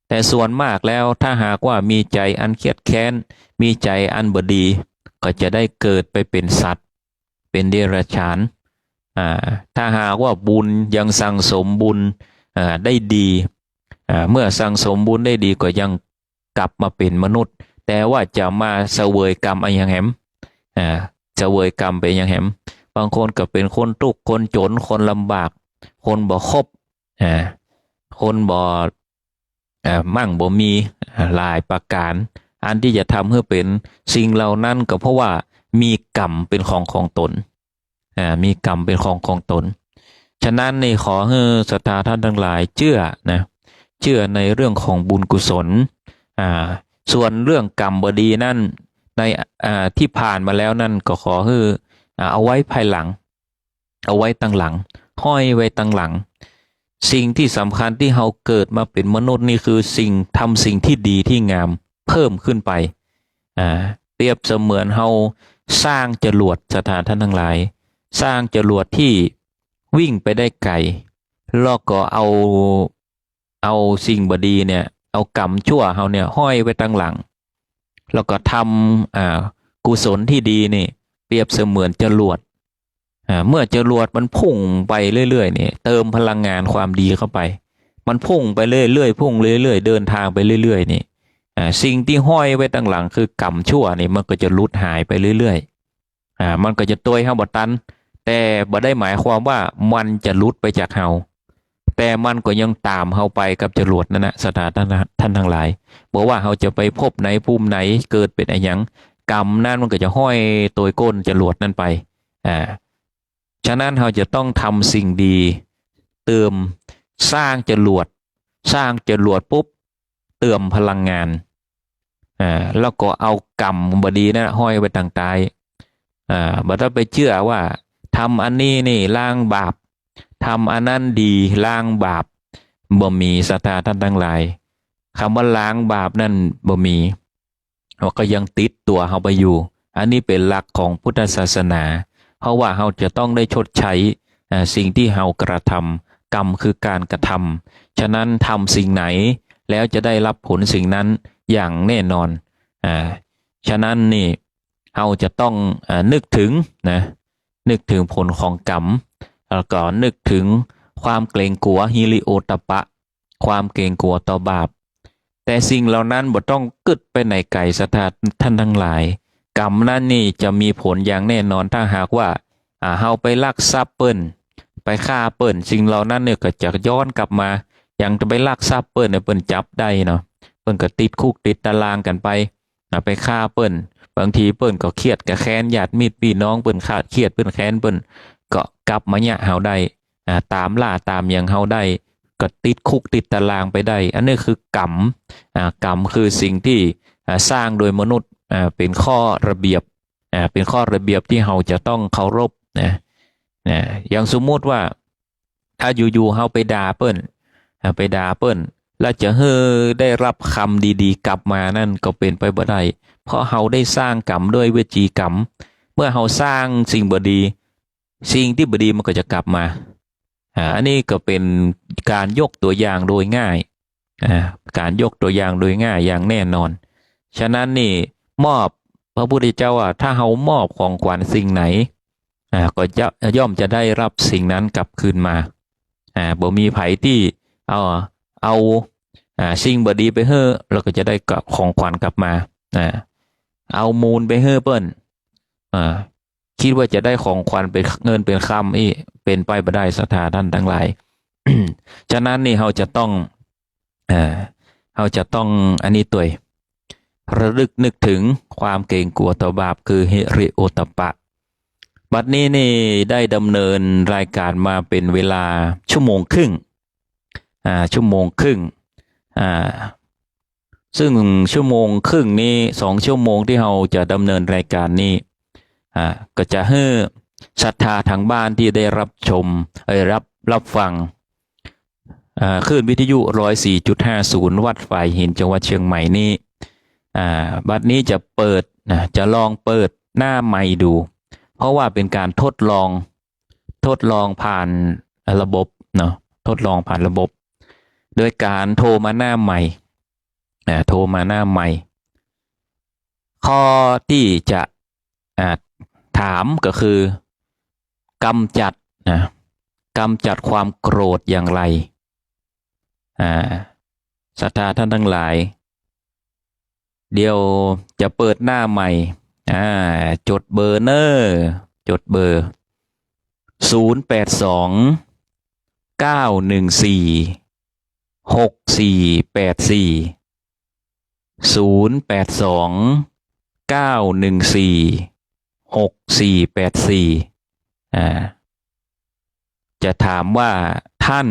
แต่ส่วนมากแล้วถ้าหากว่ามีใจ๋อันเคียดแค้น มีใจ๋อันบ่ดี ก็จะได้เกิดไปเป๋นสัตว์ เป๋นเดรัจฉาน อ่า ถ้าหากว่าบุญยังสั่งสมบุญ อ่า ได้ดี อ่า เมื่อสั่งสมบุญได้ดีก็ยังกลับมาเป๋นมนุษย์ แต่ว่าจะมาเสวยกรรมอะหยังแหม อ่า เสวยกรรมไปอะหยังแหม บางคนก็เป๋นคนตุ๊กข์ คนจ๋น คนลำบาก คนบ่ครบ อ่า คนบ่ อ่า มั่งบ่มี อ่า หลายประก๋าน อันตี้จะทำหื้อเป๋นสิ่งเหล่านั้นก็เพราะว่ามีกรรมเป๋นของของต๋น อ่า มีกรรมเป๋นของของต๋น ฉะนั้นนี่ขอหื้อศรัทธาต้านตังหลายเจื้อนะ เจื้อในเรื่องของบุญกุศล อ่า ส่วนเรื่องกรรมบ่ดีนั้น ใน อ่า ตี้ผ่านมาแล้วนั้นก็ขอหื้อ อ่า เอาไว้ภายหลัง เอาไว้ตังหลัง ห้อยไว้ตังหลัง สิ่งตี้สำคัญตี้เฮาเกิดมาเป๋นมนุษย์นี่คือสิ่ง ทำสิ่งตี้ดีตี้งามเพิ่มขึ้นไป อ่า เปรียบเสมือนเฮาสร้างจ๋รวด ศรัทธาต้านตังหลาย สร้างจ๋รวดตี้วิ่งไปได้ไก๋ แล้วก็เอา เอาสิ่งบ่ดีเนี่ย เอากรรมชั่วเฮาเนี่ยห้อยไว้ตังหลัง แล้วก็ทำ อ่า กุศลตี้ดีนี่ เปรียบเสมือนจ๋รวด อ่า เมื่อจ๋รวดมันพุ่งไปเรื่อยๆ นี่ เติมพลังงานความดีเข้าไป มันพุ่งไปเรื่อยๆ พุ่งเรื่อยๆ เดินทางไปเรื่อยๆ นี่ อ่า สิ่งตี้ห้อยไว้ตังหลังคือกรรมชั่วนี่ มันก็จะหลุดหายไปเรื่อยๆ อ่า มันก็จะตวยเฮาบ่ตัน แต่บ่ได้หมายความว่ามันจะหลุดไปจากเฮา แต่มันก็ยังต๋ามเฮาไปกับจรวดนั้นนะ ศรัทธาท่าน ท่านตังหลาย บ่ว่าเฮาจะไปภพไหนภูมิไหน เกิดเป๋นอะหยัง กรรมนั้นมันก็จะห้อยตวยก้นจรวดนั้นไป อ่า ฉะนั้นเฮาจะต้องทำสิ่งดี เติม สร้างจรวด สร้างจรวดปุ๊บ เติมพลังงาน อ่า แล้วก็เอากรรมบ่ดีนั้นห้อยไว้ตางใต้ อ่า บ่ต้องไปเจื้อว่าทำอันนี้นี่ล้างบาป ทำอันนั้นดีล้างบาป บ่มี ศรัทธาท่านตังหลาย กำว่าล้างบาปนั้นบ่มี มันก็ยังติดตั๋วเฮาไปอยู่ อันนี้เป๋นหลักของพุทธศาสนา เพราะว่าเฮาจะต้องได้ชดใช้ อ่า สิ่งตี้เฮากระทำ กรรมคือการกระทำ ฉะนั้นทำสิ่งไหนแล้วจะได้รับผลสิ่งนั้นอย่างแน่นอน อ่า ฉะนั้นนี่เฮาจะต้อง อ่า นึกถึงนะ นึกถึงผลของกรรม แล้วก็นึกถึงความเกรงกลัว ฮิริโอตตัปปะ ความเกรงกลัวต่อบาป แต่สิ่งเหล่านั้นบ่ต้องกึ๊ดไปไหนไก๋ ศรัทธาท่านตังหลาย กรรมนั้นนี่จะมีผลอย่างแน่นอน ถ้าหากว่า อ่า เฮาไปลักทรัพย์เปิ้น ไปฆ่าเปิ้น สิ่งเหล่านั้นเนี่ยก็จะย้อนกลับมา อย่างจะไปลักทรัพย์เปิ้นเนี่ย เปิ้นจับได้เนาะ เปิ้นก็ติดคุกติดตารางกั๋นไป อ่า ไปฆ่าเปิ้น บางทีเปิ้นก็เคียดก็แค้นญาติมิตรปี้น้องเปิ้น คาดเคียดเปิ้น แค้นเปิ้น ก็กลับมาเยียะเฮาได้ อ่า ต๋ามล่าต๋ามหยังเฮาได้ ก็ติดคุกติดตารางไปได้ อันนี้คือกรรม อ่า กรรมคือสิ่งตี้ อ่า สร้างโดยมนุษย์ อ่า เป๋นข้อระเบียบ อ่า เป๋นข้อระเบียบตี้เฮาจะต้องเคารพนะ นะ อย่างสมมุติว่า ถ้าอยู่ๆ เฮาไปด่าเปิ้น อ่า ไปด่าเปิ้น แล้วจะหื้อได้รับกำดีๆ กลับมานั้นก็เป๋นไปบ่ได้ เพราะเฮาได้สร้างกรรมด้วยวจีกรรม เมื่อเฮาสร้างสิ่งบ่ดี สิ่งตี้บ่ดีมันก็จะกลับมา อ่า อันนี้ก็เป๋นก๋านยกตั๋วอย่างโดยง่าย อ่า ก๋านยกตั๋วอย่างโดยง่ายอย่างแน่นอน ฉะนั้นนี่มอบ พระพุทธเจ้าว่า ถ้าเฮามอบของขวัญสิ่งไหน อ่า ก็จะ ย่อมจะได้รับสิ่งนั้นกลับคืนมา อ่า บ่มีใผตี้ เอา เอา อ่า สิ่งบ่ดีไปหื้อ แล้วก็จะได้กลับของขวัญกลับมา อ่า เอามูลไปหื้อเปิ้น อ่า กึ๊ดว่าจะได้ของขวัญเป๋นเงินเป๋นคำอี้ เป๋นไปบ่ได้ ศรัทธาท่านตังหลาย ฉะนั้นนี่เฮาจะต้อง อ่า เฮาจะต้องอันนี้ตวย ระลึกนึกถึงความเกรงกลัวต่อบาป คือฮิริโอตตัปปะ บัดนี้นี่ได้ดำเนินรายการมาเป๋นเวลาชั่วโมงครึ่ง อ่า ชั่วโมงครึ่ง อ่า ซึ่งชั่วโมงครึ่งนี้ สองชั่วโมงตี้เฮาจะดำเนินรายการนี้ อ่า ก็จะหื้อศรัทธาตางบ้านตี้ได้รับชม เอ่อ รับ รับฟัง อ่า คลื่นวิทยุ ร้อยสี่จุดห้าศูนย์ วัดฝายหิน จังหวัดเชียงใหม่นี้ อ่า บัดนี้จะเปิดนะ จะลองเปิดหน้าไมค์ดู เพราะว่าเป๋นก๋านทดลอง ทดลองผ่านระบบเนาะ ทดลองผ่านระบบ โดยก๋านโทรมาหน้าไมค์ อ่า โทรมาหน้าไมค์ ข้อตี้จะ อ่า ถามก็คือ กำจัดนะ กำจัดความโกรธอย่างไร อ่า ศรัทธาท่านตังหลาย เดี๋ยวจะเปิดหน้าไมค์ อ่า จดเบอร์เน่อ จดเบอร์ ศูนย์แปดสอง เก้าหนึ่งสี่ หกสี่แปดสี่ ศูนย์แปดสอง เก้าหนึ่งสี่ หกสี่แปดสี่ อ่า จะถามว่าท่าน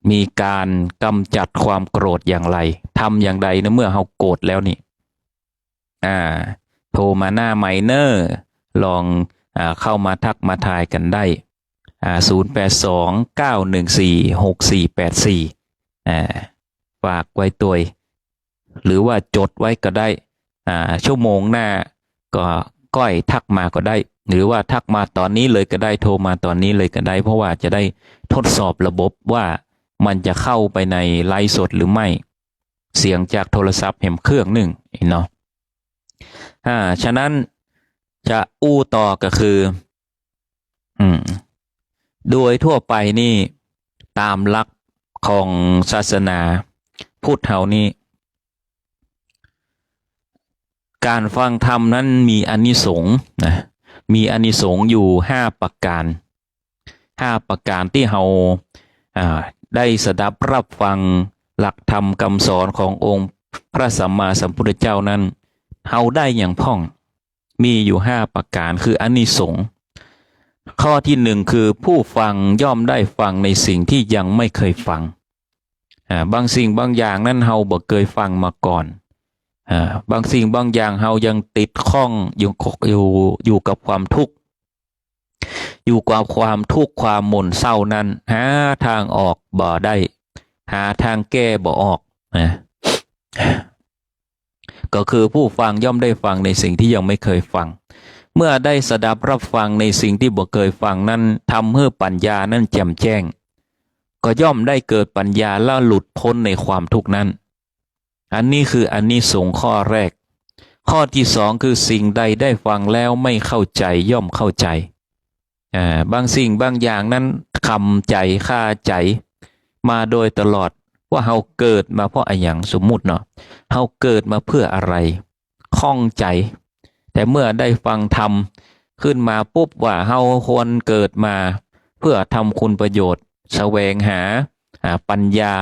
มีก๋านกำจัดความโกรธอย่างไร ทำอย่างใดในเมื่อเฮาโกรธแล้วนี่ อ่า โทรมาหน้าไมค์เน่อ ลอง อ่า เข้ามาทักมาทายกั๋นได้ อ่า ศูนย์แปดสอง เก้าหนึ่งสี่ หกสี่แปดสี่ อ่า ฝากไว้ตวย หรือว่าจดไว้ก็ได้ อ่า ชั่วโมงหน้าก็ก้อยทักมาก็ได้ หรือว่าทักมาต๋อนนี้เลยก็ได้ โทรมาต๋อนนี้เลยก็ได้ เพราะว่าจะได้ทดสอบระบบว่ามันจะเข้าไปในไลฟ์สดหรือไม่ เสียงจากโทรศัพท์แหมเครื่องนึ่งเนาะ อ่า ฉะนั้นจะอู้ต่อก็คือ อืม โดยทั่วไปนี่ ต๋ามหลักของศาสนาพุทธเฮานี่ ก๋านฟังธรรมนั้นมีอานิสงส์นะ มีอานิสงส์อยู่ห้าประก๋าน ห้าประก๋านตี้เฮา อ่า ได้สดับฮับฟังหลักธรรมกำสอนขององค์พระสัมมาสัมพุทธเจ้านั้น เฮาได้หยังพ่อง มีอยู่ห้าประก๋าน คืออานิสงส์ ข้อตี้หนึ่งคือผู้ฟังย่อมได้ฟังในสิ่งที่ยังไม่เคยฟัง อ่า บางสิ่งบางอย่างนั้นเฮาบ่เกยฟังมาก่อน อ่า บางสิ่งบางอย่างเฮายังติดข้องอยู่ อยู่ อยู่กับความทุกข์ อยู่กับความทุกข์ความหม่นเศร้านั้น หาตางออกบ่ได้ หาตางแก้บ่ออกนะ ก็คือผู้ฟังย่อมได้ฟังในสิ่งที่ยังไม่เคยฟัง เมื่อได้สดับฮับฟังในสิ่งที่บ่เกยฟังนั้น ทำหื้อปัญญานั้นแจ่มแจ้ง ก็ย่อมได้เกิดปัญญาและหลุดพ้นในความทุกข์นั้น อันนี้คืออานิสงส์ข้อแรก ข้อตี้สองคือสิ่งใดได้ฟังแล้วไม่เข้าใจย่อมเข้าใจ อ่า บางสิ่งบางอย่างนั้นคำใจ๋ คาใจ๋มาโดยตลอด ว่าเฮาเกิดมาเพราะอะหยัง สมมุติเนาะ เฮาเกิดมาเพื่ออะไร ข้องใจ๋ แต่เมื่อได้ฟังธรรมขึ้นมาปุ๊บ ว่าเฮาควรเกิดมาเพื่อทำคุณประโยชน์ แสวงหา อ่า ปัญญา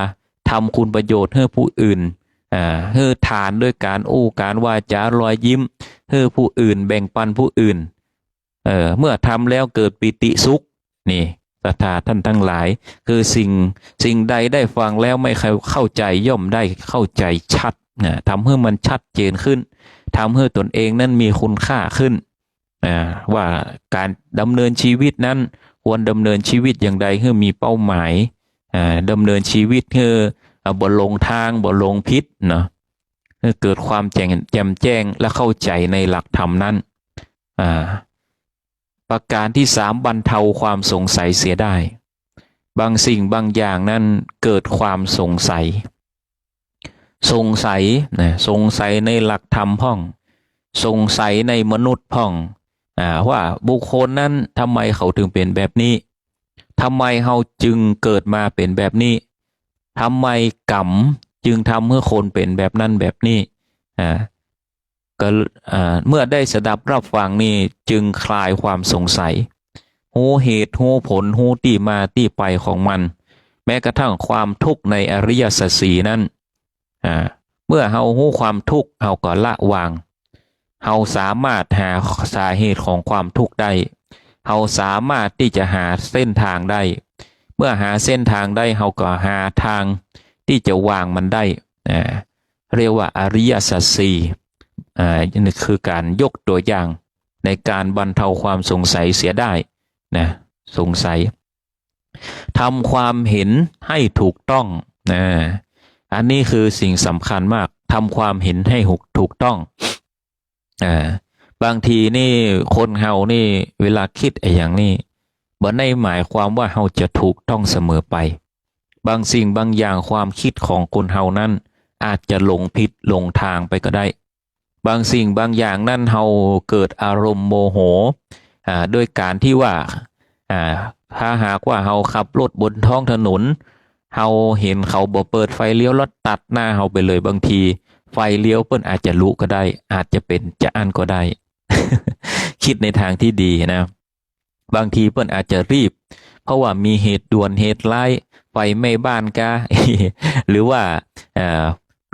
ทำคุณประโยชน์หื้อผู้อื่น อ่า หื้อตานด้วยก๋านอู้ ก๋านวาจ๋า รอยยิ้ม หื้อผู้อื่น แบ่งปันผู้อื่น เออ เมื่อทำแล้วเกิดปีติสุข นี่ ศรัทธาต้านตังหลาย คือสิ่ง สิ่งใดได้ฟังแล้วไม่เข้า เข้าใจย่อมได้เข้าใจชัดนะ ทำหื้อมันชัดเจนขึ้น ทำหื้อตนเองนั้นมีคุณค่าขึ้น อ่า ว่าก๋านดำเนินชีวิตนั้นควรดำเนินชีวิตอย่างใดหื้อมีเป้าหมาย อ่า ดำเนินชีวิตหื้อ อ่า บ่หลงตาง บ่หลงผิดเนาะ หื้อเกิดความแจ่ม แจ่มแจ้งและเข้าใจ๋ในหลักธรรมนั้น อ่า ประก๋านตี้สาม บรรเทาความสงสัยเสียได้ บางสิ่งบางอย่างนั้นเกิดความสงสัย สงสัยนะ สงสัยในหลักธรรมพ่อง สงสัยในมนุษย์พ่อง อ่า ว่าบุคคลนั้นทำไมเขาถึงเป๋นแบบนี้ ทำไมเฮาจึงเกิดมาเป๋นแบบนี้ ทำไมกรรมจึงทำหื้อคนเป๋นแบบนั้นแบบนี้ อ่า ก็ อ่า เมื่อได้สดับฮับฟังนี่จึงคลายความสงสัย ฮู้เหตุ ฮู้ผล ฮู้ตี้มาตี้ไปของมัน แม้กระทั่งความทุกข์ในอริยสัจสี่นั้น อ่า เมื่อเฮาฮู้ความทุกข์ เฮาก็ละวาง เฮาสามารถหาสาเหตุของความทุกข์ได้ เฮาสามารถตี้จะหาเส้นตางได้ เมื่อหาเส้นตางได้ เฮาก็หาตางตี้จะวางมันได้ อ่า เรียกว่าอริยสัจสี่ อ่า นี่คือก๋านยกตั๋วอย่างในก๋านบรรเทาความสงสัยเสียได้นะ สงสัย ทำความเห็นให้ถูกต้องนะ อันนี้คือสิ่งสำคัญมาก ทำความเห็นให้ถูก ถูกต้อง อ่า บางทีนี่คนเฮานี่เวลากึ๊ดอะหยังนี่ บ่ได้หมายความว่าเฮาจะถูกต้องเสมอไป บางสิ่งบางอย่างความกึ๊ดของคนเฮานั้นอาจจะหลงผิดหลงตางไปก็ได้ บางสิ่งบางอย่างนั้นเฮาเกิดอารมณ์โมโห อ่า ด้วยก๋านตี้ว่า อ่า ถ้าหากว่าเฮาขับรถบนท้องถนน เฮาเห็นเขาบ่เปิดไฟเลี้ยวแล้วตัดหน้าเฮาไปเลย บางทีไฟเลี้ยวเปิ้นอาจจะลุก็ได้ อาจจะเป๋นจาอั้นก็ได้ กึ๊ดในตางตี้ดีนะ บางทีเปิ้นอาจจะรีบ เพราะว่ามีเหตุด่วนเหตุร้าย ไฟไหม้บ้านกา หรือว่า เอ่อ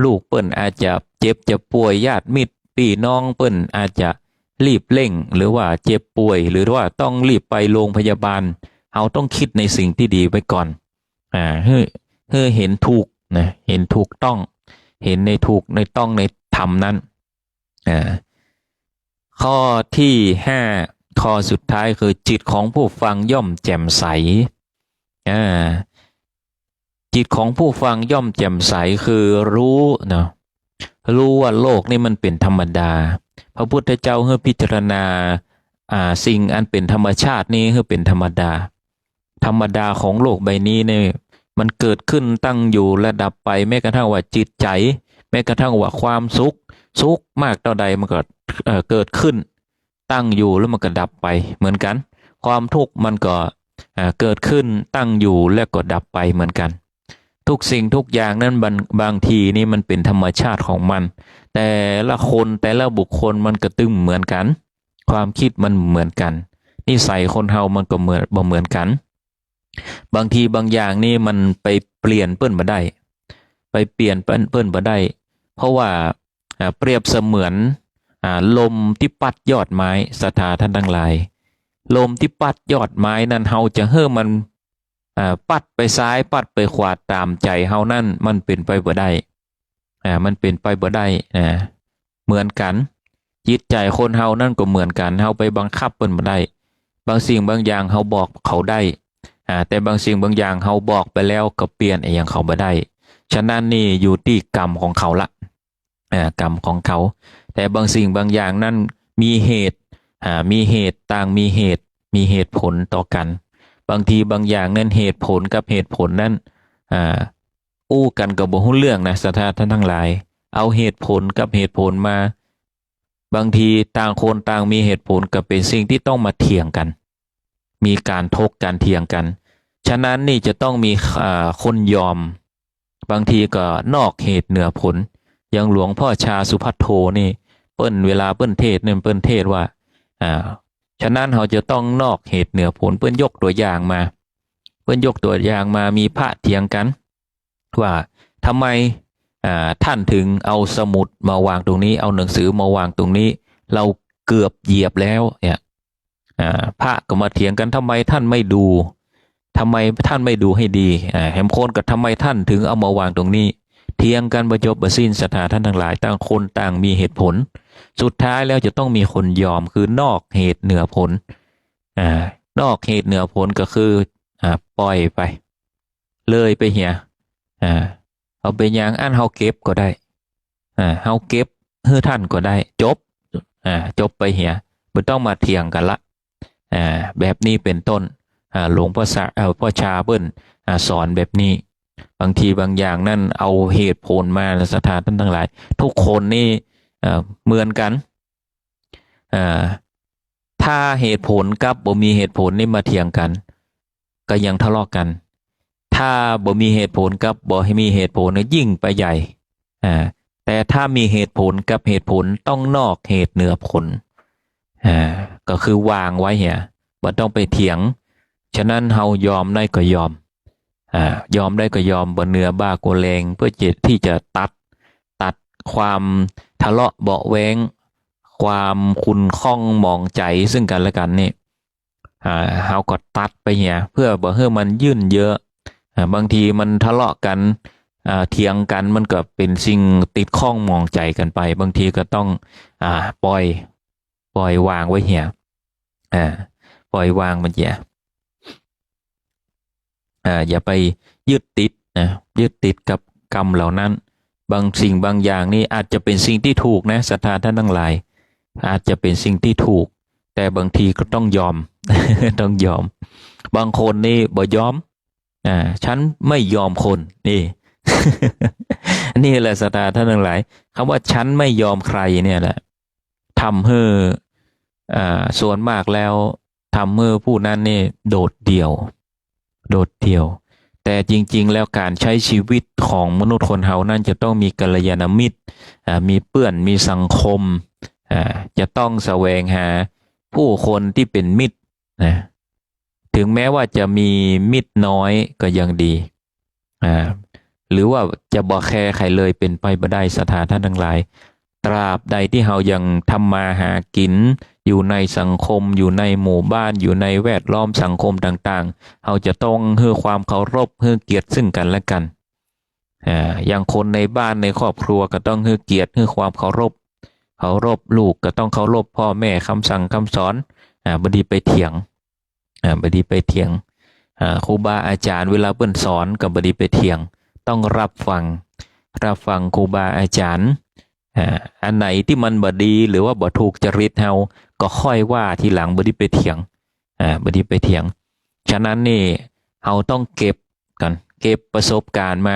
ลูกเปิ้นอาจจะเจ็บจะป่วย ญาติมิตรปี้น้องเปิ้นอาจจะรีบเร่ง หรือว่าเจ็บป่วย หรือว่าต้องรีบไปโรงพยาบาล เฮาต้องกึ๊ดในสิ่งตี้ดีไว้ก่อน อ่า หื้อ หื้อเห็นถูกนะ เห็นถูกต้อง เห็นในถูกในต้องในธรรมนั้น อ่า ข้อตี้ห้า ข้อสุดท้ายคือจิตของผู้ฟังย่อมแจ่มใส อ่า จิตของผู้ฟังย่อมแจ่มใส คือฮู้เนาะ ฮู้ว่าโลกนี่มันเป๋นธรรมดา พระพุทธเจ้าหื้อพิจารณา อ่า สิ่งอันเป๋นธรรมชาตินี้หื้อเป๋นธรรมดา ธรรมดาของโลกใบนี้นี่ มันเกิดขึ้นตั้งอยู่และดับไป แม้กระทั่งว่าจิตใจ๋ แม้กระทั่งว่าความสุข สุขมากเต้าใดมันก็ เอ่อ เกิดขึ้นตั้งอยู่แล้วมันก็ดับไปเหมือนกั๋น ความทุกข์มันก็ เอ่อ เกิดขึ้นตั้งอยู่แล้วก็ดับไปเหมือนกั๋น ทุกสิ่งทุกอย่างนั้นบาง บางทีนี่มันเป๋นธรรมชาติของมัน แต่ละคนแต่ละบุคคลมันก็ตึงเหมือนกั๋น ความกึ๊ดมันเหมือนกั๋น นิสัยคนเฮามันก็เหมือน บ่เหมือนกั๋น บางทีบางอย่างนี่มันไปเปลี่ยนเปิ้นบ่ได้ ไปเปลี่ยนเปิ้น เปิ้นบ่ได้ เพราะว่า อ่า เปรียบเสมือน อ่า ลมตี้ปั๊ดยอดไม้ ศรัทธาท่านตังหลาย ลมตี้ปั๊ดยอดไม้นั้น เฮาจะหื้อมัน อ่า ปั๊ดไปซ้าย ปั๊ดไปขวาต๋ามใจ๋เฮานั้น มันเป๋นไปบ่ได้ อ่า มันเป๋นไปบ่ได้ อ่า เหมือนกั๋น จิตใจ๋คนเฮานั้นก็เหมือนกั๋น เฮาไปบังคับเปิ้นบ่ได้ บางสิ่งบางอย่างเฮาบอกเขาได้ อ่า แต่บางสิ่งบางอย่างเฮาบอกไปแล้วก็เปลี่ยนอะหยังเขาบ่ได้ ฉะนั้นนี่อยู่ตี้กรรมของเขาละ อ่า กรรมของเขา แต่บางสิ่งบางอย่างนั้นมีเหตุ อ่า มีเหตุ ต่างมีเหตุ มีเหตุผลต่อกั๋น บางทีบางอย่างนั้นเหตุผลกับเหตุผลนั้น อ่า อู้กั๋นก็บ่ฮู้เรื่องนะ ศรัทธาท่านตังหลาย เอาเหตุผลกับเหตุผลมา บางทีต่างคนต่างมีเหตุผลก็เป๋นสิ่งตี้ต้องมาเถียงกั๋น มีก๋านถกกั๋นเถียงกั๋น ฉะนั้นนี่จะต้องมี อ่า คนยอม บางทีก็นอกเหตุเหนือผล อย่างหลวงพ่อชาสุภัทโทนี่ เปิ้น เวลาเปิ้นเทศน์นี่เปิ้นเทศน์ว่า อ่า ฉะนั้นเฮาจะต้องนอกเหตุเหนือผล เปิ้นยกตั๋วอย่างมา เปิ้นยกตั๋วอย่างมา มีพระเถียงกั๋น ว่าทำไม อ่า ท่านถึงเอาสมุดมาวางตรงนี้ เอาหนังสือมาวางตรงนี้ เราเกือบเหยียบแล้วเนี่ย อ่า พระก็มาเถียงกั๋น ทำไมท่านไม่ดู ทำไมท่านไม่ดูให้ดี อ่า แหมคนก็ทำไมท่านถึงเอามาวางตรงนี้ เถียงกั๋นบ่จบบ่สิ้น ศรัทธาท่านตังหลาย ต่างคนต่างมีเหตุผล สุดท้ายแล้วจะต้องมีคนยอม คือนอกเหตุเหนือผล อ่า นอกเหตุเหนือผลก็คือ อ่า ป่อยไป เลยไปเหีย อ่า เอาเป๋นหยัง อันเฮาเก็บก็ได้ อ่า เฮาเก็บหื้อท่านก็ได้ จบ อ่า จบไปเหีย บ่ต้องมาเถียงกั๋นละ อ่า แบบนี้เป๋นต้น อ่า หลวงพ่อชา เอ่อ พ่อชาเปิ้น อ่า สอนแบบนี้ บางทีบางอย่างนั้นเอาเหตุผลมา ศรัทธาท่านตังหลาย ทุกคนนี่ เอ่อ เหมือนกั๋น อ่า ถ้าเหตุผลกับบ่มีเหตุผลนี่มาเถียงกั๋น ก็ยังทะเลาะกั๋น ถ้าบ่มีเหตุผลกับบ่มีเหตุผลนี่ยิ่งไปใหญ่ อ่า แต่ถ้ามีเหตุผลกับเหตุผลต้องนอกเหตุเหนือผล อ่า ก็คือวางไว้เหีย บ่ต้องไปเถียง ฉะนั้นเฮายอมได้ก็ยอม อ่า ยอมได้ก็ยอม บ่เหนือบ่ากลัวแรง เพื่อจะ ที่จะตัด ตัดความทะเลาะเบาะแว้ง ความขุ่นข้องหมองใจ๋ซึ่งกั๋นและกั๋นนี่ อ่า เฮาก็ตัดไปเหีย เพื่อบ่หื้อมันยืดเยื้อ อ่า บางทีมันทะเลาะกั๋น อ่า เถียงกั๋น มันก็เป๋นสิ่งติดข้องหมองใจ๋กั๋นไป บางทีก็ต้อง อ่า ป่อย ป่อยวางไว้เหีย อ่า ป่อยวางมันเหีย อ่า อย่าไปยึดติดนะ ยึดติดกับกรรมเหล่านั้น บางสิ่งบางอย่างนี่อาจจะเป๋นสิ่งตี้ถูกนะ ศรัทธาท่านตังหลาย อาจจะเป๋นสิ่งตี้ถูก แต่บางทีก็ต้องยอม ต้องยอม บางคนนี่บ่ยอม อ่า ฉันไม่ยอมคน นี่ นี่แหละ ศรัทธาท่านตังหลาย คำว่าฉันไม่ยอมใครเนี่ยแหละ ทำหื้อ อ่า ส่วนมากแล้ว ทำหื้อผู้นั้นนี่โดดเดี่ยว โดดเดี่ยว แต่จริงๆ แล้วก๋านใจ๊ชีวิตของมนุษย์คนเฮานั้นจะต้องมีกัลยาณมิตร อ่า มีเปื้อน มีสังคม อ่า จะต้องแสวงหาผู้คนตี้เป๋นมิตรนะ ถึงแม้ว่าจะมีมิตรน้อยก็ยังดี อ่า หรือว่าจะบ่แคร์ใผเลยเป๋นไปบ่ได้ ศรัทธาท่านตังหลาย ตราบใดตี้เฮายังทำมาหากิ๋น อยู่ในสังคม อยู่ในหมู่บ้าน อยู่ในแวดล้อมสังคมต่างๆ เฮาจะต้องหื้อความเคารพ หื้อเกียรติซึ่งกั๋นและกั๋น อ่า อย่างคนในบ้านในครอบครัวก็ต้องหื้อเกียรติ หื้อความเคารพ เคารพลูกก็ต้องเคารพพ่อแม่คำสั่งคำสอน อ่า บ่ดีไปเถียง อ่า บ่ดีไปเถียง อ่า ครูบาอาจ๋ารย์เวลาเปิ้นสอนก็บ่ดีไปเถียง ต้องรับฟัง รับฟังครูบาอาจ๋ารย์ อ่า อันไหนตี้มันบ่ดีหรือว่าบ่ถูกจริตเฮา ก็ค่อยว่าทีหลัง บ่ดีไปเถียง อ่า บ่ดีไปเถียง ฉะนั้นนี่เฮาต้องเก็บกั๋น เก็บประสบการณ์มา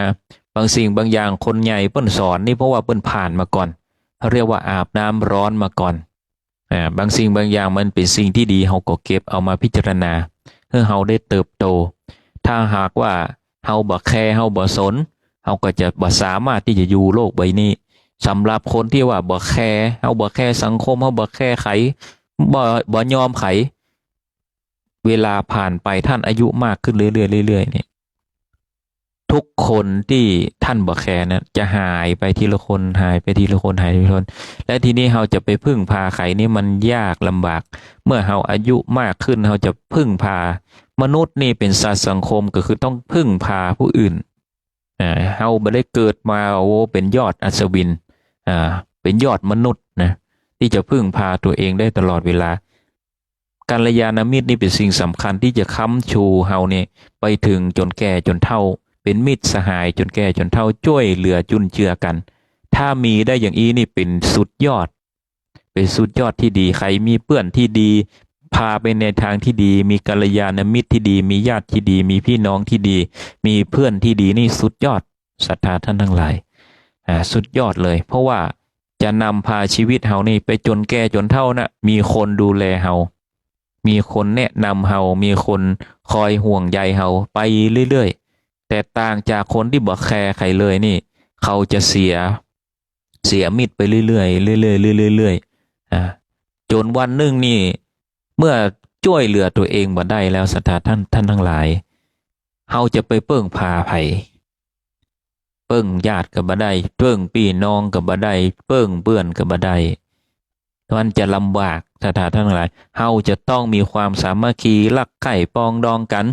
บางสิ่งบางอย่างคนใหญ่เปิ้นสอนนี่เพราะว่าเปิ้นผ่านมาก่อน เฮาเรียกว่าอาบน้ำร้อนมาก่อน อ่า บางสิ่งบางอย่างมันเป๋นสิ่งตี้ดี เฮาก็เก็บเอามาพิจารณา หื้อเฮาได้เติบโต ถ้าหากว่าเฮาบ่แคร์ เฮาบ่สน เฮาก็จะบ่สามารถตี้จะอยู่โลกใบนี้ สำหรับคนตี้ว่าบ่แคร์ เฮาบ่แคร์สังคม เฮาบ่แคร์ใผ บ่ บ่ยอมใผ ไป เวลาผ่านไป ต้านอายุมากขึ้นเรื่อยๆ เรื่อยๆ เนี่ย ทุกคนตี้ต้านบ่แคร์นั้น จะหายไปทีละคน หายไปทีละคน หายไปทีละคน และทีนี้เฮาจะไปพึ่งพาใผนี่มันยากลำบาก เมื่อเฮาอายุมากขึ้น เฮาจะพึ่งพา มนุษย์นี่เป๋นสัตว์สังคม ก็คือต้องพึ่งพาผู้อื่น อ่า เฮาบ่ได้เกิดมา โอ้ เป๋นยอดอัศวิน อ่า เป๋นยอดมนุษย์นะ ตี้จะพึ่งพาตั๋วเองได้ตลอดเวลา กัลยาณมิตรนี่เป๋นสิ่งสำคัญตี้จะค้ำชูเฮานี่ไปเถิงจ๋นแก่จ๋นเฒ่า เป๋นมิตรสหายจ๋นแก่จ๋นเฒ่า จ้วยเหลือจุนเจือกั๋น ถ้ามีได้อย่างอี้นี่เป๋นสุดยอด เป๋นสุดยอดตี้ดี ใผมีเปื้อนตี้ดี พาไปในตางตี้ดี มีกัลยาณมิตรตี้ดี มีญาติตี้ดี มีปี้น้องตี้ดี มีเปื้อนตี้ดี นี่สุดยอด ศรัทธาต้านตังหลาย อ่า สุดยอดเลย เพราะว่าจะนำพาจีวิตเฮานี่ไปจ๋นแก่จ๋นเฒ่านะ มีคนดูแลเฮา มีคนแนะนำเฮา มีคนคอยห่วงใยเฮาไปเรื่อยๆ แต่ต่างจากคนตี้บ่แคร์ใผเลยนี่ เขาจะเสีย เสียมิตรไปเรื่อยๆ เรื่อยๆ เรื่อยๆ เรื่อยๆ อ่า จ๋นวันนึ่งนี่ เมื่อจ้วยเหลือตั๋วเองบ่ได้แล้ว ศรัทธาต้าน ต้านตังหลาย เฮาจะไปเปิ้งพาใผ เปิ้งญาติก็บ่ได้ เปิ้งปี้น้องก็บ่ได้ เปิ้งเปื้อนก็บ่ได้ มันจะลำบาก ศรัทธาต้านตังหลาย เฮาจะต้องมีความสามัคคี ฮักใค่ปรองดองกั๋น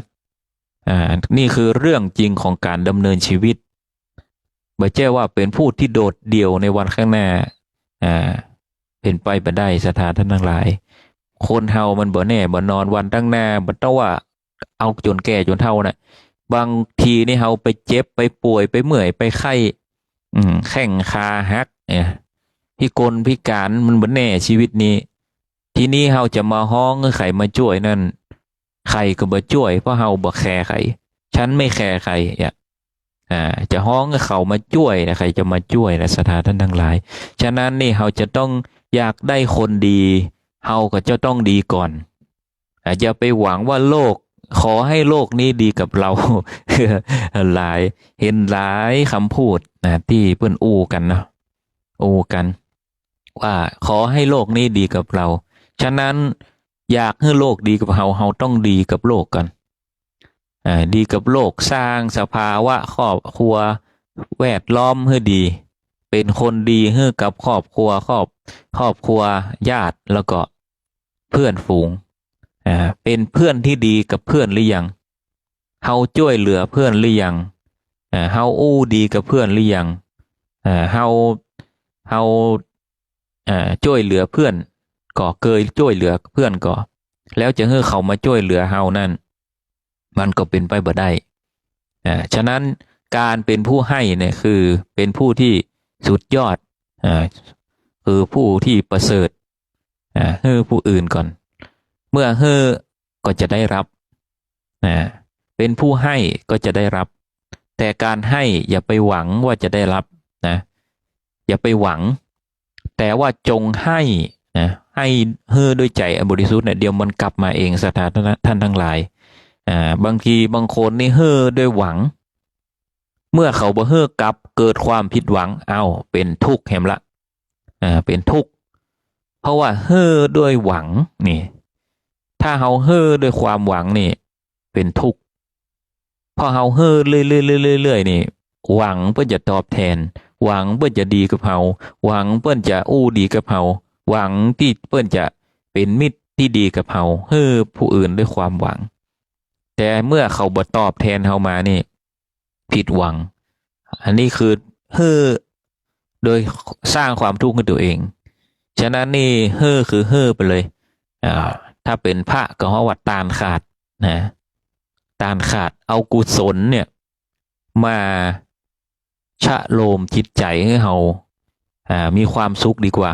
อ่า นี่คือเรื่องจริงของก๋านดำเนินจีวิต บ่ใจ้ว่าเป๋นผู้ตี้โดดเดี่ยวในวันข้างหน้า อ่า เป๋นไปบ่ได้ ศรัทธาต้านตังหลาย คนเฮามันบ่แน่บ่นอน วันตังหน้า บ่ต้องว่าเอาจ๋นแก่จ๋นเฒ่านะ บางทีนี่เฮาไปเจ็บ ไปป่วย ไปเมื่อย ไปไข้ อืม แข้งขาหัก เนี่ย พิกลพิก๋าน มันบ่แน่จีวิตนี้ ทีนี้เฮาจะมาฮ้องหื้อใผมาจ้วยนั้น ใผก็บ่จ้วย เพราะเฮาบ่แคร์ใผ ฉันไม่แคร์ใคร เนี่ย อ่า จะฮ้องหื้อเขามาจ้วยนะ ใผจะมาจ้วยนะ ศรัทธาต้านตังหลาย ฉะนั้นนี่เฮาจะต้องอยากได้คนดี เฮาก็จะต้องดีก่อน อ่า อย่าไปหวังว่าโลก ขอให้โลกนี้ดีกับเรา หลาย หันหลายกำพูดนะ ตี้เปิ้นอู้กั๋นเนาะ อู้กั๋น ว่าขอให้โลกนี้ดีกับเรา ฉะนั้นอยากหื้อโลกดีกับเฮา เฮาต้องดีกับโลกก่อน อ่า ดีกับโลก สร้างสภาวะครอบครัวแวดล้อมหื้อดี เป๋นคนดีหื้อกับครอบครัว ครอบ ครอบครัว ญาติ แล้วก็เปื้อนฝูง อ่า เป๋นเปื้อนตี้ดีกับเปื้อนหรือยัง เฮาจ้วยเหลือเปื้อนหรือยัง อ่า เฮาอู้ดีกับเปื้อนหรือยัง อ่า เฮา เฮา อ่า จ้วยเหลือเปื้อนก่อ เกยจ้วยเหลือเปื้อนก่อ แล้วจะหื้อเขามาจ้วยเหลือเฮานั้น มันก็เป๋นไปบ่ได้ อ่า ฉะนั้นก๋านเป๋นผู้หื้อเนี่ยคือเป๋นผู้ตี้สุดยอด อ่า คือผู้ตี้ประเสริฐ อ่า หื้อผู้อื่นก่อน เมื่อหื้อก็จะได้รับ นะ เป๋นผู้หื้อก็จะได้รับ แต่ก๋านหื้ออย่าไปหวังว่าจะได้รับนะ อย่าไปหวัง แต่ว่าจงหื้อนะ หื้อ หื้อด้วยใจ๋อันบริสุทธิ์เนี่ย เดี๋ยวมันกลับมาเอง ศรัทธาต้าน ต้านตังหลาย อ่า บางทีบางคนนี่หื้อด้วยหวัง เมื่อเขาบ่หื้อกลับ เกิดความผิดหวัง เอ้า เป๋นทุกข์แหมละ อ่า เป๋นทุกข์ เพราะว่าหื้อด้วยหวังนี่ ถ้าเฮาหื้อด้วยความหวังนี่ เป๋นทุกข์ เพราะเฮาหื้อเรื่อยๆ เรื่อยๆ เรื่อยๆ นี่ หวังเปิ้นจะตอบแตน หวังเปิ้นจะดีกับเฮา หวังเปิ้นจะอู้ดีกับเฮา หวังตี้เปิ้นจะเป๋นมิตรตี้ดีกับเฮา หื้อผู้อื่นด้วยความหวัง แต่เมื่อเขาบ่ตอบแตนเฮามานี่ ผิดหวัง อันนี้คือหื้อโดยสร้างความทุกข์หื้อตั๋วเอง ฉะนั้นนี่หื้อคือหื้อไปเลย อ่า ถ้าเป๋นพระก็ฮ้องว่าตานขาดนะ ตานขาด เอากุศลเนี่ย มาชะโลมจิตใจ๋หื้อเฮา อ่า มีความสุขดีกว่า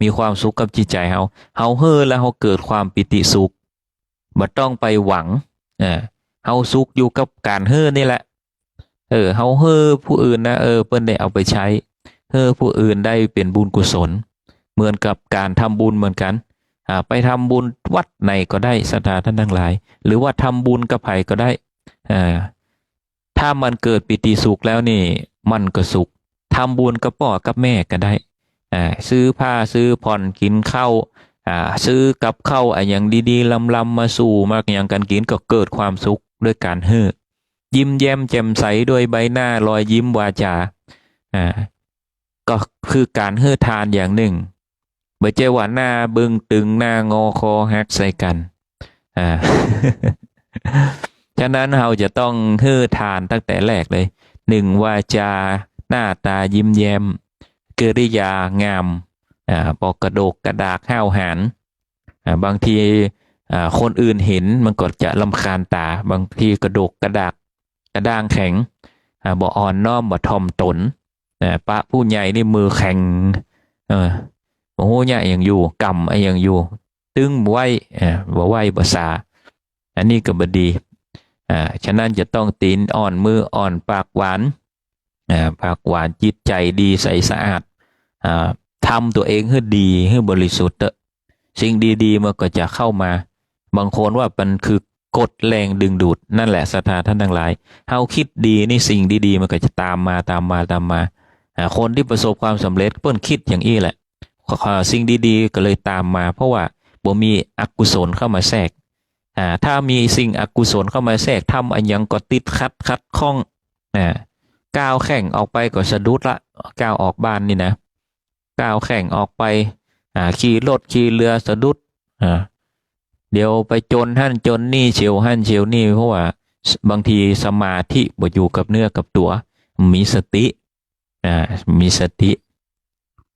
มีความสุขกับจิตใจ๋เฮา เฮาหื้อแล้วเฮาเกิดความปีติสุข บ่ต้องไปหวัง อ่า เฮาสุขอยู่กับก๋านหื้อนี่แหละ เออ เฮาหื้อผู้อื่นนะ เออ เปิ้นได้เอาไปใจ๊ หื้อผู้อื่นได้เป๋นบุญกุศล เหมือนกับก๋านทำบุญเหมือนกั๋น อ่า ไปทำบุญวัดไหนก็ได้ ศรัทธาต้านตังหลาย หรือว่าทำบุญกับใผก็ได้ อ่า ถ้ามันเกิดปีติสุขแล้วนี่ มันก็สุข ทำบุญกับป้อกับแม่ก็ได้ อ่า ซื้อผ้าซื้อผ่อน กิ๋นข้าว อ่า ซื้อกับข้าวอะหยังดีๆ ลำๆ มาสู่ มาหยังกั๋นกิ๋น ก็เกิดความสุขด้วยก๋านหื้อ ยิ้มแย้มแจ่มใสด้วยใบหน้ารอยยิ้มวาจา อ่า ก็คือก๋านหื้อทานอย่างนึ่ง บ่ใจ้ว่าหน้าบึ้งตึง หน้างอคอหักใส่กั๋น อ่า ฉะนั้นเฮาจะต้องหื้อทานตั้งแต่แรกเลย นึ่ง วาจา หน้าต๋ายิ้มแย้ม กิริยางาม อ่า บ่กระโดกกระดากห้าวหาญ อ่า บางที อ่า คนอื่นหันมันก็จะรำคาญต๋า บางทีกระโดกกระดากกระด้างแข็ง อ่า บ่อ่อนน้อม บ่ถ่อมต๋น อ่า ปะผู้ใหญ่นี่มือแข็ง เออ บ่ฮู้เยียะอะหยังอยู่ ก๋ำอะหยังอยู่ ตึงบ่ไหว อ่า บ่ไหวบ่สา อันนี้ก็บ่ดี อ่า ฉะนั้นจะต้องตี๋นอ่อนมืออ่อนปากหวาน อ่า ปากหวานจิตใจ๋ดีใสสะอาด อ่า ทำตั๋วเองหื้อดีหื้อบริสุทธิ์เต๊อะ สิ่งดีๆ มันก็จะเข้ามา บางคนว่ามันคือกฎแรงดึงดูด นั่นแหละศรัทธาท่านทั้งหลาย เฮาคิดดีนี่สิ่งดีๆ มันก็จะตามมา ตามมา ตามมา อ่า คนตี้ประสบความสำเร็จเปิ้นคิดอย่างอี้แหละ อ่า สิ่งดีๆ ก็เลยตามมา เพราะว่าบ่มีอกุศลเข้ามาแทรก อ่า ถ้ามีสิ่งอกุศลเข้ามาแทรก ทำอะหยังก็ติดขัด ขัดข้อง อ่า ก้าวแข้งออกไปก็สะดุดละ ก้าวออกบ้านนี่นะ ก้าวแข้งออกไป อ่า ขี่รถขี่เฮือสะดุด อ่า เดี๋ยวไปจนหั้นจนนี่ เฉี่ยวหั้นเฉี่ยวนี่ เพราะว่าบางทีสมาธิบ่อยู่กับเนื้อกับตั๋ว มีสติ อ่า มีสติ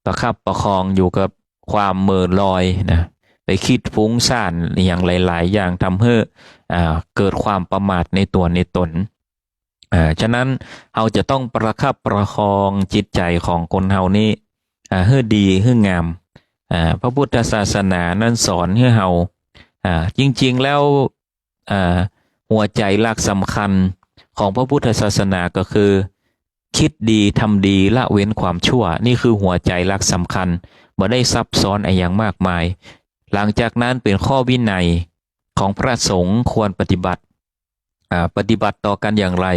ประคับประคองอยู่กับความเหม่อลอยนะ ไปคิดฟุ้งซ่านอะหยังหลายๆ อย่าง ทำหื้อ อ่า เกิดความประมาทในตั๋วในต๋น อ่า ฉะนั้นเฮาจะต้องประคับประคองจิตใจ๋ของคนเฮานี้ อ่า หื้อดีหื้องาม อ่า พระพุทธศาสนานั้นสอนหื้อเฮา อ่า จริงๆ แล้ว อ่า หัวใจ๋หลักสำคัญของพระพุทธศาสนาก็คือ คิดดีทำดีละเว้นความชั่ว นี่คือหัวใจ๋หลักสำคัญ บ่ได้ซับซ้อนอะหยังมากมาย หลังจากนั้นเป๋นข้อวินัยของพระสงฆ์ควรปฏิบัติ อ่า ปฏิบัติต่อกันอย่างไร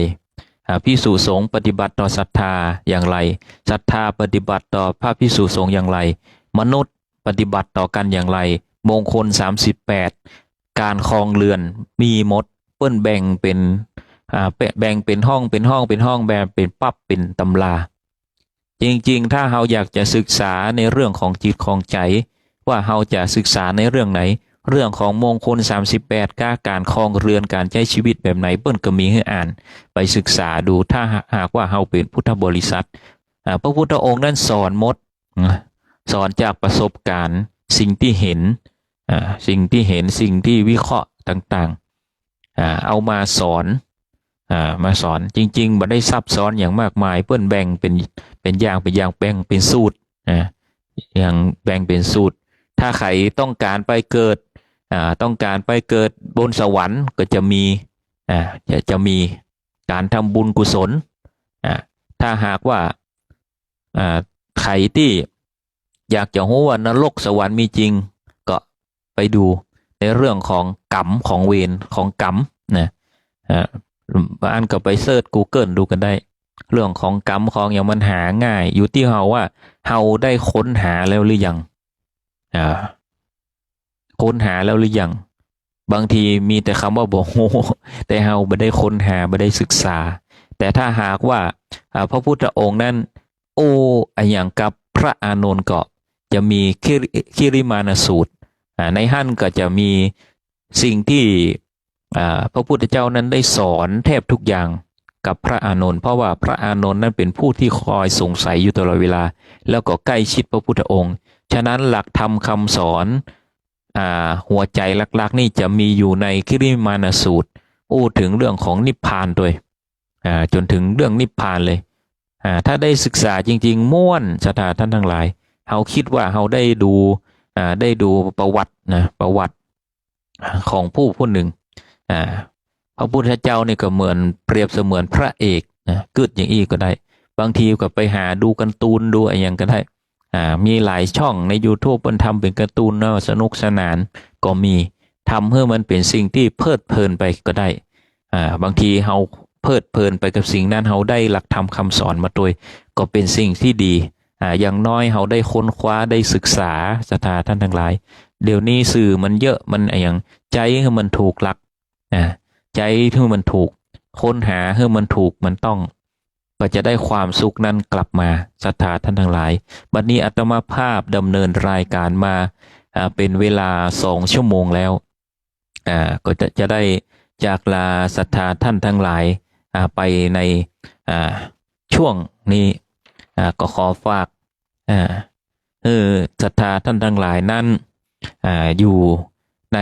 อ่า ภิกษุสงฆ์ปฏิบัติต่อศรัทธาอย่างไร ศรัทธาปฏิบัติต่อพระภิกษุสงฆ์อย่างไร มนุษย์ปฏิบัติต่อกันอย่างไร มงคลสามสิบแปด ก๋านครองเรือนมีหมด เปิ้นแบ่งเป๋น อ่า แบ่งเป๋นห้อง เป๋นห้อง เป๋นห้อง แบ่งเป๋นปั๊บ เป๋นตำรา จริงๆ ถ้าเฮาอยากจะศึกษาในเรื่องของจิตของใจ๋ ว่าเฮาจะศึกษาในเรื่องไหน เรื่องของมงคลสามสิบแปด ก้า ก๋านครองเรือน ก๋านใจ๊ชีวิตแบบไหน เปิ้นก็มีหื้ออ่าน ไปศึกษาดู ถ้าหากว่าเฮาเป๋นพุทธบริษัท อ่า พระพุทธองค์นั้นสอนหมด นะ สอนจากประสบการณ์ สิ่งตี้หัน อ่า สิ่งตี้หัน สิ่งตี้วิเคราะห์ต่างๆ อ่า เอามาสอน อ่า มาสอน จริงๆ บ่ได้ซับซ้อนอะหยังมากมาย เปิ้นแบ่งเป๋น เป๋นอย่าง เป๋นอย่าง แบ่งเป๋นสูตร อ่า อย่างแบ่งเป๋นสูตร ถ้าใผต้องก๋านไปเกิด อ่า ต้องก๋านไปเกิดบนสวรรค์ก็จะมี อ่า จะ จะมีก๋านทำบุญกุศล อ่า ถ้าหากว่า อ่า ใผตี้อยากจะฮู้ว่านรกสวรรค์มีจริง ก็ไปดูในเรื่องของกรรม ของเวร ของกรรมนะ อ่า บางอันก็ไปเสิร์ชกูเกิลดูกั๋นได้ เรื่องของกรรมของอะหยังมันหาง่าย อยู่ตี้เฮาว่าเฮาได้ค้นหาแล้วหรือยัง อ่า ค้นหาแล้วหรือยัง บางทีมีแต่กำว่าบ่ฮู้ แต่เฮาบ่ได้ค้นหา บ่ได้ศึกษา แต่ถ้าหากว่า อ่า พระพุทธองค์นั้น โอ้ อะหยังกับพระอานนท์ก็จะมีคิริ คิริมานะสูตร อ่า ในหั้นก็จะมีสิ่งตี้ อ่า พระพุทธเจ้านั้นได้สอนแทบทุกอย่างกับพระอานนท์ เพราะว่าพระอานนท์นั้นเป๋นผู้ตี้คอยสงสัยอยู่ตลอดเวลา แล้วก็ใกล้ชิดพระพุทธองค์ ฉะนั้นหลักธรรมคำสอน อ่า หัวใจ๋หลักๆ นี่จะมีอยู่ในคิริมานะสูตร อู้เถิงเรื่องของนิพพานตวย อ่า จ๋นเถิงเรื่องนิพพานเลย อ่า ถ้าได้ศึกษาจริงๆ ม่วนศรัทธาท่านทั้งหลาย เฮาคิดว่าเฮาได้ดู อ่า ได้ดูประวัตินะ ประวัติ ของผู้ผู้นึ่ง อ่า พระพุทธเจ้านี่ก็เหมือน เปรียบเสมือนพระเอกนะ กึ๊ดอย่างอี้ก็ได้ บางทีก็ไปหาดูการ์ตูน ดูอะหยังก็ได้ อ่า มีหลายช่องในยูทูบเปิ้นทำเป๋นการ์ตูนเนาะ สนุกสนานก็มี ทำหื้อมันเป๋นสิ่งตี้เพลิดเพลินไปก็ได้ อ่า บางทีเฮาเพลิดเพลินไปกับสิ่งนั้น เฮาได้หลักธรรมคำสอนมาตวย ก็เป๋นสิ่งตี้ดี อ่า อย่างน้อยเฮาได้ค้นคว้า ได้ศึกษา ศรัทธาท่านทั้งหลาย เดี๋ยวนี้สื่อมันเยอะ มันอะหยัง ใจ๊หื้อมันถูกหลัก อ่า ใจ๊หื้อมันถูก ค้นหาหื้อมันถูก มันต้อง ก็จะได้ความสุขนั้นกลับมา ศรัทธาท่านทั้งหลาย บัดนี้อาตมาภาพดำเนินรายการมา อ่า เป็นเวลาสองชั่วโมงแล้ว อ่า ก็จะ จะได้จากลาศรัทธาท่านทั้งหลาย อ่า ไปใน อ่า ช่วงนี้ อ่า ก็ขอฝาก อ่า หื้อศรัทธาท่านทั้งหลายนั้น อ่า อยู่ใน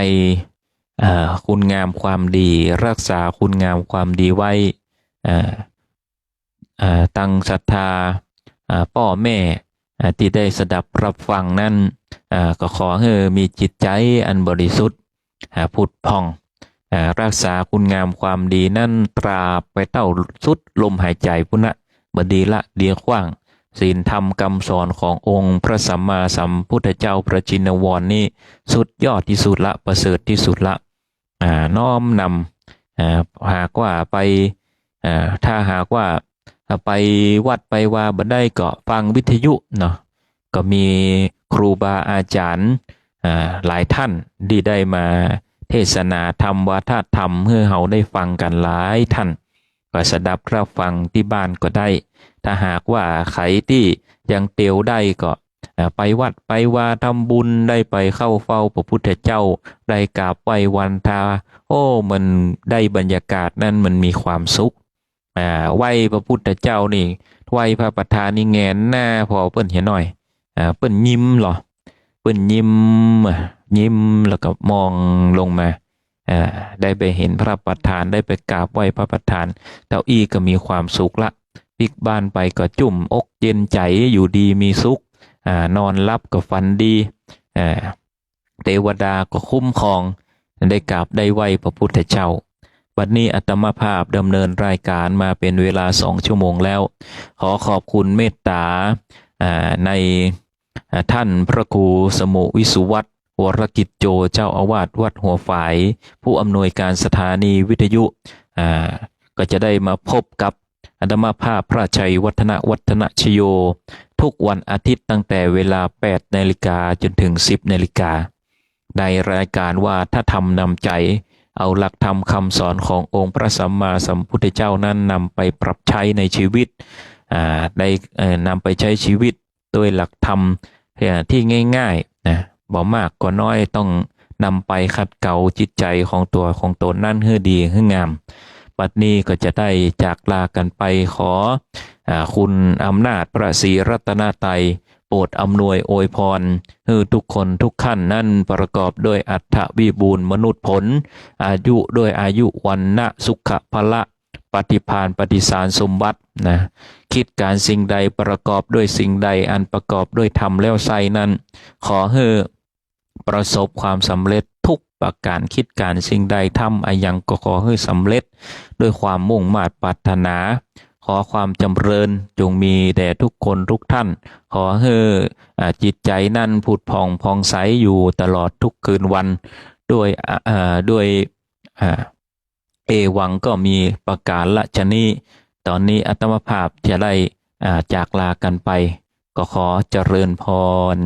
อ่า คุณงามความดี รักษาคุณงามความดีไว้ อ่า อ่า ตังศรัทธา อ่า ป้อแม่ อ่า ตี้ได้สดับรับฟังนั้น อ่า ก็ขอหื้อมีจิตใจ๋อันบริสุทธิ์ อ่า ผุดผ่อง อ่า รักษาคุณงามความดีนั้นตราบไปเต้าสุดลมหายใจ๋ปู้นนะ บ่ดีละเดียขว้าง ศีลธรรมกำสอนขององค์พระสัมมาสัมพุทธเจ้าพระชินวรนี้สุดยอดตี้สุดละ ประเสริฐตี้สุดละ อ่า น้อมนำ อ่า หากว่าไป อ่า ถ้าหากว่า อ่า ไปวัดไปวาบ่ได้ก็ฟังวิทยุเนาะ ก็มีครูบาอาจ๋ารย์ อ่า หลายท่านตี้ได้มาเทศนาธรรม วาทะธรรม หื้อเฮาได้ฟังกั๋นหลายท่าน ก็สดับรับฟังตี้บ้านก็ได้ ถ้าหากว่าใผตี้ยังเตียวได้ก็ อ่า ไปวัดไปวาทำบุญ ได้ไปเข้าเฝ้าพระพุทธเจ้า ได้กราบไหว้วันทา โอ้ มันได้บรรยากาศนั้น มันมีความสุข อ่า ไหว้พระพุทธเจ้านี่ ไหว้พระประธานนี่แหงนหน้าผ่อเปิ้นเหียหน่อย อ่า เปิ้นยิ้มเหรอ เปิ้นยิ้ม อ่ะ ยิ้มแล้วก็มองลงมา อ่า ได้ไปเห็นพระประธาน ได้ไปกราบไหว้พระประธาน เต้าอี้ก็มีความสุขละ ปิ๊กบ้านไปก็จุ่มอกเย็นใจ๋ อยู่ดีมีสุข อ่า นอนหลับก็ฝันดี อ่า เตวดาก็คุ้มครอง ได้กราบได้ไหว้พระพุทธเจ้า บัดนี้อาตมาภาพดำเนินรายการมาเป๋นเวลาสองชั่วโมงแล้ว ขอขอบคุณเมตต๋า อ่า ใน อ่า ท่านพระครูสมุวิสุวัฒน์ วรกิจโจ เจ้าอาวาสวัดหัวฝาย ผู้อำนวยการสถานีวิทยุ อ่า ก็จะได้มาพบกับอาตมาภาพพระชัยวัฒนะ วัฒนชโย ทุกวันอาทิตย์ตั้งแต่เวลาแปดนาฬิกาจนถึงสิบนาฬิกา ในรายการวาทะธรรมนำใจ๋ เอาหลักธรรมคำสอนขององค์พระสัมมาสัมพุทธเจ้านั้นนำไปปรับใช้ในชีวิต อ่า ได้ เอ่อ นำไปใช้ชีวิต โดยหลักธรรม เอ่อ ตี้ง่ายๆ นะ บ่มากก็น้อย ต้องนำไปขัดเกลาจิตใจ๋ของตั๋วของต๋นนั้นหื้อดีหื้องาม บัดนี้ก็จะได้จากลากั๋นไป ขอ อ่า คุณอำนาจพระศรีรัตนตรัย โปรดอำนวยอวยพร หื้อทุกคนทุกท่านนั้นประกอบด้วยอัตถวิบูลย์มนุษย์ผล อายุด้วยอายุ วรรณะ สุขะ พละ ปฏิภาณปฏิสารสมบัตินะ คิดก๋านสิ่งใดประกอบด้วยสิ่งใด อันประกอบด้วยธรรมแล้วใส้นั้น ขอหื้อประสบความสำเร็จทุกประก๋าน คิดก๋านสิ่งใด ทำอะหยังก็ขอหื้อสำเร็จด้วยความมุ่งมาดปรารถนา ขอความจ๋ำเริญจงมีแด่ทุกคนทุกท่าน ขอหื้อ อ่า จิตใจ๋นั้นผุดผ่องผ่องใสอยู่ตลอดทุกคืนวัน ด้วย อ่า เอ่อ ด้วย อ่า เอวังก็มีประก๋านละชะนี้ ต๋อนนี้อาตมาภาพจะได้ อ่า จากลากั๋นไป ก็ขอเจริญพร